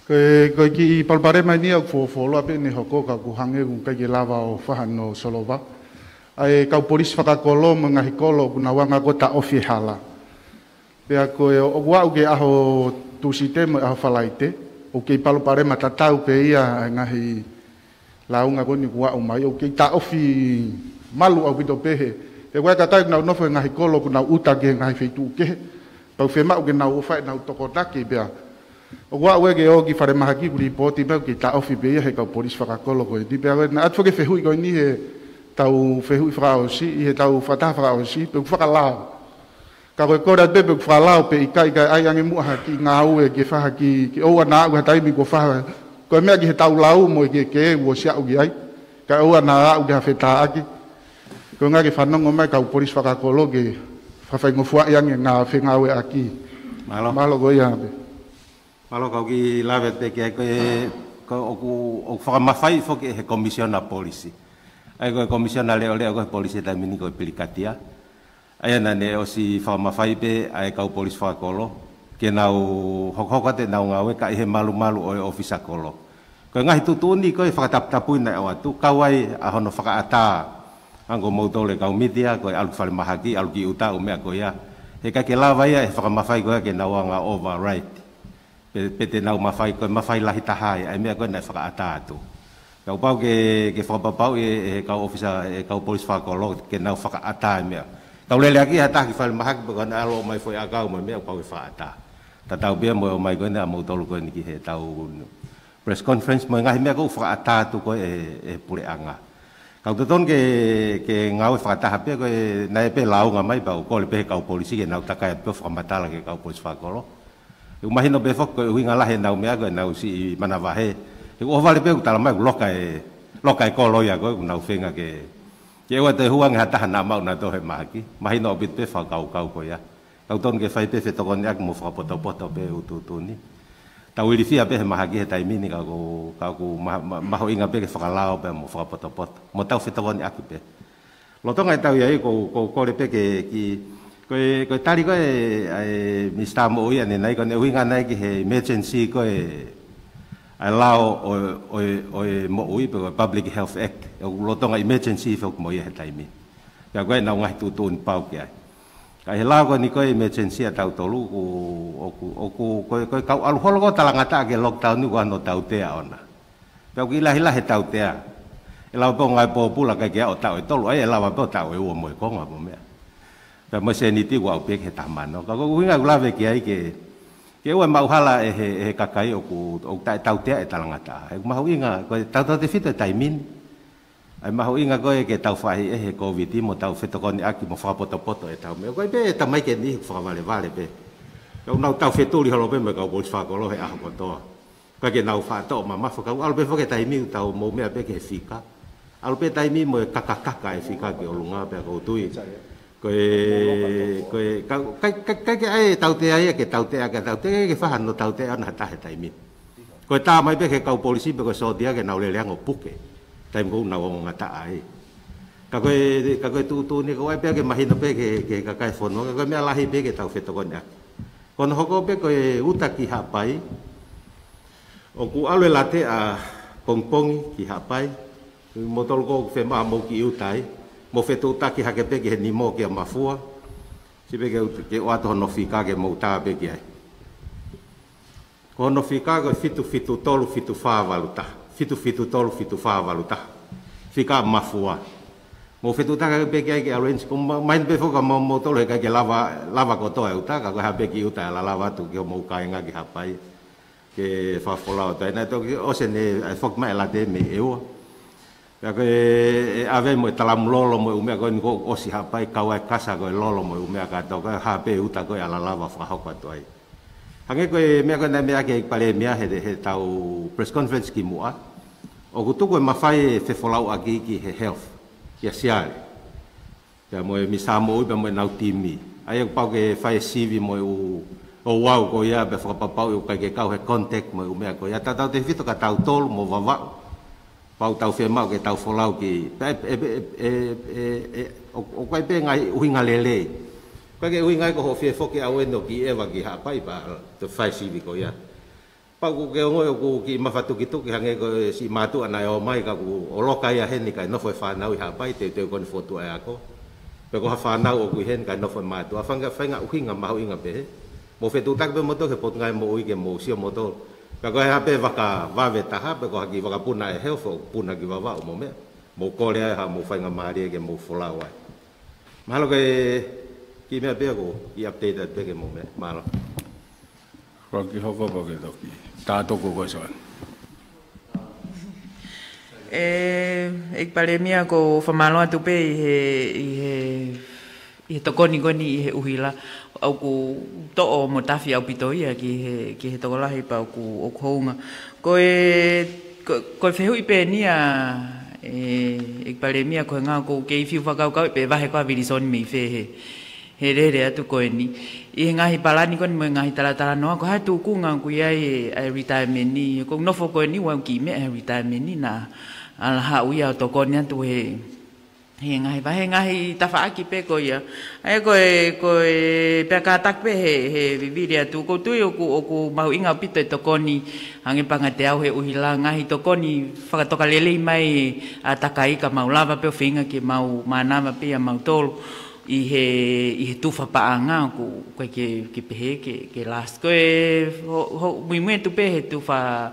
Ko e, ko e kiʻi palopalema eni ʻoku fuo-, fuoloa pē ʻene hoko ka ʻoku hangē ʻoku ʻikai ke lava ʻo fakahā ʻo solova. ʻA e kau polisi fakakolo mo e ngaahi kolo ʻoku nau hanga ʻo taʻofi e hala. Pea ko e ʻoku aʻu ki he ʻaho Tūsite mo e ʻaho Falaite, ʻoku kei palopalema tatau pē ia ʻa e ngaahi lāunga ko eni ʻoku aʻu mai, ʻoku kei taʻofi malu ʻaupito pē he. Pea ko e kakai ʻoku nau nofo he ngaahi kolo ʻoku nau ʻuta ki he ngaahi feituʻu kehe. Pea ʻoku fiemaʻu ke nau ʻofa ʻenau tokonaki pea. ʻOku aʻu ia ke ō ki falemahaki ʻoku lipooti pea ʻoku kei taʻofi pē ia he kau polisi fakakolo ko eni. Pea ko e naʻe ʻoatu foki e fehuʻi ko eni he tau fehuʻi fakaʻosi, ʻi he tau fakataha fakaʻosi, pe ʻoku fakalao. Ka ko e kole atu pē pe ʻoku fakalao pe ʻikai, kae ʻai ange muʻa ha kiʻi ngāue ke fai ha kiʻi, ke ʻoua naʻa aʻu ki ha taimi kuo fai ha, ko e meʻa ki he tau lau mo e ke, ke ʻosi aʻu ki ai. Kae ʻoua naʻa aʻu ki ha fetāʻaki. Ko e ʻuhinga ke fanongo mai kau polisi fakakolo ke fakafaingofuaʻi ange ngā fengāueʻaki. Mālō. Mālō ko ia pē. Mālō kau kiʻi lave pē ki ai ko e, ko ʻoku, ʻoku fakamafai foki ʻe he komisiona polisi. ʻA ia ko e komisiona leʻoleʻo ko e polisi he taimi ni ko e Pilikatia. ʻA ia naʻa ne ʻosi fakamafai pē ʻa e kau polisi fakakolo ke nau hokohoko atu ʻenau ngāue ka ʻi he malumalu ʻo e ʻōfisa kolo. Ko e ngaahi tuʻutuʻuni ko e fakataputapui naʻe ʻoatu, kau ai ʻa hono fakaʻatā, hangē ko moutolu e kau mītia, ko e ʻalu ki falemahaki, ʻalu ki ʻuta, ʻū meʻa ko ia. He ʻikai ke lava ia ʻe he fakamafai ko ia ke nau hanga ʻo override. Pe, pe te nau mafai, ko e mafai lahi taha ia, ʻa e meʻa ko ē naʻe fakaʻatā atu. Ka ʻoku pau ke, ke fakapapauʻi ʻe, ʻe he kau ʻōfisa, ʻe he kau polisi fakakolo, ke nau fakaʻatā e meʻa. Tau lele ʻaki ha taha ki falemahaki, pe ko ʻene ʻalu ʻo ʻomai foʻi ʻakau mo e meʻa, ʻoku pau ke fakaʻatā. Tatau pē mo e ʻomai ko eni ʻa moutolu ko eni ki he tau press conference mo e ngaahi meʻa ʻoku fakaʻatā atu ko ē ʻe, ʻe he puleʻanga. Ka ʻoku totonu ke, ke ngāue fakataha pē ko e naʻe pē lāunga mai pea ʻoku kole pē he kau polisi ke nau takai atu pē ʻo fakamatala ki he kau polisi fakakolo. ʻOku mahino pē foki ko e ʻuhinga lahi ʻenau meʻa ko ʻenau siʻi manavahē. He ʻoku ʻohovale pē ʻoku tala mai ʻoku loka e, loka e kolo ia ko ē ʻoku nau feinga ke, ke ʻoua toe hū ange ha taha naʻa maʻu nautolu he mahaki. Mahino ʻaupito pē fakakaukau ko ia. Ka ʻoku totonu ke fai pē fetokoniʻaki mo fakapotopoto pē ʻutuʻutu ni. Tau ilifia pē he mahaki he taimi ni ka ʻoku, ka ʻoku ma-, ma-, mahuʻinga pē ke fakalao pē mo fakapotopoto. Mo tau fetokoniʻaki pē. Lolotonga ʻetau ʻi ai, ʻoku ou, ʻoku ou kole pē ke, ki, ko e, ko e tali ko ē ʻa e Minisitā Moʻui ʻanenai, ko ʻene ʻuhinga ʻanai ki he emergency ko ē ʻa e lao ʻo, ʻo, ʻo e moʻui pe ko e Public Health Act. ʻOku lolotonga emergency foki mo ia he taimi. Pea ko ʻenau ngaahi tuʻutuʻuni pau ki ai. Ka ʻi he lao ko eni ko e emergency ʻa tautolu, ʻoku, ʻoku, ʻoku, ko e, ko e kau ʻalu holo ko ē ʻo talangataʻa ki he lockdown ni ʻoku ʻi ai hono tautea ʻona. Pea ʻoku ʻi lahi lahi e tautea. ʻE lava pē ʻo ngāue pōpula kae ʻikai ke ʻi ai ʻo taʻu ʻe tolu, ʻa ia ʻe lava pē ʻo taʻu ʻe ua mo e konga mo e meʻa. Pea mo e sēniti ʻoku aʻu pē ki he taha mano. Ka ko e ʻuhinga ʻoku lave ki ai ke, ke ʻoua ʻe maʻu hala ʻe he, ʻe he kakai ʻoku, ʻoku taʻetautea e talangataʻa. He ʻoku mahuʻinga, ko e tautautefito e taimi ni. ʻA e mahuʻinga ko ē ke tau faʻahi ʻe he Covid mo tau fetokoniʻaki mo fakapotopoto ʻetau meʻa. Ko e pē ʻe tamaiki e niʻihi ʻoku fakavalevale pē. Ka ʻoku nau tau fetuli holo pē mo e kau polisi fakakolo he ʻaho kotoa. Ka ke nau faʻa toʻo mamafa, ka ʻoku ʻalu pē foki e taimi ʻoku tau mou meʻa pē ki he fika. ʻAlu pē taimi mo e kakakaka e fika ki ʻolunga pea ʻoku ou tui. Ko e, ko e, ka, ka, ka, ka ke ʻai e tautea ia, ke tautea, ke tautea, ke fai hano tautea ʻona ha taha he taimi. Ko e tā mai pē ki he kau polisi pe ko e sōtia ke nau lele ange ʻo puke. Taimi ko ē ʻoku nau ongongataʻa ai. Ka ko e, ka ko e tuʻutuʻuni ko ē pē ke mahino pē ki he, ki he kakai e fonua, ka ko e meʻa lahi pē ke tau fetokoniʻaki. Ko hono hoko pē ko e uta ki Haʻapai, ʻoku ʻalu e lateʻa pongipongi ki Haʻapai, moutolu ko ē ʻoku fiemaʻu mou kiʻi uta ai, mou fetuʻutaki hake pē ki he nimo kia Mafua, siʻi pē ke, ke ʻoatu hono fika ke mou tā pē ki ai. Ko hono fika ko e fitu fitu tolu fitu fā valu taha, fitu fitu tolu fitu fā valu taha, fika Mafua. Mou fetuʻutaki pē ki ai ke ʻalu eni, ko ma-, mahino pē foki ka mou, moutolu he ʻikai ke lava, lava kotoa e uta, ka ko e hā pē kiʻi uta ʻe lava atu ki hoʻomou kāinga ki Haʻapai. Ke fakafolau atu ai, naʻe toki ʻosi ʻene, ʻai foki mai e lateʻa mei ʻEua. Pea ko e, ʻe ʻave mo e talamu lolo mo e ʻū meʻa ko eni kuo ʻosi Haʻapai, kau ai e kasa ko e lolo mo e ʻū meʻa kātoa, ko e hā pē uta ko ē ʻa e lava fakahoko atu ai. Hangē ko e meʻa ko ē naʻe meʻa ki ai ʻEiki Palēmia he, he ʻetau press conference kimuʻa, ʻoku tuku e mafai e fefolauʻaki ki he health, kia Siale, pea mo e Minisitā Moʻui pea mo ʻenau timi. ʻA ia kuo pau ke fai e sivi mo e ʻū ouau ko ia pea fakapapauʻi ʻoku ʻikai ke kau he contact mo e ʻū meʻa ko ia. Tautautefito kia tautolu mo Vavaʻu. Pau tau fiemaʻu ke tau folau ki, pea ʻe, ʻe, ʻe, ʻe, ʻe, ʻo, ʻoku ʻi ai pē ngaahi ʻuhinga lelei. ʻOku ʻikai ke ʻuhinga ia ko hoʻo fie foki ʻaʻau eni ʻo kiʻi ʻeva ki Haʻapai pea te fai sivi ko ia. Pea ʻoku ke ongoʻi ʻoku kiʻi mafatukituki hangē ko e siʻi mātuʻa naʻe ō mai ka kuo ʻoloka ia heni kae nofo e fānau ʻi Haʻapai, teuteu ko eni fokotuʻu e ako. Pe ko ha fānau ʻoku ʻi heni kae nofo e mātuʻa, fanga, fanga ʻuhinga mahuʻinga pehē. Mou fetuʻutaki pē moutolu ki he Potungāue Moʻui ke mou sio moutolu. Ka ko e hā pē vaka vave taha, pe ko ha kiʻi vakapuna ʻa e health ʻoku puna ki Vavaʻu mo meʻa, mou kole ai haʻamou faingamālie ke mou folau ai. Mahalo ko e kiʻi meʻa pē ia ko e update atu pē ke mou meʻa. Mālō. Roki hoko pea ke toki. Tā toko ko Soan. ʻE, ʻEiki Palēmia, ʻoku ou fakamālō atu pē ʻi he, ʻi he, ʻi he tokoni ko eni ʻi he ʻuhila. ʻOku toʻo mo tafi ʻaupito ia ki he, ki he tokolahi pea ʻoku, ʻoku hounga. Ko e, ko, ko e fehuʻi pē eni ia, ʻe, ʻEiki Palēmia, ko e ʻuhinga ʻoku ou kei fiu fakakaukauʻi pe vahe ko ā Vilisoni mei fē he, he lele atu ko eni. ʻI he ngaahi palani ko eni mo e ngaahi talatalanoa, ko e hā e tūkunga ʻoku ʻi ai e, ʻa e retirement ni, ko e nofo ko eni ʻoku kiʻi meʻa he retirement ni naʻa ala haʻu ia ʻo tokoni atu he, he ngaahi vahe, ngaahi tafaʻaki pē ko ia. ʻA ia ko e, ko e pea kātaki pē he, he vivili atu. ʻOku ou tui ʻoku, ʻoku mahuʻinga ʻaupito e tokoni, hangē pē ange kiate au he ʻuhila, ngaahi tokoni fakatokalelei mai ʻa e takai ka mau lava pē ʻo feinga ke mau mānava pē ia mautolu ʻi he, ʻi he tufa paʻanga ʻoku, ʻoku ʻikai ke, ke pehē ke, ke last. Ko e ho, ho, muimui atu pē he tufa,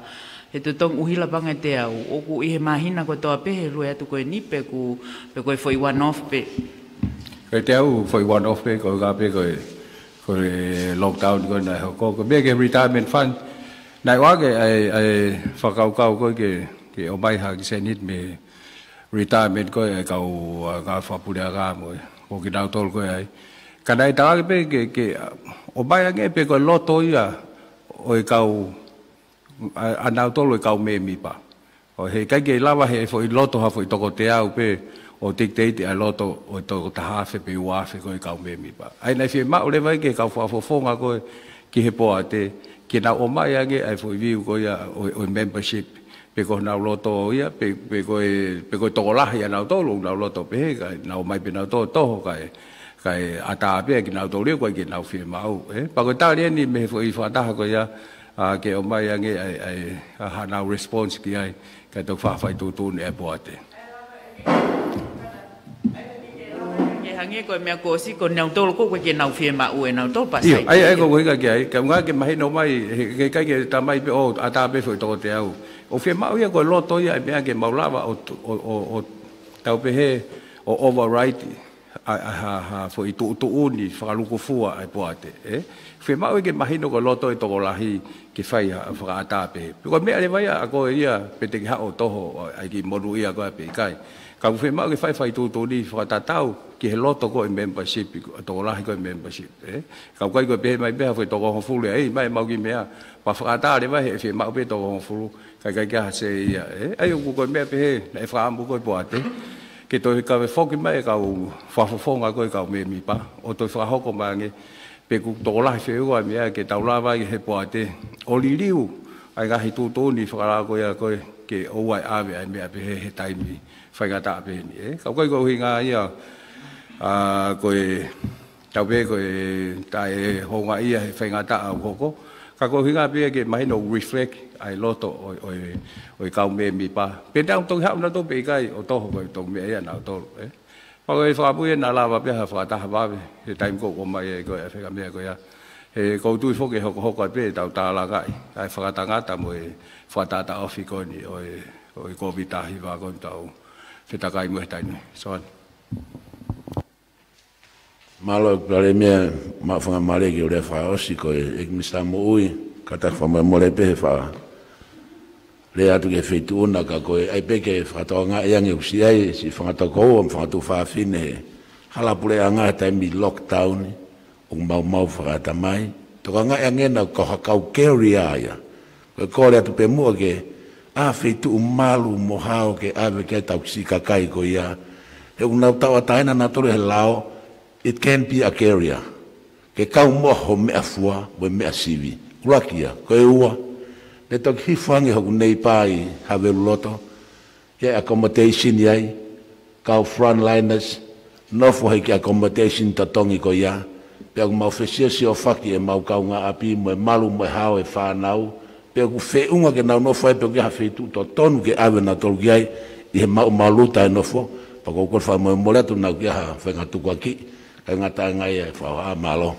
he totongi ʻuhila pē ange kiate au. ʻOku ʻi he māhina kotoa pē he lue atu ko eni pe ʻoku, pe ko e foʻi one off pē. Kiate au foʻi one off pē, ko e ʻuhinga pē ko e, ko e lockdown ko ē naʻe hoko. Ko e meʻa ki he retirement fund, naʻe ʻoange ʻa e, ʻa e fakakaukau ko ē ke, ke ʻomai ha kiʻi seniti mei he retirement ko ē ʻa e kau, ʻa, ngāue fakapuleʻanga mo e, mo kinautolu ko ē ai. Ka naʻe talaange pē ke, ke, ʻa, ʻomai ange pē ko e loto ia ʻo e kau, ʻa, ʻanautolu ʻo e kau mēmipa. ʻO heʻikai ke lava he foʻi loto ha foʻi toko teau pē ʻo dictate ʻa e loto ʻo e toko taha afe pe ua afe ko ē kau mēmipa. ʻA ia naʻe fiemaʻu leva ia ki he kau fakafofonga ko ē ki he poate, ke nau ʻomai ange ʻa e foʻi view ko ia ʻo, ʻo e membership, pe ko honau loto ia, pe, pe ko e, pe ko e tokolahi ʻanautolu ʻoku nau loto pehē, kae nau ō mai pē nautolu ʻo toho, kae, kae ʻatā pē kinautolu ia, ʻoku ʻikai ke nau fiemaʻu, ē? Pea ko e tali eni mei he foʻi fakataha ko ia, ʻa, ke ʻomai ange ʻa e, ʻa e, ʻa haʻanau response ki ai, kae toki faʻa fai tuʻutuʻuni ʻe he poate. Ke hangē ko e meʻa kuo ʻosi ko nautolu ʻoku ʻikai ke nau fiemaʻu ʻe nautolu pea ʻIo, sai ʻa ia, ʻa ia ko e ʻuhinga ki ai, kae ʻuhinga ke mahino mai, he, ke ʻikai ke tā mai pē ʻo ʻatā pē foʻi toko teau. ʻOku fiemaʻu ia ko e loto ia ʻa e meʻa ke mau lava ʻo, ʻo, ʻo, ʻo tau pehē, ʻo override ʻa, ʻa, ha, ha foʻi tuʻutuʻuni fakalūkufua ʻa e poate, ē? Fiemaʻu ia ke mahino ko e loto ʻa e tokolahi ke fai ha fakaʻatā pē. Pe ko e meʻa leva ia ʻa koe ia pe te ke haʻu ʻo toho ʻa e kiʻi monūʻia ko ē pe ʻikai. Ka ʻoku fiemaʻu ke fai, fai tuʻutuʻuni fakatatau ki he loto ko ē ʻo e membership, ʻa e tokolahi ko ē ʻo e membership, ē? Ka ʻoku ʻikai ko e pehē mai pē ha foʻi toko hongofulu ē, ʻai mai mau kiʻi meʻa, pea fakaʻatā leva he fiemaʻu pē toko hongofulu, kae ʻikai ke ʻi ai ha sē ia, ē? ʻA ia ʻoku ko e meʻa pehē naʻe fakaʻamu ko ē ʻe he poate ke toe kave foki mai e kau fakafofonga ko ē kau mēmipa ʻo toe fakahoko mai ange, pe ʻoku tokolahi feʻunga ʻa e meʻa ke tau lava ai he poate ʻo liliu ʻa e ngaahi tuʻutuʻuni fakalao ko ia ko ē ke ʻoua ʻe ʻave ʻa e meʻa pehē he taimi faingataʻa pehē ni, ē? Ka ʻoku ʻikai ko e ʻuhinga ia, ʻa, ko e tau pehē ko e taʻehoungaʻia he faingataʻa ʻoku hoko. Ka ko e ʻuhinga pē ia ke mahino ʻoku reflect ʻa e loto ʻo, ʻo, ʻo e kau mēmipa. Pe te nau toki haʻu nautolu pe ʻikai ʻo toho ko e toko meʻa ia ʻanautolu, ē? Pea ko e fakaʻamu ia naʻa lava pē ha fakataha vave he taimi ko ē ʻoku ʻomai ai ko ē ʻa e faʻahinga meʻa ko ia. He ʻoku ou tui foki ʻe hokohoko ai pē ʻetau tālangaʻi ʻa e fakatangata mo e fakataʻataʻofi ko eni ʻo e, ʻo e Kōviti taha hiva ko eni ʻoku tau fetakai mo e taimi ni. Soan. Mālō ʻEiki Palēmia, maʻu faingamālie ke u lea fakaʻosi ko e ʻEiki Minisitā Moʻui, kātaki fakamolemole pē he faka lea atu ki he feituʻu na ka ko e ʻai pē ke fakatokangaʻi ange ʻoku siʻi ai siʻi fanga tokoua mo e fanga tuofāfine he hala puleʻanga he taimi lockdown ʻoku maumau fakatamai. Tokangaʻi ange na ko ha kau carrier ia. Ko e kole atu pē muʻa ke ʻa feituʻu malu mo hao ke ʻave ki ai ʻetau siʻi kakai ko ia. He ʻoku nau tauʻatāina nautolu he lao, it can be a carrier. Ke kau muʻa ho meʻafua mo e meʻa sivi. ʻUluaki ia. Ko e ua, ne toki hifo ange hoku neighbour ʻi Haveluloto, ke accommodation ia ai, kau frontliners, nofo he kiʻi accommodation totongi ko ia, pea ʻoku mau fesiosiofaki ʻemau kaungāʻapi mo e malu mo e hao e fānau, pea ʻoku feʻunga ke nau nofo ai pea ʻoku ʻi ai ha feituʻu totonu ke ʻave nautolu ki ai ʻi he maʻumalu taʻenofo, pea ʻoku ou kole fakamolemole atu naʻa ʻoku ʻi ai ha faʻahinga tukuakiʻi, kae ngata ai e ngaahi fakahohaʻa, mālō.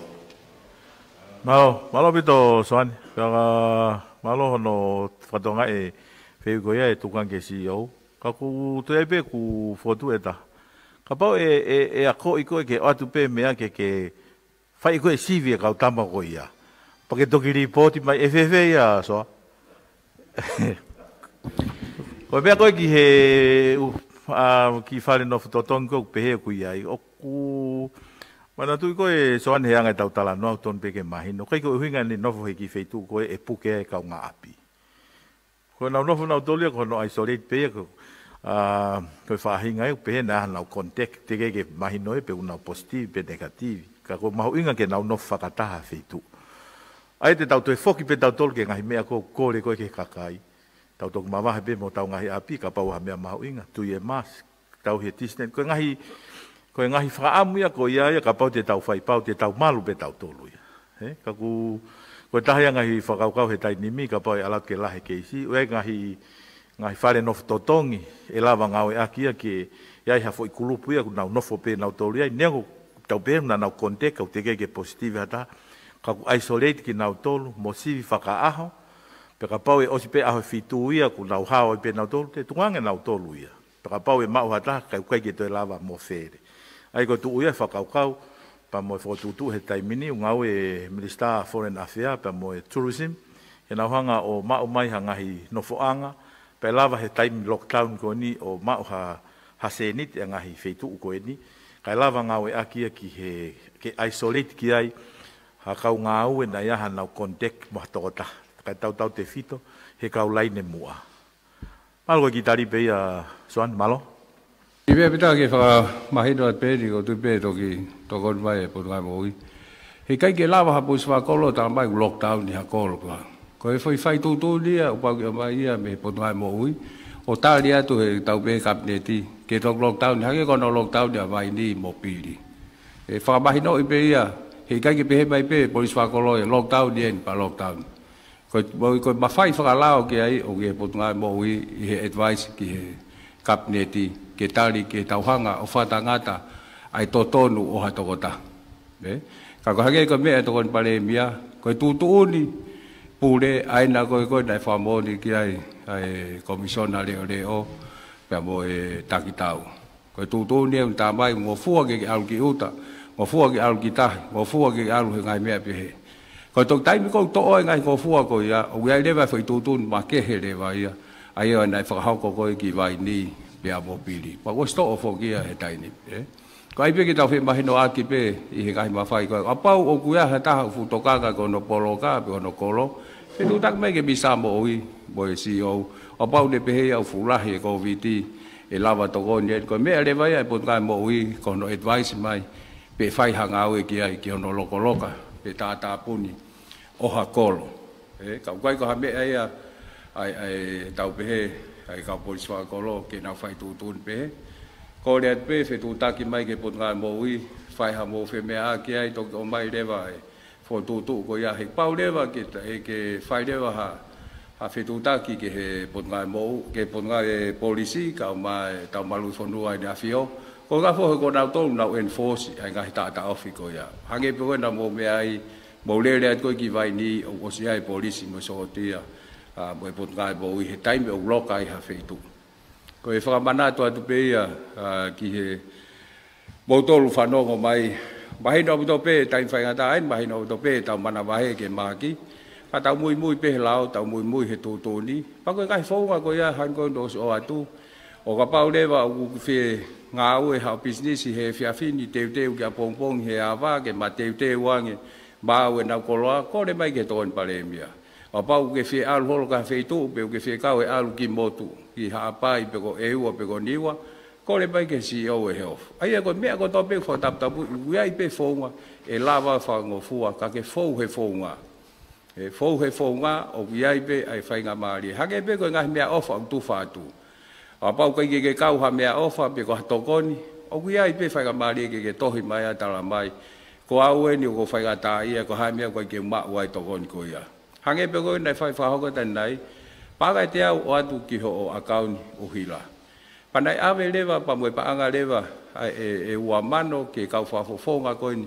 Mālō, mālō ʻaupito Soane, pea ka mālō hono fakatokangaʻi e fehuʻi ko ia ʻe tuku ange ki he C E O. Ka ʻoku toe ʻi ai pē ʻeku fokotuʻu ʻe taha. Kapau ʻe, ʻe, ʻe akoʻi koe ke ʻoatu pē meʻa ke, ke fai koe sivi e kau tama ko ia. Pea ke toki lipooti mai ʻe fēfē ia Soa. Ko e meʻa ko ē ki he, u-, ʻa, kiʻi fale nofo totongi ko ē ʻoku pehē ʻoku ʻi ai. ʻOku manatuʻi ko ē Soane he anga ʻetau talanoa ʻoku tonu pē ke mahino. ʻIkai ko e ʻuhinga ʻene nofo he kiʻi feituʻu ko ē ʻe puke ai e kaungāʻapi. Ko ʻenau nofo nautolu ia ko hono isolate pē ia ko, ʻa, ko e faʻahinga ia ʻoku pehē naʻa nau contact teʻeki ke mahino ia pe ʻoku nau positive pe negative. Ka ko e mahuʻinga ke nau nofo fakataha he feituʻu. ʻA ia te tau toe foki pē tautolu ki he ngaahi meʻa ko ē ʻoku kole ko ē ki he kakai. Tau toki mavahe pē mo hotau ngaahi ʻapi, kapau ʻoku ʻi ai ha meʻa mahuʻinga, tui e mask, tauhi e distance. Ko e ngaahi, ko e ngaahi fakaʻamu ia ko ia ia kapau te tau fai pau, te tau malu pē tautolu ia. Ē, ka ʻoku, ko e taha ia e ngaahi fakakaukau he taimi ni, kapau ʻe ʻalu atu ke lahi e keisi, ʻoku ʻi ai e ngaahi, ngaahi fale nofo totongi, ʻe lava ngāueʻaki ia ke ʻi ai ha foʻi kulupu ia ʻoku nau nofo pē nautolu ia, neongo tau pehē naʻa nau contact, ʻoku teʻeki ke positive ha taha, ka ʻoku isolate kinautolu, mo sivi fakaʻaho, pea kapau ʻe ʻosi pē ʻaho ʻe fitu ia ʻoku nau hao ai pē nautolu, te tuku ange nautolu ia. Pea kapau ʻe maʻu ha taha, kae ʻikai ke toe lava mo fele. ʻA ia ko e tuʻu ia e fakakaukau, pea mo e fokotuʻutuʻu he taimi ni, ʻoku ngāue e Minisitā Foreign Affairs, pea mo e Tourism, ke nau hanga ʻo maʻu mai ha ngaahi nofoʻanga, pea ʻe lava he taimi lockdown ko eni ʻo maʻu ha, ha sēniti e ngaahi feituʻu ko eni, kae lava ngāueʻaki ia ki he, ke isolate ki ai, ha kau ngāue naʻe ʻi ai haʻanau contact mo ha tokotaha. Kae tautautefito he kau laine muʻa. Mālō ko e kiʻi tali pē ia Soane, mālō. ʻI he pita ke fakamahino atu pē ni ʻoku ou tui pē toki tokoni mai e Potungāue Moʻui. He ʻikai ke lava ha polisi fakakolo ʻo tala mai ʻoku lockdown ʻi ha kolo pē. Ko e foʻi fai tuʻutuʻuni ia, ʻoku pau ke ʻomai ia mei he Potungāue Moʻui, ʻo tali atu he tau pē kapineti, ke toki lockdown, hangē ko hono lockdown ʻa Vainī mo Pili. ʻE fakamahinoʻi pē ia, he ʻikai ke pehē mai pē, polisi fakakolo ʻe lockdown eni pea lockdown. Ko e, ko e mafai fakalao ki ai ʻoku ʻi he Potungāue Moʻui ʻi he advice ki he kapineti, ke tali, ke tau hanga ʻo fakatangata ʻa e totonu ʻo ha tokotaha. Ē? Ka ko e hangē ko e meʻa ʻa e Tokoni Palēmia, ko e tuʻutuʻuni pule ʻa ia naʻe ko ē ko ē naʻe fakamoʻoni ki ai ʻa e Komisiona Leʻoleʻo, pea mo e Takitau. Ko e tuʻutuʻuni ʻoku tā mai, ngofua ke ke ʻalu ki ʻuta, ngofua ke ʻalu ki tahi, ngofua ke ke ʻalu he ngaahi meʻa pehē. Ko e toki taimi ko ē ʻoku toʻo ai e ngaahi ngofua ko ia, ʻoku ʻi ai leva e foʻi tuʻutuʻuni makehe leva ia, ʻa ia naʻe fakahoko ko ē ki Vainī pea mo Pili. Pea kuo ʻosi toʻo foki ia he taimi ni, ē? Ko ia pē ke tau femahinoʻaki pē ʻi he ngaahi mafai ko ē. Kapau ʻoku ʻi ai ha taha ʻoku fuʻu tokanga ki hono poloka pe hono kolo, fetuʻutaki mai ki he Minisitā Moʻui mo e C E O. Kapau ʻoku ne pehē ia ʻoku fuʻu lahi e Kōviti, ʻe lava tokoni eni. Ko e meʻa leva ia ʻa e Potungāue Moʻui, ko hono advice mai, pe fai ha ngāue ki ai ki hono lokoloka, pe tātāpuni ʻo ha kolo. Ē, ka ʻoku ʻikai ko ha meʻa ia ʻa e, ʻa e tau pehē, ʻa e kau polisi fakakolo, ke nau fai tuʻutuʻuni pehē. Kole atu pē, fetuʻutaki mai ki he Potungāue Moʻui, fai haʻamou femeʻaʻaki ai, toki ʻomai leva e fokotuʻutuʻu ko ia, he pau leva ke ta-, ʻe ke fai leva ha, ha fetuʻutaki ki he Potungāue Moʻui, ki he Potungāue Polisi, kae ʻumaʻā e Taumalu ʻi Fonua ʻEne ʻAfio. Ko e ngaahi foʻi ko nautolu ʻoku nau enforce ʻa e ngaahi taʻataʻofi ko ia. Hangē pē ko ē naʻa mou meʻa ai, mou lele atu ko ē ki Vainī, ʻoku ʻosi ʻi ai e polisi mo e sōtia, ʻa, mo e Potungāue Moʻui he taimi ʻoku loka ai ha feituʻu. Ko e fakamanatu atu pē ia, ʻa, ki he moutolu fanongo mai, mahino ʻaupito pē taimi faingataʻa eni, mahino ʻaupito pē tau manavahē ke mahaki. Ka tau muimui pē he lao, tau muimui he tuʻutuʻuni. Pea ko e ngaahi founga ko ia hangē ko ʻeku ʻosi ʻoatu. ʻO kapau leva ʻoku fie ngāue haʻo pisinisi he efiafi ni, teuteu ki ʻapongipongi he ava ke mateuteu ange maʻa ʻenau koloa, kole mai ki he Tokoni Palēmia. ʻO kapau ʻoku ke fie ʻalu holo ki ha feituʻu pe ʻoku ke fie kau he ʻalu ki motu, ki Haʻapai pe ko ʻEua pe ko Niua, kole mai ki he C E O ʻo e Health. ʻA ia ko e meʻa kotoa pē ʻoku fakataputapui, ʻoku ʻi ai pē founga ʻe lava fakangofua, ka ke fou he founga. ʻE fou he founga, ʻoku ʻi ai pē ʻa e faingamālie. Hangē pē ko e ngaahi meʻaʻofa ʻoku tufa atu. ʻO kapau ʻikai ke ke kau ha meʻaʻofa pe ko ha tokoni, ʻoku ʻi ai pē faingamālie ke ke tohi mai ʻo tala mai, ko au eni ʻoku ou faingataʻaʻia, ko e hā e meʻa ʻoku ʻikai ke u maʻu ai e tokoni ko ia. Hangē pē ko ia naʻe fai fakahoko atu ʻanenai, paʻanga ʻe teau ʻoatu ki hoʻo ʻakauni ʻuhila. Pea naʻe ʻave leva, pea mo e paʻanga leva ʻa e, ʻe, ʻe ua mano ki he kau fakafofonga ko eni,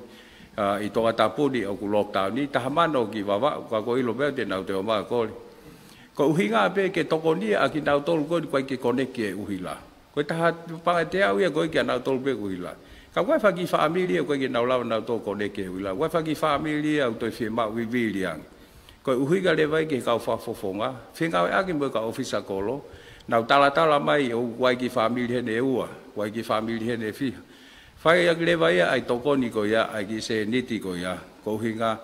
ʻa, ʻi Tongatapu ni ʻoku lockdown ni, taha mano ki Vavaʻu, ka ʻoku ou ʻilo pē te nau toe ō mai ʻo kole. Ko e ʻuhinga pē ke tokonia ʻa kinautolu ko eni ʻoku ʻikai ke koneki e ʻuhila. Ko e taha paʻanga ʻe teau ia ko ē kia nautolu pē ʻoku ʻuhila. Ka ʻoku ʻi ai e fanga kiʻi fāmili ia ʻoku ʻikai ke nau lava nautolu ʻo koneki e ʻuhila. ʻOku ʻi ai e fanga kiʻi fāmili ia ʻoku toe fiemaʻu vivili ange. Ko e ʻuhinga leva ia ki he kau fakafofonga, fengāueʻaki mo e kau ʻōfisa kolo, nau talatala mai ʻoku ʻi ai e kiʻi fāmili heni ʻe ua, ʻoku ʻi ai e kiʻi fāmili heni ʻe fiha. Fai ʻaki leva ia ʻa e tokoni ko ia, ʻa e kiʻi sēniti ko ia, ko e ʻuhinga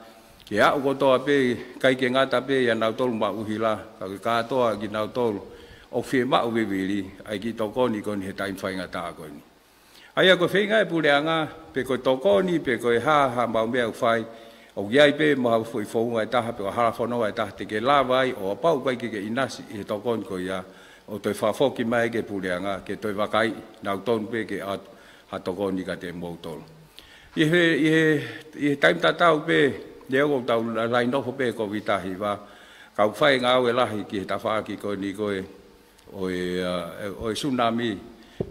ke aʻu kotoa pē, ʻikai ke ngata pē ʻia nautolu maʻu ʻuhila, ka ko e kātoa kinautolu ʻoku fiemaʻu vivili ʻa e kiʻi tokoni ko eni he taimi faingataʻa ko eni. ʻA ia ko e feinga e puleʻanga, pe ko e tokoni, pe ko e hā ha mau meʻa ʻoku fai, ʻoku ʻi ai pē mo ha foʻi founga ʻe taha, pe ko ha hala fononga ʻe taha te ke lava ai, ʻo kapau ʻoku ʻikai ke ke ʻinasi ʻi he tokoni ko ia, ʻo toe fakafoki mai ki he puleʻanga, ke toe vakaiʻi nautolu pē ke ʻoatu ha tokoni kiate kimoutolu. ʻI he, ʻi he, ʻi he taimi tatau pē, neongo ʻoku tau la-, lahi nofo pē he Kōviti taha hiva, ka ʻoku fai e ngāue lahi ki he tafaʻaki ko eni ko ē, ʻo e, ʻa, ʻo e tsunami,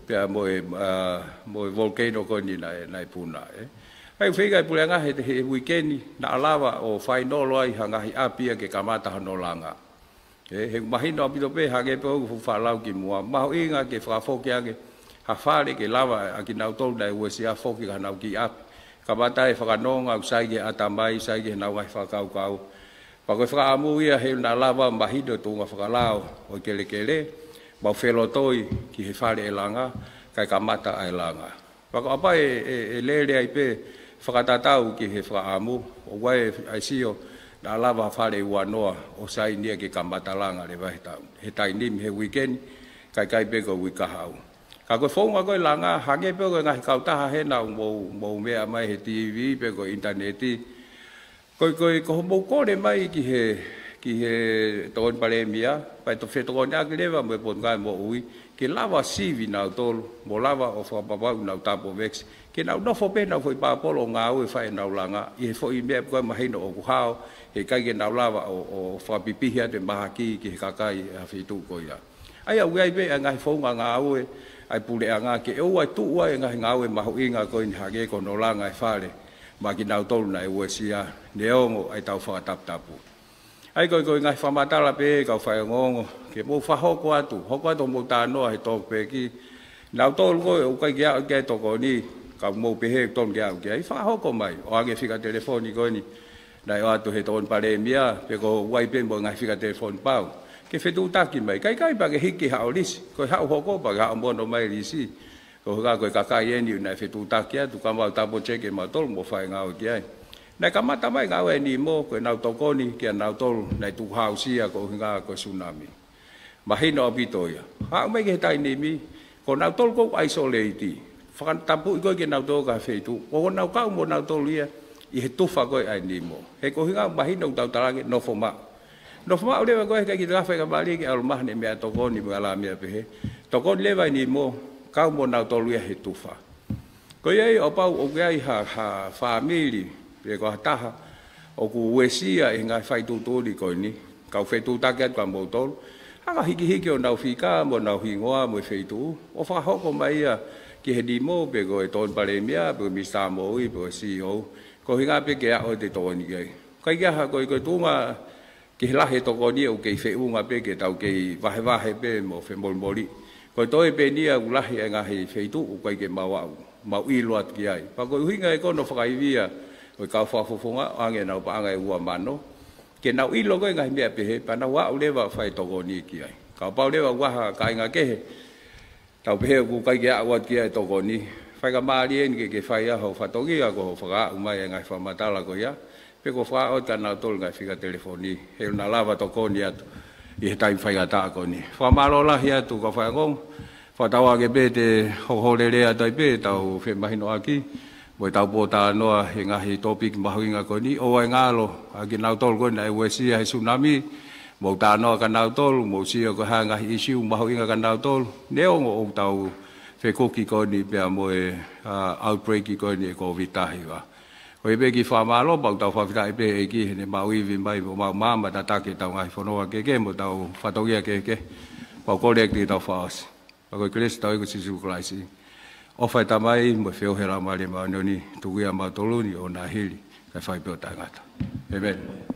pea mo e, ʻa, mo e volcano ko eni naʻe, naʻe puna, ē. ʻA ia ʻoku feinga e puleʻanga he, he uike ni, naʻa lava ʻo fainolo ai ha ngaahi ʻapi ia ke kamata hono langa. Ē, he mahino ʻaupito pē, hangē pē ʻoku ou faʻa lau kimuʻa. Mahuʻinga ke fakafoki ange ha fale ke lava ʻa kinautolu naʻe uesia foki ki haʻanau kiʻi ʻapi. Kamata e fakanonga, ʻo sai ki he ʻatamai, sai ki heʻenau ngaahi fakakaukau. Pea ko e fakaʻamu ia he naʻa lava mahino e tuʻunga fakalao ʻo e kelekele, mau felotoi ki he fale ʻe langa, kae kamata ʻa e langa. Pea ko ʻapē ʻe, ʻe, ʻe lele ai pē fakatatau ki he fakaʻamu, ʻoku ʻi ai e sio naʻa lava ha fale ʻe ua noa ʻo saini ia ke kamata langa leva he ta-, he taimi ni he uike ni, kae ʻikai pē ko e uike kahaʻu. Ka ko e founga ko e langa, hangē pē ko e ngaahi kautaha hena ʻoku mou, mou meʻa mai he T V pe ko e ʻinitaneti, Ko e, ko e, ko hoʻomou kole mai ki he, ki he Tokoni Palēmia, pea ʻe toe fetokoniʻaki leva mo e Potungāue Moʻui, ke lava sivi nautolu, mo lava ʻo fakapapauʻi ʻenau tapu vekisi, ke nau nofo pē ʻenau foʻi pāpolo ʻo ngāue ʻo fai ʻenau langa, ʻi he foʻi meʻa ko ē mahino ʻoku hao, he ʻikai ke nau lava ʻo, ʻo fakapipihi atu e mahaki ki he kakai ʻa e feituʻu ko ia. ʻA ia ʻoku ʻi ai pē ʻa e ngaahi founga ngāue ʻa e puleʻanga ke ʻoua ʻe tuʻu ai e ngaahi ngāue mahuʻinga ko eni hangē ko hono langa e fale maʻa kinautolu naʻe uesia, neongo ʻa e tau fakataputapu. ʻA ia ko e, ko e ngaahi fakamatala pē kau faiongoongo, ke mou fakahoko atu, hoko atu hoʻomou talanoa he tokopeki, nautolu ko ē ʻoku ʻikai ke aʻu ki ai e tokoni, ka mou pehē ʻoku tonu ke aʻu ki ai, fakahoko mai, ʻoange e fika telefoni ko eni, naʻe ʻoatu he Tokoni Palēmia, pe ko e ʻai pē mo e ngaahi fika telefoni pau. Ke fetuʻutaki mai, kae ʻikai pē ke hiki haʻo lisi, ko e haʻu hoko pē ke haʻu mo ʻono mai lisi. Ko e hā ko e kakai eni naʻe fetuʻutaki atu, ka mau tapo teke mautolu mo fai ngāue ki ai. Naʻe kamata mai ngāue ʻa e NEMO, ko ʻenau tokoni kia nautolu naʻe tukuhāusia ko e ʻuhinga ko e tsunami. Mahino ʻaupito ia. Haʻu mai ki he taimi ni, ko nautolu ʻoku isolate. Fakatapuʻi ko ē ke nau toe ō ki ha feituʻu. Ko ʻenau kau mo nautolu ia ʻi he tufa ko ē ʻa e NEMO. He ko e ʻuhinga mahino ʻoku tau talaange nofo maʻu. Nofo maʻu leva ko ē he ʻikai ke toe fai ha faingamālie ke ʻalu maheni meʻatokoni mo e ala meʻa pehē. Tokoni leva ʻa e NEMO, kau mo nautolu ia he tufa. Ko ia ai ʻo kapau ʻoku ʻi ai ha, ha fāmili, pe ko ha taha, ʻoku uesia ʻi he ngaahi fai tuʻutuʻuni ko eni, kau fetuʻutaki atu kia moutolu, hanga ʻo hikihiki honau fika, mo honau hingoa, mo e feituʻu, ʻo fakahoko mai ia ki he NEMO, pe ko e Tokoni Palēmia, pe ko e Minisitā Moʻui, pe ko e C E O, ko e ʻuhinga pē ke aʻu ʻo tokoni ki ai. ʻIkai ke ʻi ai ha ko e, ko e tuʻunga ki he lahi e tokoni ʻoku kei feʻunga pē ke tau kei vahevahe pē mo femolimoli. Ko e toe pē eni ʻoku lahi e ngaahi feituʻu ʻoku ʻikai ke mau aʻu, mau ʻilo atu ki ai. Pea ko e ʻuhinga ia ko hono fakaivia ʻo e kau fakafofonga ʻoange ʻenau paʻanga ʻe ua mano. ke nau ʻilo ko e ngaahi meʻa pehē, pea nau aʻu leva ʻo fai tokoni ki ai. Kapau leva ʻoku ʻi ai ha kāinga kehe, tau pehē ʻoku ʻikai ke aʻu atu ki ai e tokoni, faingamālie eni ke ke fai ʻa hoʻo fatongia ko hoʻo fakaaʻu mai e ngaahi fakamatala ko ia, pe ko e fakaʻosi kia nautolu e ngaahi fika telefoni, he ʻoku nau lava tokoni atu ʻi he taimi faingataʻa ko eni. Fakamālō lahi atu kau faifekau, fakatauange pē te u hoko ʻo lele atu ai pē ʻetau femahinoʻaki mo ʻetau pōtalanoa he ngaahi tōpiki mahuʻinga ko eni, ʻoua ʻe ngalo ʻa kinautolu ko eni naʻe uesia he sunami, mou talanoa kia nautolu, mou sio ko e hā e ngaahi ʻisiū mahuʻinga kia nautolu, neongo ʻoku tau fekuki ko eni pea mo e, ʻa, outbreak ko eni e Covid taha hiva. Ko ia pē, kiʻi fakamālō, pea ʻoku tau fakafetaʻi pē he ʻEiki heʻene maʻu ivi mai mo maʻu maama tataki ʻetau ngaahi fonua kehekehe mo ʻetau fatongia kehekehe. Pea ʻoku ou kole atu ke tau fakaʻosi. Pea ko e kelesi ʻa hotau ʻEiki ko Sīsū Kalaisi, ʻofa ʻa e Tamai mo e feohi ʻa e Laumālie Māʻoniʻoni, tuku ia maʻatautolu ni ʻo nā hili, kae fai pē ʻo taʻengata. ʻĒmeni.